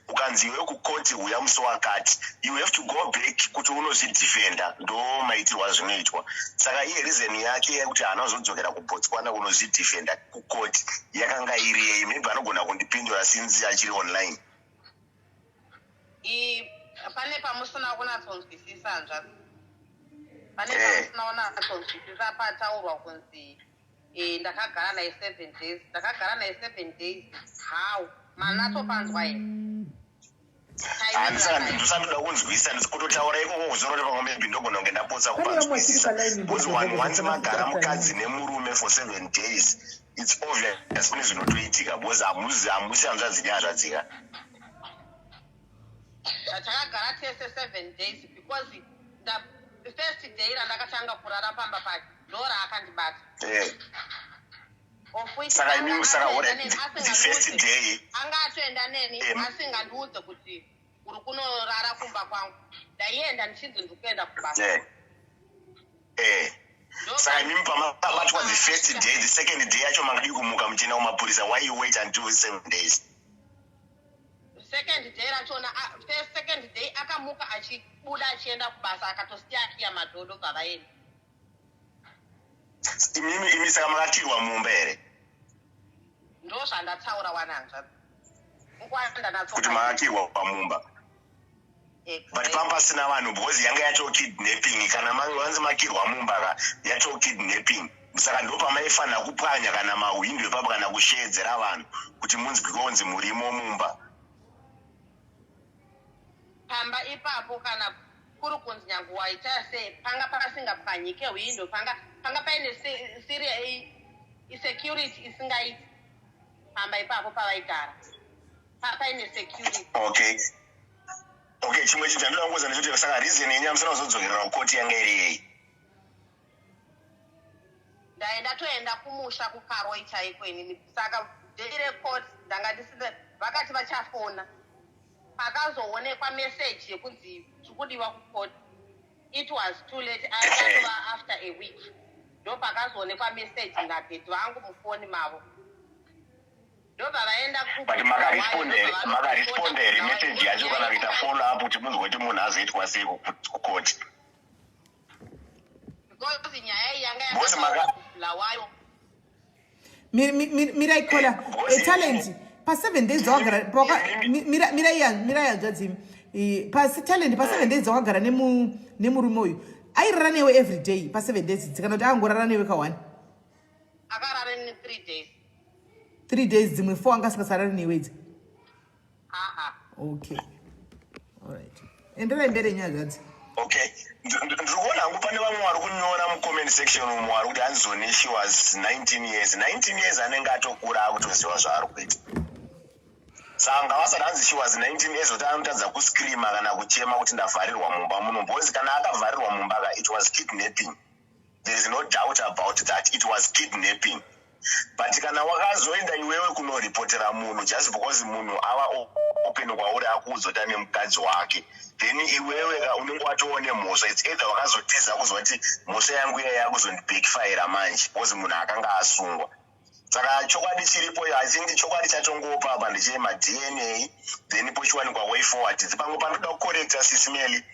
ukanzi iwe kucourt huya musi wakati, you have to go back kuti unozvidefenda. Ndo maitirwa azvinoitwa. Saka iye reason yake yekuti haana kuzodzokera kuBotswana kunozvidefenda kucourt yakanga iri yei? Maybe anogona kundipindura since achiri online.
Pane pamusina kunatsonzwisisa, hanzvadzi, pane pamusina kunatsonzwisisa pataurwa kunzi ndakagara naye 7 days. Ndakagara naye 7 days how? Manatsopanzwa here?
Handisaka ndosanoda kunzwisisa kutotaura ikoko kuzoroti pamwe maybe ndogona kunge ndapotsa
Pane vamwe vachiri
kupanzwisisa,
palaini.
Because one once magara mukadzi nemurume for 7 days, it's obvious kune zvinotoitika, because hamusi hanzvadzi nehanzvadzika.
Takagara tese 7 days because the first day randakatanga kurara pamba pake ndo raakandibata. Of which
Saka
anga
saka
atoenda
alright,
neni
the first
asingandiudze.
day
Anga atoenda neni asingandiudze kuti uri kunorara kumba kwangu. Ndaienda ndichinzi ndiri kuenda kubasa.
Saka imimi pamakabatwa the first day, the second day yacho makadii kumuka muchienda kumapurisa? Why you wait until 7 days?
Second day rachona, first second day akamuka achibuda achienda kubasa, akatosiya akiya madhodho, bva vaenda.
Imi saka makakirwa mumba here?
Ndo zvandataura wananzva.
Kuti makakirwa pamumba, but pamba pasina vanhu, because yanga yato kidnapping. Kana vanzi makirwa mumba ka, yato kidnapping. Saka ndo pamaifanira kupwanya kana mahwindo ipapo kana kusheedzera vanhu kuti munzwi konzi murimo mumba.
Pamba ipapo, kana kuri kunzi nyange waita sei, panga pasingapwanyike hwindo. Panga paine security isingaiti pamba ipapo pavaigara. Paine security.
Okay, chimwe chinhu chandoda kungoza ndechekuti saka reason yenyu yamusina kuzodzokerera kukoti yanga iri yei?
Ndaenda toenda kumusha kuKaroi chaiko inini. Saka day recourt ndanga ndisina. Vakati vachafona. Pakazoonekwa meseji yekunzi tikudiwa kucourt, it was too late. Aingatova after a week ndo pakazoonekwa meseji nabhedhi vangu mufoni mavo, ndobva vaenda.
But makaresponda here meseji yacho kana kuita follow up kuti munzwe kuti munhu azoitwa sei kukoti?
Because nyaya iyi yanga
Because
yakabulawayo.
Mirai caller. Talent, pa7 days dzawagara mirai hanzvadzi. Pasi Talent, pa7 days dzawagara nemurume uyu, airara newe every day pa7 days idzi, kana kuti akangorara newe ka1?
Akarara neni 3 days.
3 days, dzimwe 4 anga asingasarari newe idzi?
Aha.
Okay, alright, enderai mberi nyaya zvadzi.
Okay, ndiri kuona hangu pane vamwe vari kunyora mucomment section umu, vari kuti hanzoni she was 19 years. 19 years anenge atokura, akutoziva zvaari kuita. Saka ngavasati hanzi she was 19 years kuti anotadza kuscreama kana kuchema kuti ndavharirwa mumba muno, because kana akavharirwa mumba ka, it was kidnapping. There is no doubt about that, it was kidnapping. But kana wakazoenda iwewe kunoripotera munhu just because munhu ava open kwauri, akuudza kuti ane mukadzi wake, then iwewe ka unenge watoone mhosva. It's either wakazotiza kuzoti mhosva yangu iya yakuzondibackfire manje, because munhu akanga asungwa. Saka chokwadi chiripo, I think chokwadi chatongopa apa ndechemaDNA, then pochiwanikwa way forward. Pamwe panoda kucorrecta Sis Melly,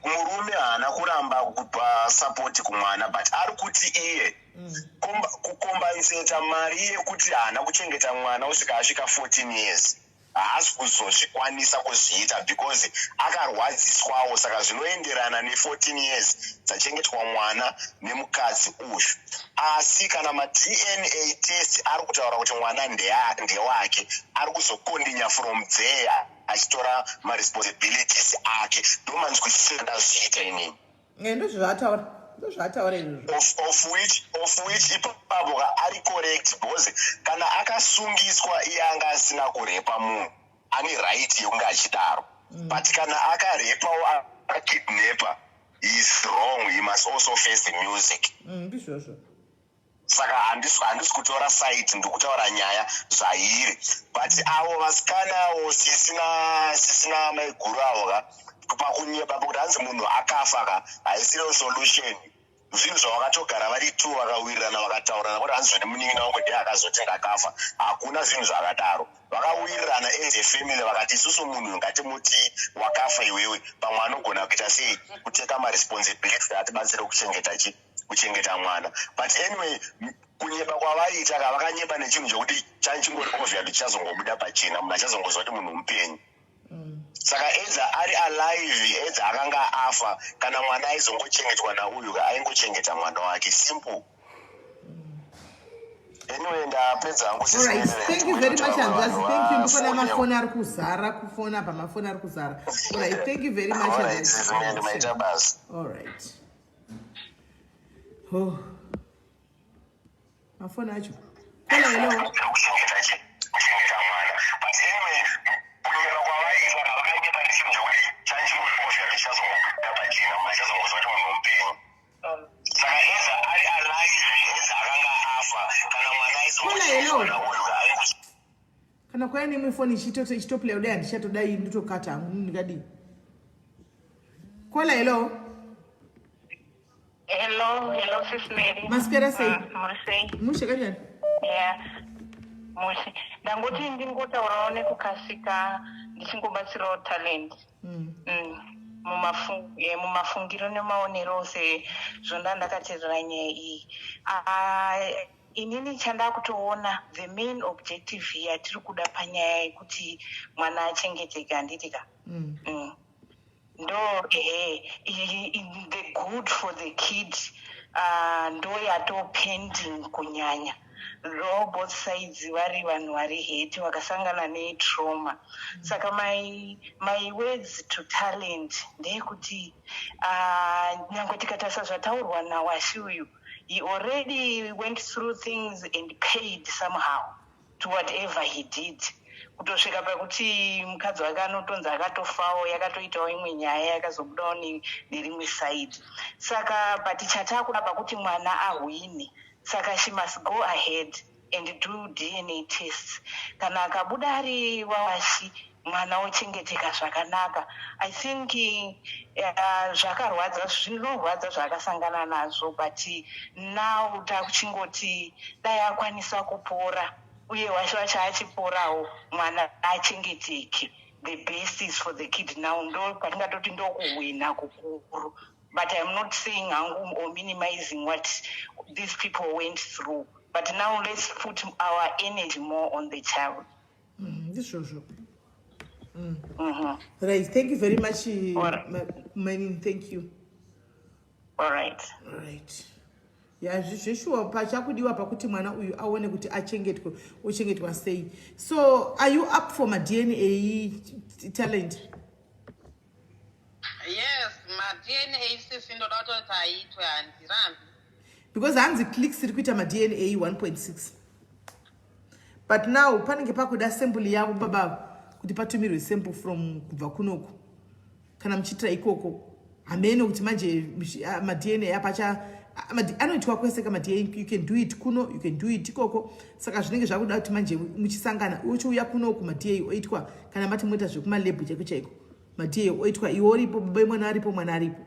murume haana kuramba kupa support kumwana, but ari kuti iye kucompensata mari yekuti haana kuchengeta mwana kusvika asvika 14 years, haasi kuzozvikwanisa kuzviita because akarwadziswawo. Saka zvinoenderana ne14 years dzachengetwa mwana nemukadzi uyu. Asi kana maDNA test ari kutaura kuti mwana ndewake, ari kuzokondinya from there achitora maresponsibilities ake. Ndo manzwisisiro ndazviita inini.
Ndozvaataura, ndozvaataura izvozvo.
Of which ipapo ka ari correct, because kana akasungiswa iye anga asina kurepa munhu, ane right yekunge achidaro. But kana akarepawo, akakidnapa, he is wrong, he must also face the music.
Ndizvozvo.
Saka handisi kutora side, ndikutaura nyaya zvairi. But avo vasikanawo, sisina maiguru avo ka, pakunyeba pakuti hanzi munhu akafa ka, haisiriyo solution. Zvinhu zvavakatogara vari two, vakawirirana, vakataurana kuti hanzi zvone munin'ina wangu ndiye akazoti ndakafa. Hakuna zvinhu zvakadaro. Vakawirirana as a family, vakati isusu munhu ngatimuti wakafa iwewe, pamwe anogona kuita sei, kuteka maresponsibility atibatsire kuchengeta chi kuchengeta mwana. But anyway, kunyeba kwavaiita ka, vakanyeba nechinhu chokuti chanchingori obvious kuti chichazongobuda pachena, munhu achazongozwa kuti munhu mupenyu. Saka either ari alive, either akanga afa, kana mwana aizongochengetwa nauyu ka, aingochengeta mwana wake, simple. Anyway, ndapedza hangu.
Alright, thank you very much, hanzvadzi. Thank you. Ndikuona mafoni ari kuzara kufona apa, mafoni ari kuzara. Alright, thank you very much, hanzvadzi.
Maita basa.
Alright. Oh, mafoni acho. Caller, hello.
Kuchengeta mwana. But anyway, kunyeba kwavaiita ka, vakanyepa nechinhu chokuti chanchingori obvious chichazongobuda pachena, munhu achazongozwa kuti munhu mupenyu. Saka either ari alive, either akanga afa, kana mwana
Caller, hello.
aizongochengetwa nauyu ka, aingo
Kana kwaya nemwe foni ichitoplay kudai, handichatodai, ndotokata hangu, ndingadii? Caller, hello.
Hello, hello, Sis Mary.
Maswera sei?
Muri sei?
Mushe, kanjani?
Yeah. Mushe. Ndangoti ndingotaurawo nekukasika, ndichingobatsirawo Talent. Mumafungiro nemaonero sezvo ndandakateerera nyaya iyi. Ah, inini chandakutoona, the main objective yatiri kuda panyaya yekuti mwana achengeteke, handiti ka? Ndo ehe, the good for the kid ndo yato pending kunyanya, though both sides vari vanhu vari hurt, vakasangana netrauma. Saka my words to Talent ndeyekuti nyange tikatarisa zvataurwa naWashi uyu, he already went through things and paid somehow to whatever he did, kutosvika pakuti mukadzi wake anotonzi akatofawo, yakatoitawo imwe nyaya yakazobudawo nerimwe side. Saka but chatakuda pakuti mwana ahwine, saka she must go ahead and do DNA tests. Kana akabuda ari waWashi, mwana ochengeteka zvakanaka. I think zvakarwadza, zvinorwadza zvaakasangana nazvo, but now takuchingoti dai akwanisa kupora, uye wacho wacho achiporawo, mwana achengeteke. The best is for the kid now. Ndo patingatoti ndokuhwina kukuru, but I'm not saying hangu or minimizing what these people went through, but now let's put our energy more on the child.
Ndizvozvo. Right, thank you very much.
Alright.
Manin, thank you.
All right.
Right, ya, zveshuwa pachakudiwa pakuti mwana uyu aone kuti achengetwe, ochengetwa sei. So are you up for maDNA, Talent?
Yes, maDNA, sisi, ndoda kutoti aitwe, handirambi.
Because hanzi Clicks iri kuita maDNA 1.6, but now panenge pakuda sample yavo baba, kuti patumirwe sample from kubva kunoku kana muchiitira ikoko. Hamene kuti manje maDNA apacha anoitwa kwese ka maDNA. You can do it kuno, you can do it ikoko. Saka zvinenge zvakuda kuti manje muchisangana, uchiuya kunoku, maDNA oitwa. Kana mati moita zvekumalab chaiko chaiko, maDNA oitwa iwe uripo, baba mwana aripo, mwana aripo.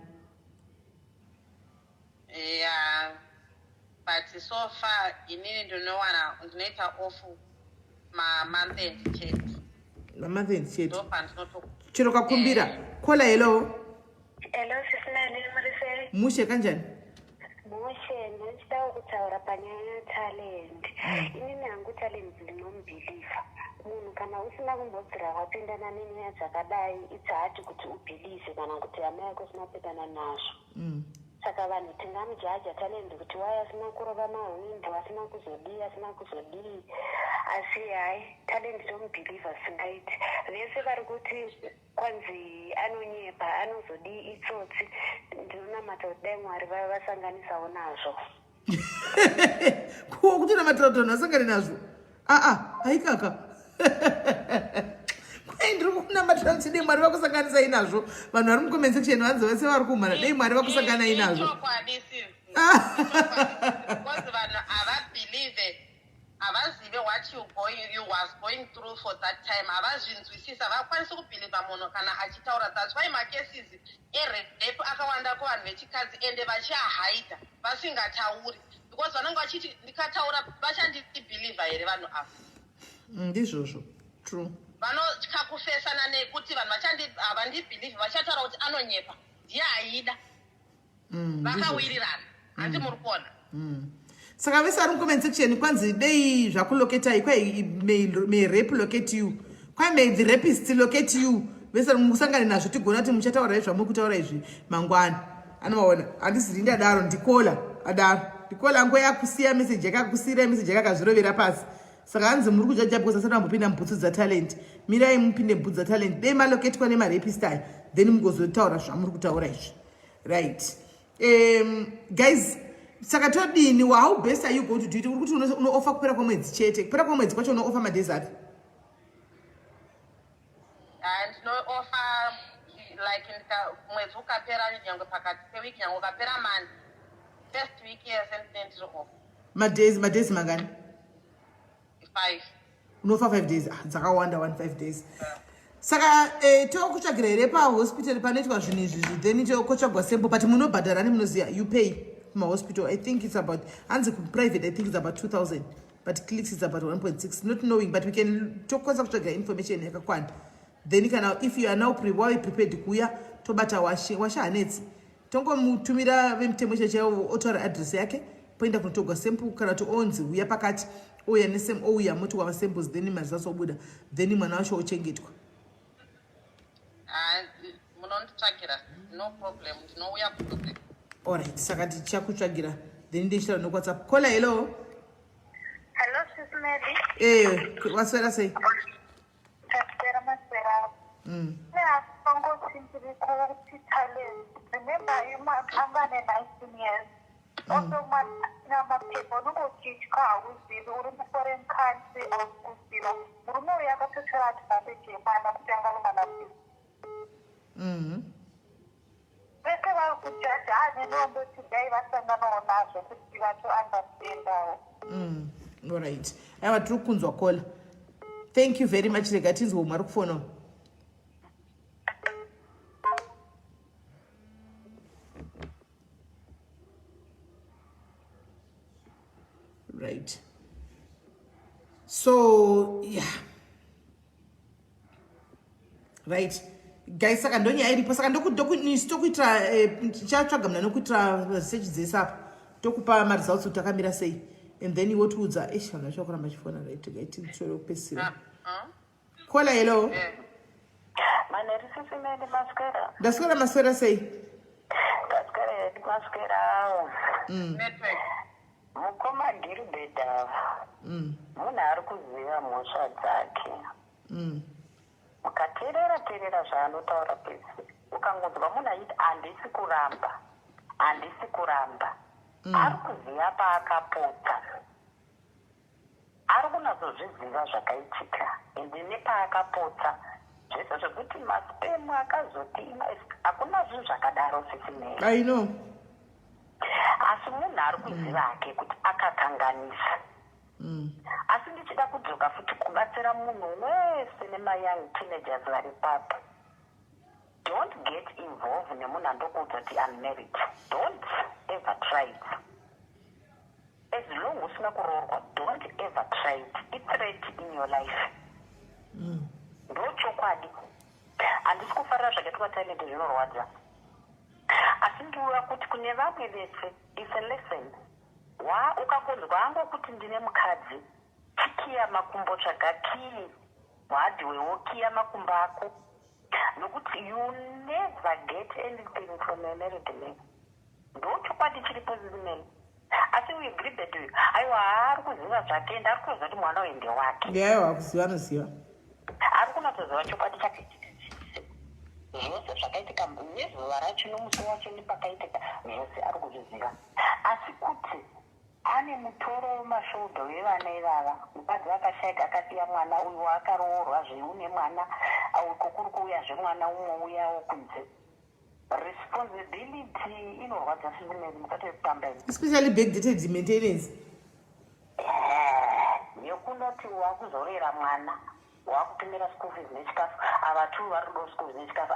Yeah, but so far inini ndinowana ndinoita off mamonth end chete.
Mamonth end chete.
Ndo pandinoto
Chero kakumbira. Caller, hello.
Hello, Sis Melly, muri sei?
Mushe, kanjani?
Mushe, ndinochidawo kutaura panyaya yaTalent. Inini hangu Talent ndinomubhilivha. Munhu kana usina kumbobvira wapindana nenyaya dzakadai, it's hard kuti ubhilivhe kana kuti hama yako isina kupindana nazvo. Saka vanhu tingamujaja Talent kuti wai asina kurova mahwindo, asina kuzodii, asina kuzodii. Asi hai, Talent tomubhilivha singaiti. Vese vari kuti kwanzi anonyepa, anozodii, itsotsi, ndinonamata kuti dai Mwari vasanganisawo nazvo.
Kuwo kutonamatira kuti vanhu vasangane nazvo? Aa, haikaka. Dai ndiri kunamatira kuti dei Mwari vakusanganisai nazvo. Vanhu vari mucomment section vanzi vese vari kumhara, dei Mwari vakusanganai nazvo.
Ichokwadi sis. Because vanhu havabelieve, havazive what you was going through for that time. Havazvinzwisisa, havakwanisi kubhilivha munhu kana achitaura. That's why macases erape akawanda kuvanhu vechikadzi, ende vachiahaidha, vasingatauri, because vanenge vachiti ndikataura vachandibhilivha here vanhu ava?
Ndizvozvo, true.
Vanotya kufesana nekuti vanhu havandibhilivhi, vachataura kuti anonyepa, ndiye aida. Vakawirirana, hanzi muri kuona.
Saka vese vari mucomment section, kwanzi dei zvakuloketai, kwai may rape locate you, kwai may the rapist locate you. Vese musangane nazvo, tigona kuti muchataura zvamuri kutaura izvi mangwana. Anovaona, handiziri ndadaro, ndikola adaro, ndikola nguva yakusiya meseji, yakakusiyira meseji yakakazvirovera pasi. Saka hanzi muri kujaja because asati vambopinda mubhutsu dzaTalent. Mirai mupinde mubhutsu dzaTalent, dei maloketwa nemarapist aya, then mugozotaura zvamuri kutaura izvi, right? Guys, saka todini? How best are you going to do it? Uri kuti unoofa kupera kwemwedzi chete. Kupera kwemwedzi kwacho unoofa madays api?
Ndinoofa like mwedzi ukapera, nyange pakati pewiki, nyange ukapera mani first week yese, ndinenge ndiri off.
Madays mangani?
5.
Unofa 5 days. Ah, dzakawanda, 1 5 days. Saka tokutsvagira here pahospital panoitwa zvinhu izvizvi, then tokotsvagwa sample, but munobhadhara nemunoziva, you pay kumahospital. I think it's about, hanzi kuprivate I think it's about 2000, but Clicks is about 1.6, not knowing, but we can, tokwanisa kutsvagira information yakakwana. Then kana if you are now wave prepared kuuya, tobata washe washe hanetsi, tongomutumira vemutemo chaichaivo, otaura address yake, poenda kunotogwa sample, kana kuti onzi uya pakati, ouya nesame, ouya motorwa masamples, then maresults obuda, then mwana wacho ochengetwa.
Ah, munonditsvagira, no problem, ndinouya kudupe.
Alright, saka tichakutsvagira, then ndichitaura nekuWhatsApp. Caller, hello.
Hello, Sis Mary.
Waswera sei?
Taswera, maswera. Neasongoti ndiri kuti Talent. Remember, anga ne-19 years. Also, mwana mapepa unenge uchitya, hauzivi, uri muforeign country, hausi kuziva. Murume uyu akatotora advantage yemwana kuti anga mwana. Vese vari kujaja hanenomboti dai vasanganawo nazvo kuti vatounderstandawo.
Alright, aiwa, tiri kunzwa caller. Thank you very much. Rega tinzwe umwe ari kufonawo. Right, so yeah, right guys, saka ndonyaya iripo. Saka tokuitira, tichatsvaga muna nokuitira research dzese apa, tokupa maresults kuti akamira sei, and then iwe tiudza. Ish, vanhu vacho vakuramba chifona. Right, gai titore kupedzisira. Caller, hello.
Manheru, Sisi Meli, maswera?
Ndaswera, maswera sei?
Ndaswera hedu, maswera.
Network.
Mukoma Gilbert ava munhu ari kuziva mhosva dzake. Mukateerera teerera zvaanotaura pese, ukangonzwa munhu achiti handisi kuramba, handisi kuramba, ari kuziva paakapotsa, ari kunatsozviziva zvakaitika ende nepaakapotsa zvese, zvekuti masperm akazoti hakuna zvinhu zvakadaro, Sisi Meli.
I know.
Asi munhu ari kuziva hake kuti akakanganisa. Asi ndichida kudzoka futi kubatsira munhu wese nemayoung teenagers vari papo, don't get involved nemunhu andokuudza kuti I'm married. Don't ever try it. As long usina kuroorwa, don't ever try it. Ithreat in your life. Ndochokwadi, handisi kufarira zvakaitwa Talent, zvinorwadza, asi ndiuya kuti kune vamwe vese is a lesson. Wa ukakonzwa angokuti ndine mukadzi, chikiya makumbo, tsvaga kii hardware, wokiya makumbo ako, nokuti you never get anything from a married man. Ndochokwadi chiripo, Sisi Meli. Asi uyu Gilbert uyu, aiwa, haari kuziva zvake, ende ari kutoziva kuti mwana uyu ndewake.
Aiwa, kuziva anoziva.
Ari kunatsoziva chokwadi chakaitika chese, zvose zvakaitika nezuva racho nomusi wacho nepakaitika zvose, ari kuzviziva. Asi kuti ane mutoro wemashoulder wevana ivava, mukadzi akashaika akasiya mwana uyu waakaroorwa zveune mwana. Uko kuri kuuyazve mwana umwe uyawo kunze. Responsibility inorwadza, sisimeri, mukati wekutamba ini.
Especially backdated maintenance.
Yekunoti wakuzorera mwana, wakutumira school fees nechikafu, ava two vari kudawo school fees nechikafu.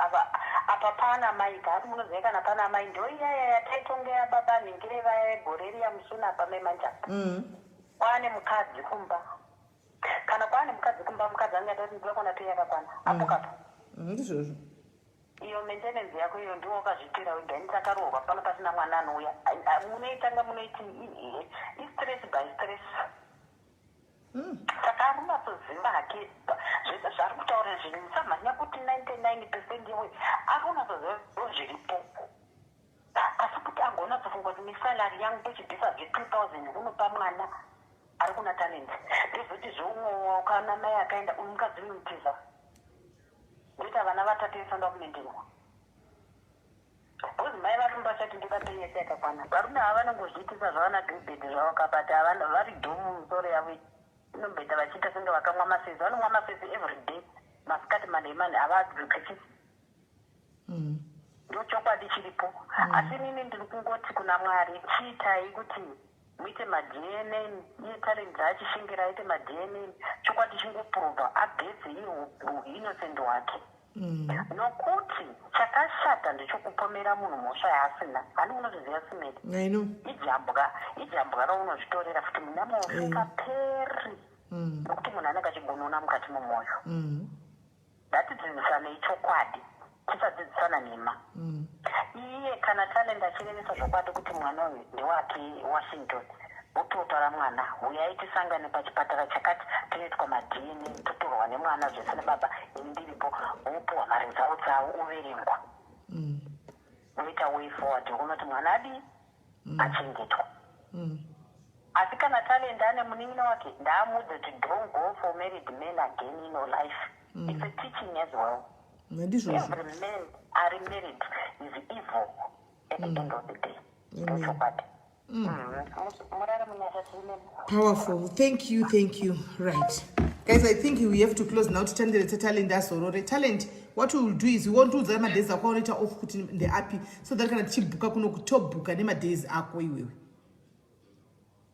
Apa pana mai kaasi, munoziva kana pana mai, ndo iyaya yataitongeya baba nhingire vaya vegore riya musuna apa mai manjapa. Kwaane mukadzi kumba, kana kwaane mukadzi kumba, mukadzi anenge atoti ndoda kuona pay yakakwana apo kapo.
Ndizvozvo.
Iyo maintenance yako iyo ndiwo wakazvitira wega. Ini takaroorwa pano pasina mwana anouya. Munoitanga munoiti istress by stress. Saka ari kunatsoziva hake zvese zvaari kutaura zvinhu. Musamhanya kuti 99% iwe ari kunatsoziva zviripo, asi kuti agonatsofunga kuti nesalary yangu ndochibvisa zve 2000 unopa mwana ari kuna Talent, ndozoti zveumwe kana mai akaenda, uyu mukadzi unomutiza, ndoita vana vatatu vefanira kumaintainwa, because mai varume vachati ndoda pay yese yakakwana. Varume ava vanongozviitisa zvavana gribed zvavo kabati havana vari dhomu misoro yavo inomboita vachiita senge vakamwa masesi. Vanomwa masesi every day, masikati, manhemani, havadzikisi. Ndo chokwadi chiripo. Asi inini ndiri kungoti kuna Mwari, chiitai kuti muite maDNA. Iye Talent achishingira aite maDNA, chokwadi chingopuruvha, ageze innocent hwake. Nokuti chakashata ndechokupomera munhu mhosva yaasina. Hani munozviziva, simedi?
I know.
Ijambwa, ijambwa raunozvitorera futi munyama usingaperi. Nokuti munhu anenge achigonona mukati memwoyo. Ngatidzidzisanei chokwadi, tisadzidzisana nhema. Iye kana Talent achirevesa zvokwadi kuti mwana uyu ndewake Washington, wototora mwana, huyai tisangane pachipatara chakati, toitwa maDNA, totorwa nemwana zvese nebaba, ini ndiripo, wopuhwa maresults avo, overengwa. Woita way forward yokunoti mwana adii, achengetwa. Asi kana Talent ane munin'ina wake, ndaamuudze kuti don't go for married men again in your life. It's a teaching as well.
Ndizvozvo.
Every man ari married is evil at the end of the day. Ndochokwadi. Murare munyasha, tine.
Powerful. Thank you, thank you. Right, guys, I think we have to close now, titendere Talent azorore. Talent, what we will do is we want to madays ako anoita off kuti ndeapi, so that kana tichibhuka kuno kutobhuka nemadays ako iwewe.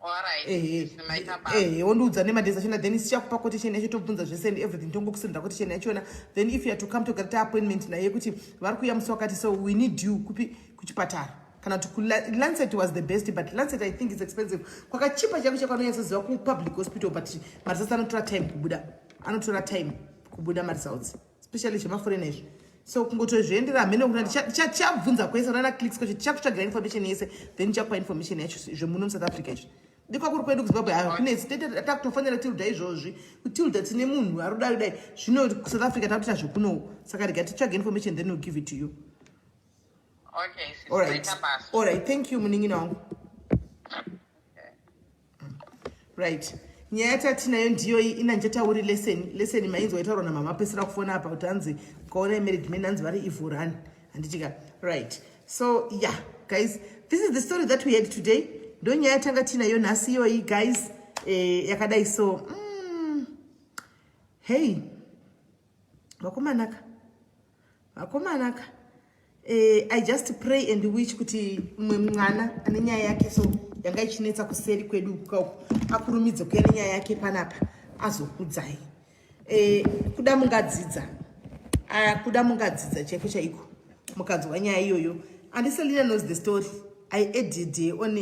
Alright. Maita basa.
Ehe, wondiudza nemadays achona, then tichakupa quotation yacho, tobvunza zvese and everything, tongokusendera quotation yachona. Then if you are to come, togara taappointment naye kuti vari kuuya musi wakati, so we need you kupi? Kuchipatara kana kuti kuLancet was the best, but Lancet I think is expensive. Kwakachipa chako chakanonyatsoziva kupublic hospital, but maresults anotora time kubuda, anotora time kubuda maresults, especially zvemaforeign izvi. So kungotozviendera hamene kuna tichabvunza kwese nana Clicks kwacho, tichakutsvagira information yese, then tichakupa information yacho zvemuno muSouth Africa izvi. Ndikwakuri kwedu kuZimbabwe hayo kunetsi, takutofanira tilda izvozvi, kutilda tine munhu ari kudai kudai. Zvino kuSouth Africa takutoita zvekunowo, saka rega titsvage information, then we'll give it to you.
Okay, sis,
Alright.
maita basa.
Alright, thank you, munin'ina wangu. Right, nyaya yatinayo ndiyoyi. Ina ndichatauri lesson. Lesson mainzwa itaurwa namama pesera kufona apa kuti hanzi ukaona married men, hanzi vari evil, run, handitika? Right, so yeah, guys, this is the story that we had today. Ndo nyaya yatanga tinayo nhasi iyoyi, guys. Yakadai so. Hey, vakomanaka, vakomanaka. I just pray and wish kuti mumwe mwana ane nyaya yake so yanga ichinetsa kuseri kwedu kauko akurumidze kuya nenyaya yake panapa azokudzai. Kuda mungadzidza. Ah, kuda mungadzidza chaiko chaiko mukanzwa nyaya iyoyo. And Selina knows the story. I added on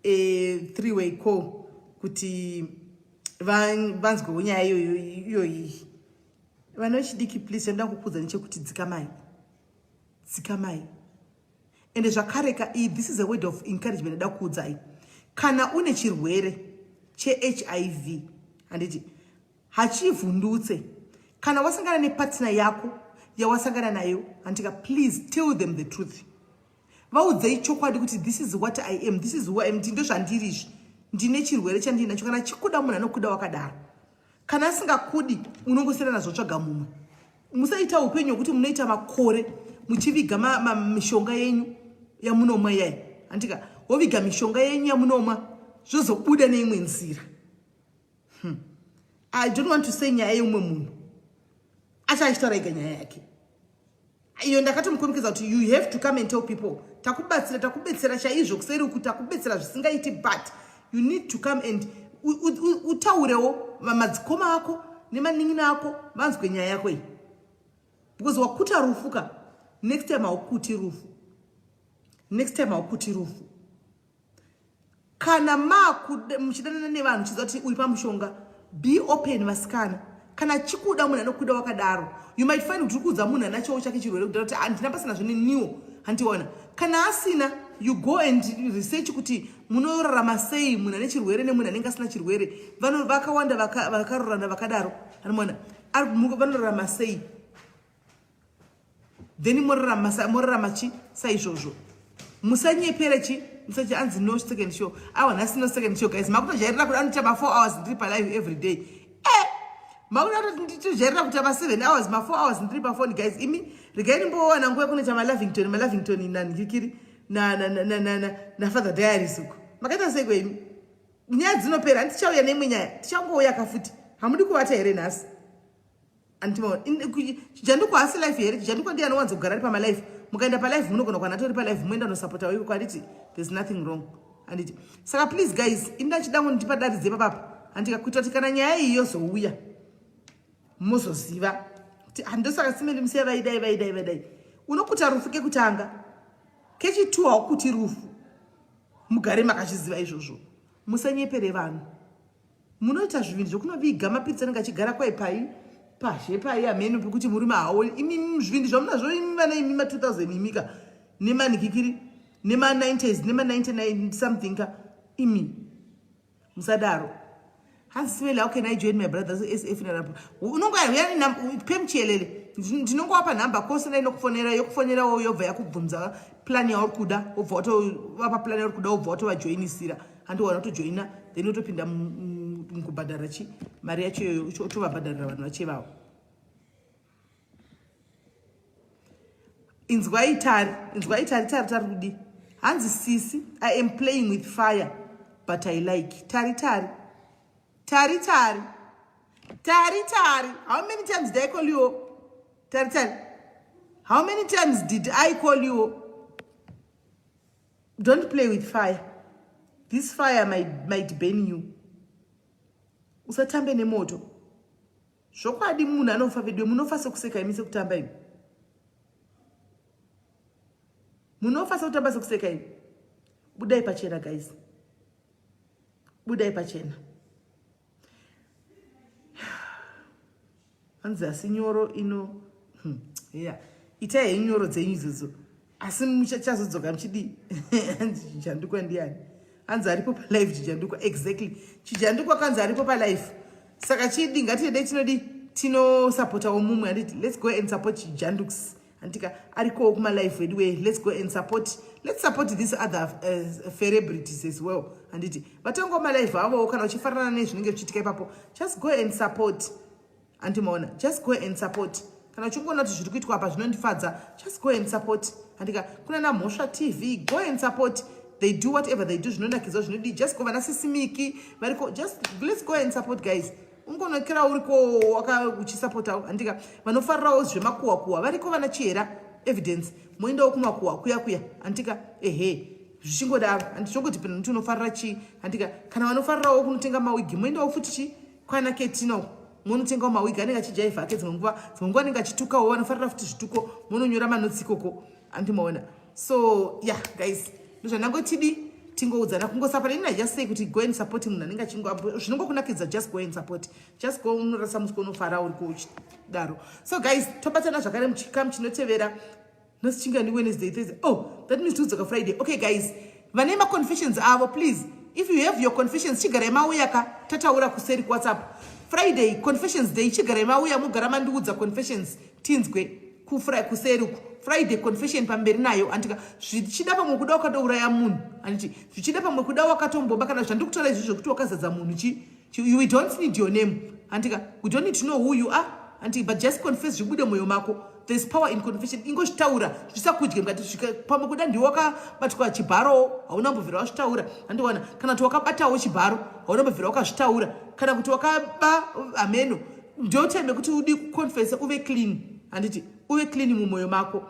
a three way call kuti vanzwewo nyaya iyoyo iyoyi. Vana vechidiki, please, chandoda kukudza nechekuti dzikamai, dzikamai. Ende zvakare ka, this is a word of encouragement ndoda kuudzai. Kana une chirwere cheHIV, handiti hachivhundutse. Kana wasangana nepartner yako yawasangana nayo, handika, please tell them the truth. Vaudzei chokwadi kuti this is what I am, this is who I am, ndo zvandiri izvi, ndine chirwere chandinacho. Kana chikuda munhu, anokuda wakadaro. Kana asingakudi, unongosiyana nazvo, tsvaga mumwe. Musaita upenyu hwekuti munoita makore muchiviga mishonga yenyu yamunomwa iyai, handika? Woviga mishonga yenyu yamunomwa, zvozobuda neimwe nzira. I don't want to say nyaya yeumwe munhu. Acha achitaura ega nyaya yake iyo. Ndakatomukomikidza kuti you have to come and tell people, takubatsira, takubetsera chaizvo kuseri uku, takubetsera zvisingaiti, but you need to come and utaurewo madzikoma ako nemanin'ina ako vanzwe nyaya yako iyi, because wakuta rufu ka. Next time haukuti rufu, next time haukuti rufu. Kana muchidanana nevanhu, chiziva kuti uri pamushonga. Be open, vasikana. Kana chikuda munhu anokuda wakadaro. You might find kuti uri kuudza munhu anachowo chake chirwere kudaro kuti handina pasina zvineniwo, handiona. Kana asina, you go and research kuti munorarama sei munhu ane chirwere nemunhu anenge asina chirwere. Vakawanda vakarorana vakadaro, anoona vanorarama sei, then morarama chi saizvozvo. Musanyepere chi musachi anzi no second show. Awa, nhasi no second show, guys. Makutojairira kuti anoita ma4 hours ndiri palive every day. Makuda nditojairira kuita ma7 hours, ma4 hours ndiri pafoni, guys. Imi regai ndimbowana nguva yekunoita maLovington, maLovington nanikikiri naFather Diaries uko. Makaita sei kweimi? Nyaya dzinopera, handichauya neimwe nyaya, tichangouya kafuti. Hamudi kuvata here nhasi? Chijandukwa hasi live here? Chijandukwa ndiye anowanza kugara ari pamalive. Mukaenda palive munogona kuwana atori palive, moenda nosapota weko kwanditi there's nothing wrong, handiti? Saka please guys, ini ndachida ngo ndipadaridze papapa, handika, kuitira kuti kana nyaya iyi yozouya mozoziva kuti handosaka simende musiya vaidai, vaidai, vaidai. Unokuta rufu kekutanga, kechitu haukuti rufu. Mugare makazviziva izvozvo. Musanyepere vanhu. Munoita zvinhu zvokunoviga mapiritsi anenge achigara kwai pai pazhe pai hameno pekuti murume haaoni. Imi zvivindi zvamunazvo imi vana imi ma2000 imika nemanikikiri nema90s nema99 something ka, imi musadaro. Hanzi Simele, how can I join my brothers SF? Unongoya pemuchielele, ndinongowapa nhamba kose ndainokufonera, yokufonerawo yobva yakubvunza plan yauri kuda, wobva watovapa plan yauri kuda, wobva watovajoinisira. Handiwana kutojoina, then wotopinda mukubhadhara chi mari yacho iyoyo, otovabhadharira vanhu vacho ivavo. Inzwai Tari, inzwai Tari, Tari, Tari kudi. Hanzi sisi, I am playing with fire but I like Tari, Tari, Tari, Tari, Tari, Tari. How many times did I call you, Tari, Tari? How many times did I call you? Don't play with fire. This fire might burn you. Usatambe nemoto. Zvokwadi munhu anofa vedu. Munofa sekuseka imi, sekutamba imi. Munofa sekutamba, sekuseka imi. Budai pachena, guys, budai pachena. Hanzi asi nyoro ino yeah. Itai henyu nyoro dzenyu idzodzo, asi muchazodzoka muchidii? Hanzi Chijandukwa ndiani? Hanzi aripo palive Chijandukwa. Exactly, Chijandukwa kanzi aripo palive. Saka chidi ngatiendei, tinodi tinosapotawo mumwe, handiti? Let's go and support Chijanduks, handika? Arikowo kumalive wedu we. Let's go and support, let's support these other celebrities as well, handiti? Vatangawo malive avowo. Kana uchifarana nezvinenge zvichiitika ipapo, just go and support, handimaona? Just go and support. Kana uchingoona kuti zviri kuitwa apa zvinondifadza, just go and support, handika? Kuna naMhosva TV, go and support. They do whatever they do, zvinonakidza, zvinodii. Just go. Vana Sisimiki variko, just let's go and support, guys. Ungonokera uriko uchisapotawo, handika? Vanofarirawo zvemakuhwa kuhwa variko, vana Chihera Evidence, moendawo kumakuhwa kuya kuya, handika? Ehe, zvichingodaro, handi? Zvongoti kuti unofarira chii, handika? Kana vanofarirawo kunotenga mawigi, moendawo futi chi kwana Ketino, munotengawo mawigi. Anenge achijaivha ake dzimwe nguva, dzimwe nguva anenge achitukawo. Vanofarira futi zvituko, munonyora manotsi ikoko, andimaona? So yeah guys, ndozvandangotidi tingoudzana kungosapota. Ini just say kuti go and support munhu anenge achingo zvinongokunakidza. Just go and support, just go. Unorasa musiko, unofara uri kuchidaro. So guys, tobatana zvakare muchikamu chinotevera. Nhasi chingani? Wednesday, Thursday. Oh, that means tikudzoka Friday. Okay guys, vane maconfessions avo, please, if you have your confessions, chigarai mauya ka tataura kuseri kuWhatsApp. Friday confessions day, chigarai mauya, mugara mandiudza confessions, tinzwe kuseri uku. Friday confession, pamberi nayo, andika? Zvichida pamwe kuda wakatouraya munhu, anditi? Zvichida pamwe kuda wakatomboba, kana zvandiri kutaura izvi zvekuti wakazadza munhu chi, we don't need your name, andika? We don't need to know who you are, andika? But just confess, zvibude mwoyo mako. There's power in confession. Ingozvitaura, zvisakudye mukati. Pamwe kuda ndiwe wakabatwa chibharo, hauna mbobvira wazvitaura, andiwana? Kana kuti wakabatawo chibharo, hauna mbobvira wakazvitaura, kana kuti wakaba, hameno. Ndo time yekuti udi kuconfessa, uve clean, handiti? Uve clean mumwoyo mako.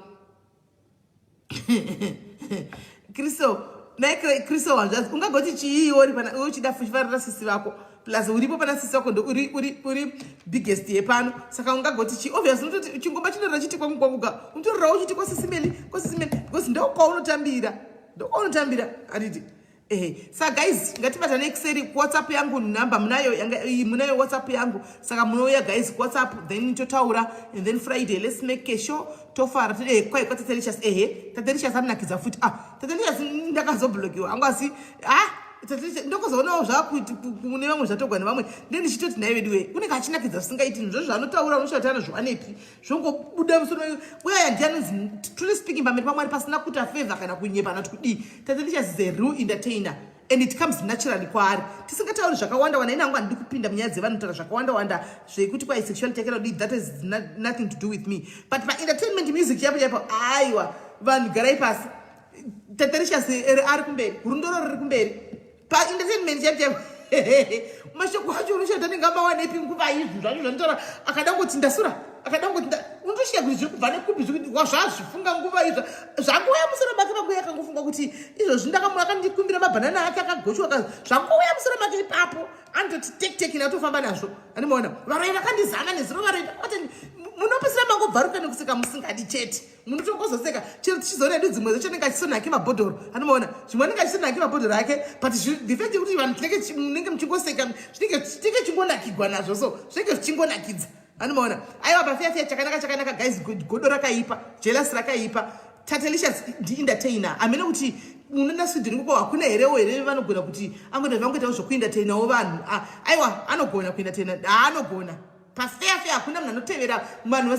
Kristo naye, Kristo hanzvadzi, ungagoti chii uri pana uchida kufarira sisi vako, plus uripo pana sisi vako, ndo uri biggest yepano, saka ungagoti chii? Obvious unototi chingoma chinorira chiti kwangu kwangu ga, unotorirawo chiti kwasisimeli kwasisimeli, because ndokwaunotambiira, ndokwaunotambiira, handiti? Ehe, saka guys, ngatibatane kuseri. WhatsApp yangu namba munayo, munayo WhatsApp yangu, saka munouya guys WhatsApp, then totaura, and then Friday let's make a show, tofara. Kwai kwaTatelicious. Ehe, Tatelicious anonakidza futi. Ah, Tatelicious ndakazoblokiwa angu, asi ah, ndokuzoonawo zvakuti kune vamwe zvatogwa nevamwe, nde ndichitoti nhai veduwe, unenge achinakidza zvisingaiti zvo zvaanotaura, unoshati anozviwanepi, zvongobuda musoro. Uyaya ndiye anonzi, truly speaking, pamberi paMwari, pasina kuita favor kana kunyepa kana kuti kudii, Tatelicious is a real entertainer and it comes naturally kwaari. Tisingatauri zvakawanda wanda, inangu handidi kupinda munyaya dzevanhu, taura zvakawanda wanda zvekuti kwai sexuality yake kudii, that is nothing to do with me, but paentertainment, music chaipo chaipo, aiwa, vanhu garai pasi. Tatelicious ari kumberi, rundoro riri kumberi paentertainment chaipo chaipo. Mashoko acho unoshata anenge amawanepi nguva izvi zvacho zvanotaura, akada kungoti ndasura, akada kungoti unotoshiya kuti zviri kubva nekupi, zvazvifunga nguva izvo zvangouya musoro make panguva yakangofunga kuti izvozvi akandikumbira mabhanana ake akagochwa, zvangouya musoro make ipapo, anototi tek tek, natofamba nazvo. Andimaona varoi vakandizama nezuro, varoi vakati munopisira mangobvaruka nekuseka musingadi chete, munotongozoseka chero. Tichizoona edu dzimwe dzacho anenge achisona ake mabhodhoro, anomaona zvimwe anenge achisona ake mabhodhoro ake, but the fact yekuti vanhu tinenge munenge muchingoseka, zvinenge chingonakigwa nazvo, so zvinenge zvichingonakidza, anomaona. Aiwa, pafeya chakanaka, chakanaka guys. Godo rakaipa, jealous rakaipa. Tatelicious ndientertainer amene kuti unoenda Sweden ikoko hakuna herewo here vanogona kuti angoita vangoitawo zvokuentertainawo vanhu? Aiwa, anogona kuentertaina, haanogona pafeya feya. Hakuna munhu anotevera vanhu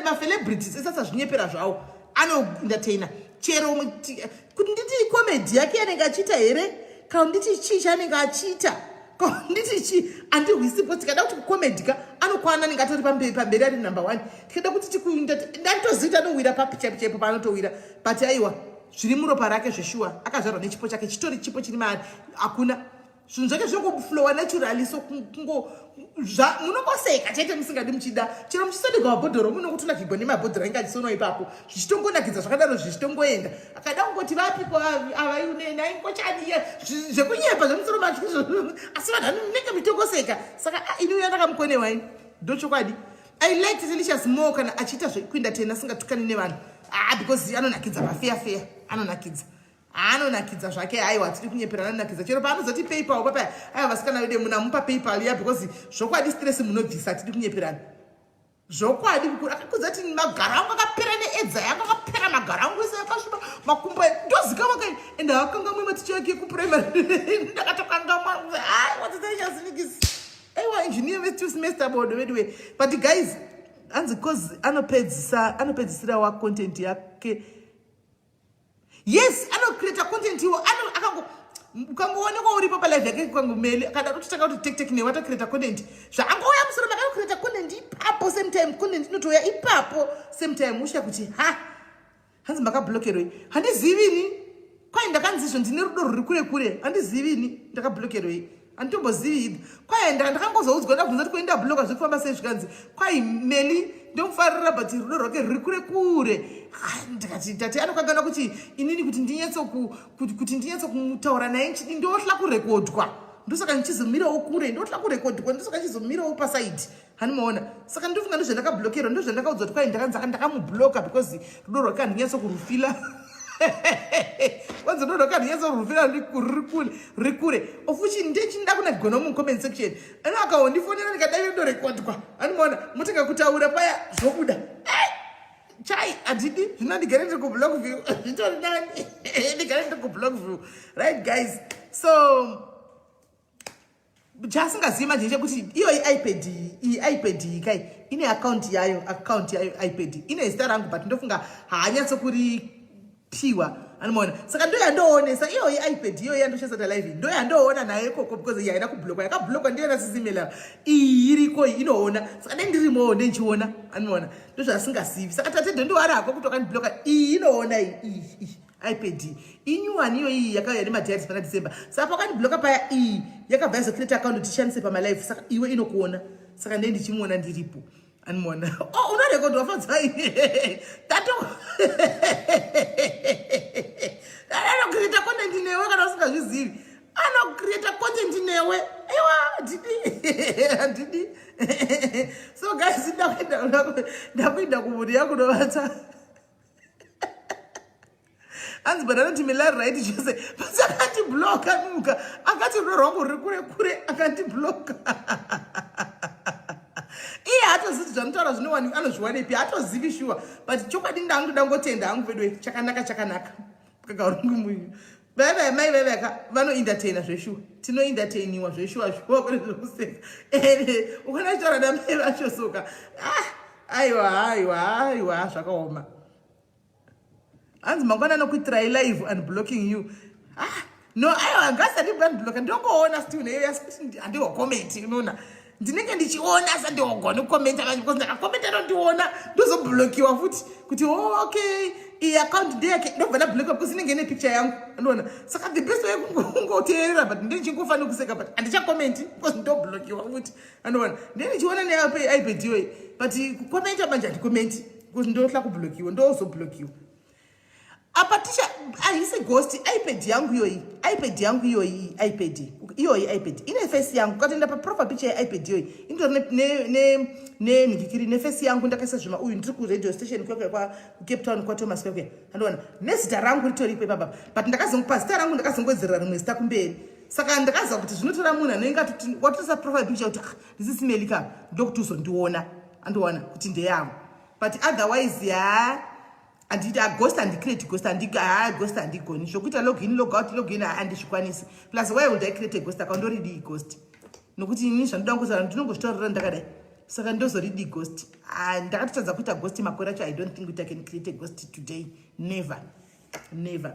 macelebrities esasazvinyepera zvawo, anoentertaina chero kuti nditi comedy yake anenge achiita here, kana nditi chii chaanenge achiita, kana nditi chii, handihwisipo. Tikada kuti kucomedy ka, anokwana, anenge atori pamberi, ari number one. Tikada kuti ndatozivi kuti anowira papi chaipo chaipo paanotowira, but aiwa, zviri muropa rake zveshuwa, akazvarwa nechipo chake, chitori chipo chiri maari. Hakuna zvinhu zvake zvingoflowa naturally, so kungo munongoseka chete musingadi muchida, chero muchisodigwa mabhodhoro, munokutonakigwa nemabhodhoro ainge achisonwa ipapo, zvichitongonakidza zvakadaro, zvichitongoenda. Akada kungoti vapiko avainaingochaniya zvekunyepa zvemusoro macho, asi vanhu vanenge muchitongoseka. Saka ini uya ndakamukonewa ini, ndochokwadi. I like Tatelicious more kana achiita zvekuentertaina, asingatukani nevanhu, ah, because anonakidza pafeya feya, anonakidza, anonakidza zvake. Aiwa, tiri kunyepera, anonakidza chero paanozoti PayPal papaya. Aiwa, vasikana vedu, munamupa PayPal ya, because zvokwadi stress munobvisa, tiri kunyeperana zvokwadi. Mukuru akakudza kuti magaro angu akapera needza yangu, akapera magaro angu ese akasviba, makumbo ndozikava kai, ende akangamwe maticha ake kuprimary, ndakatokangamwa. Aiwa, tatelicious, aiwa, engineer vetusemester bodo veduwe. But guys, hanzi cause anopedzisa, anopedzisira wa content yake. Yes, anocreata content iwo akango ukangoonekwa uripo palive yake kangomeli, akada kutotanga kuti tek tek newe, atocreata content zvaangouya musoro make, anocreata content ipapo same time, content inotouya ipapo same time, usvika kuti ha. Hanzi makablokerwei? Handizivini. Kwai ndakanzizvo ndine rudo rwuri kure kure, handizivini ndakablokerwei, handitombozivi idha. Kwai ndakangozoudzwa, ndabvunza kuti kuenda bloka zvekufamba sei, zvikanzi kwai Meli ndomufarira, but rudo rwake rwuri kure kure. Ah, ndikati tate anokangana kuti inini kuti ndinyatso kumutaura naye nchidi ndohla kurekodwa, ndosaka ndichizomirawo kure, ndohla kurekodwa, ndosaka ndichizomirawo pasaidi, hanimaona. Saka ndofunga ndozvandakablokerwa, ndozvandakaudzwa kuti kwai ndakanzi ndakamubloka because rudo rwake handinyatsokurufila, kwanzi rudo rwake handinyatsokurufila, ruri kure ofuchi. Ndechinda kunagona mucomment section ano akahondifonera, ndikadai ndorekodwa, hanimaona, motanga kutaura paya zvobuda chai, handidi zvino, ndigare ndiri kublock view, zvitori nani ndigare ndiri kublock view. Right guys, so chaasingazivi manje chekuti iyoyi iPad iyi, iPad iyi kai ine account yayo, account yayo iPad ine zita rangu, but ndofunga haanyatsokuripiwa, anomaona. Saka ndo yandoonesa iyoyi iPad iyoyi yandoshandisa live, ndo yandoona nayo ikoko, because iyi haina kublokwa, yakablokwa ndiyo nasisimela iyi iriko iyi inoona, saka dai ndirimowo ndenchiona, anomaona, ndozvaasingazivi. Saka tate don't worry hako kuti wakandibloka, iyi inoona iyi, iyi iPad inyuwani iyo iyi yakauya nemadiaries pana December, saka pakandibloka paya, iyi yakabva yazocreate account kuti tishandise pamalive, saka iwe inokuona. Saka ndee ndichimuona ndiripo. Animona. Oh, unorekodwa Fadzai. Tato. Anocreata content newe kana usingazvizivi. Anocreata content newe. Ewa, handidi. Handidi. So guys, ndakuenda ndakuenda kumhuri yangu novata. Hanzi but anoti milari right chose but akandibloka nuka akati rudo rwangu ruri kure kure akandibloka. Iye haatozivi zvanotaura zvinowani anozviwanepi haatozivi shuwa but chokwadi ndangu ndangotenda hangu vedu chakanaka chakanaka kakaurungu vaya vaya mai vaya vaya vanoentertaina zveshuwa tinoentertainiwa zveshuwa shuwa kune zvekuseka ende ukaona chitaura namai vacho soka ah aiwa aiwa aiwa zvakaoma. Hanzi mangwana anokuitirai live unblocking you. Ah no aiwa ngasati unblocka ndongoona still neyo asi kuti handihokomenti unoona ndinenge ndichiona asi handihogoni kukomenta manje because ndakakomenta ndondiona ndozoblokiwa futi kuti oh, okay iyi account ndeyake ndobva ndablokiwa because inenge ine picture yangu andiona. Saka the best way kungoteerera but ndichingofanira kuseka but handichakomenti because ndoblokiwa futi andiona. Ndee ndichiona neipad iyoyi but kukomenta manje handikomenti because ndohla kublokiwa ndozoblokiwa. Apa tisha haisi ghost iPad yangu iyoyi iPad yangu iyoyi iPad iyoyi iPad ine face yangu. Ukatoenda paprofile picture yeipad iyoyi inotori nenhikikiri neface yangu ndakaisa zvima uyu ndiri kuradio station kwekwe kwa Cape Town kwaThomas kwekwe andiona nezita rangu ritoripo ipapa but ndakazongopa zita rangu ndakazongowedzerera rimwe zita kumberi. Saka ndakaziva kuti zvinotora munhu anenge watoisa profile picture kuti ah, this is Melika ndokuti uzondiona andiona kuti ndeyavo but otherwise ya handiti ghost handicreate ghost ha ghost handigoni zvokuita login logout login handizvikwanisi. Plus why would I create a ghost account? Ndoridii ghost? Nokuti ini zvandoda kutaura ndinongozvitaurira ndakadai saka ndozoridii ghost? Ndakatotadza kuita ghost makore acho. I don't think kuti I can create a ghost today. Never, never,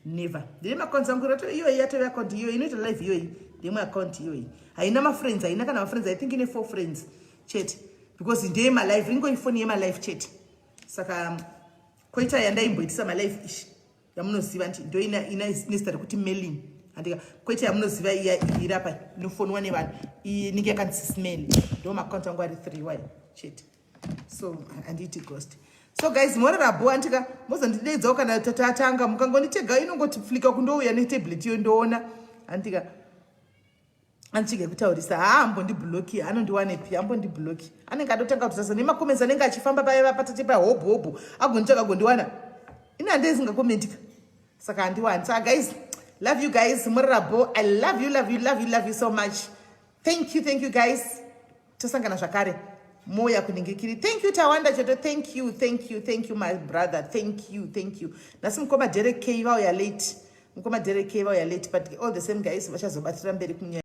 never. Ndine maaccounts angu rato iyoyi yatove account iyoyi inoita live iyoyi ndemwe account iyoyi haina mafriends haina kana mafriends. I think ine four friends chete because ndeyemalive ringori foni yemalive chete. Saka koita yandaimboitisa malive ishi yamunoziva nti ndo ina zita rekuti Melin andika koita yamunoziva iya irapa inofonwa nevanhu iyi inenge yakanzi Sismeli. Ndo maakaunti angu ari three y chete so handiiti ghost. So guys, morera bo andika mozondideedzawo kana tatanga mukangonditega inongoti flika kundouya netablet iyo ndoona andika andichige kutaurisa haambondibloki anondiwanepi ambondibloki anenge adotanga kutasa nemacomments anenge achifamba paiva patate pahobho hobho agonditsvaka gondiwana ini handeisingakomentika saka handiwani. Saka guys, love you guys. Morera bo. I love you, love you, love you, love you so much. Thank you, thank you guys. Tosangana zvakare moya kuningikiri. Thank you Tawanda Choto. Thank you, thank you, thank you my brother. Thank you, thank you. Nhasi mukoma Derek K vauya late. Mukoma Derek K vauya late but all the same guys vachazobatira mberi kunyaya.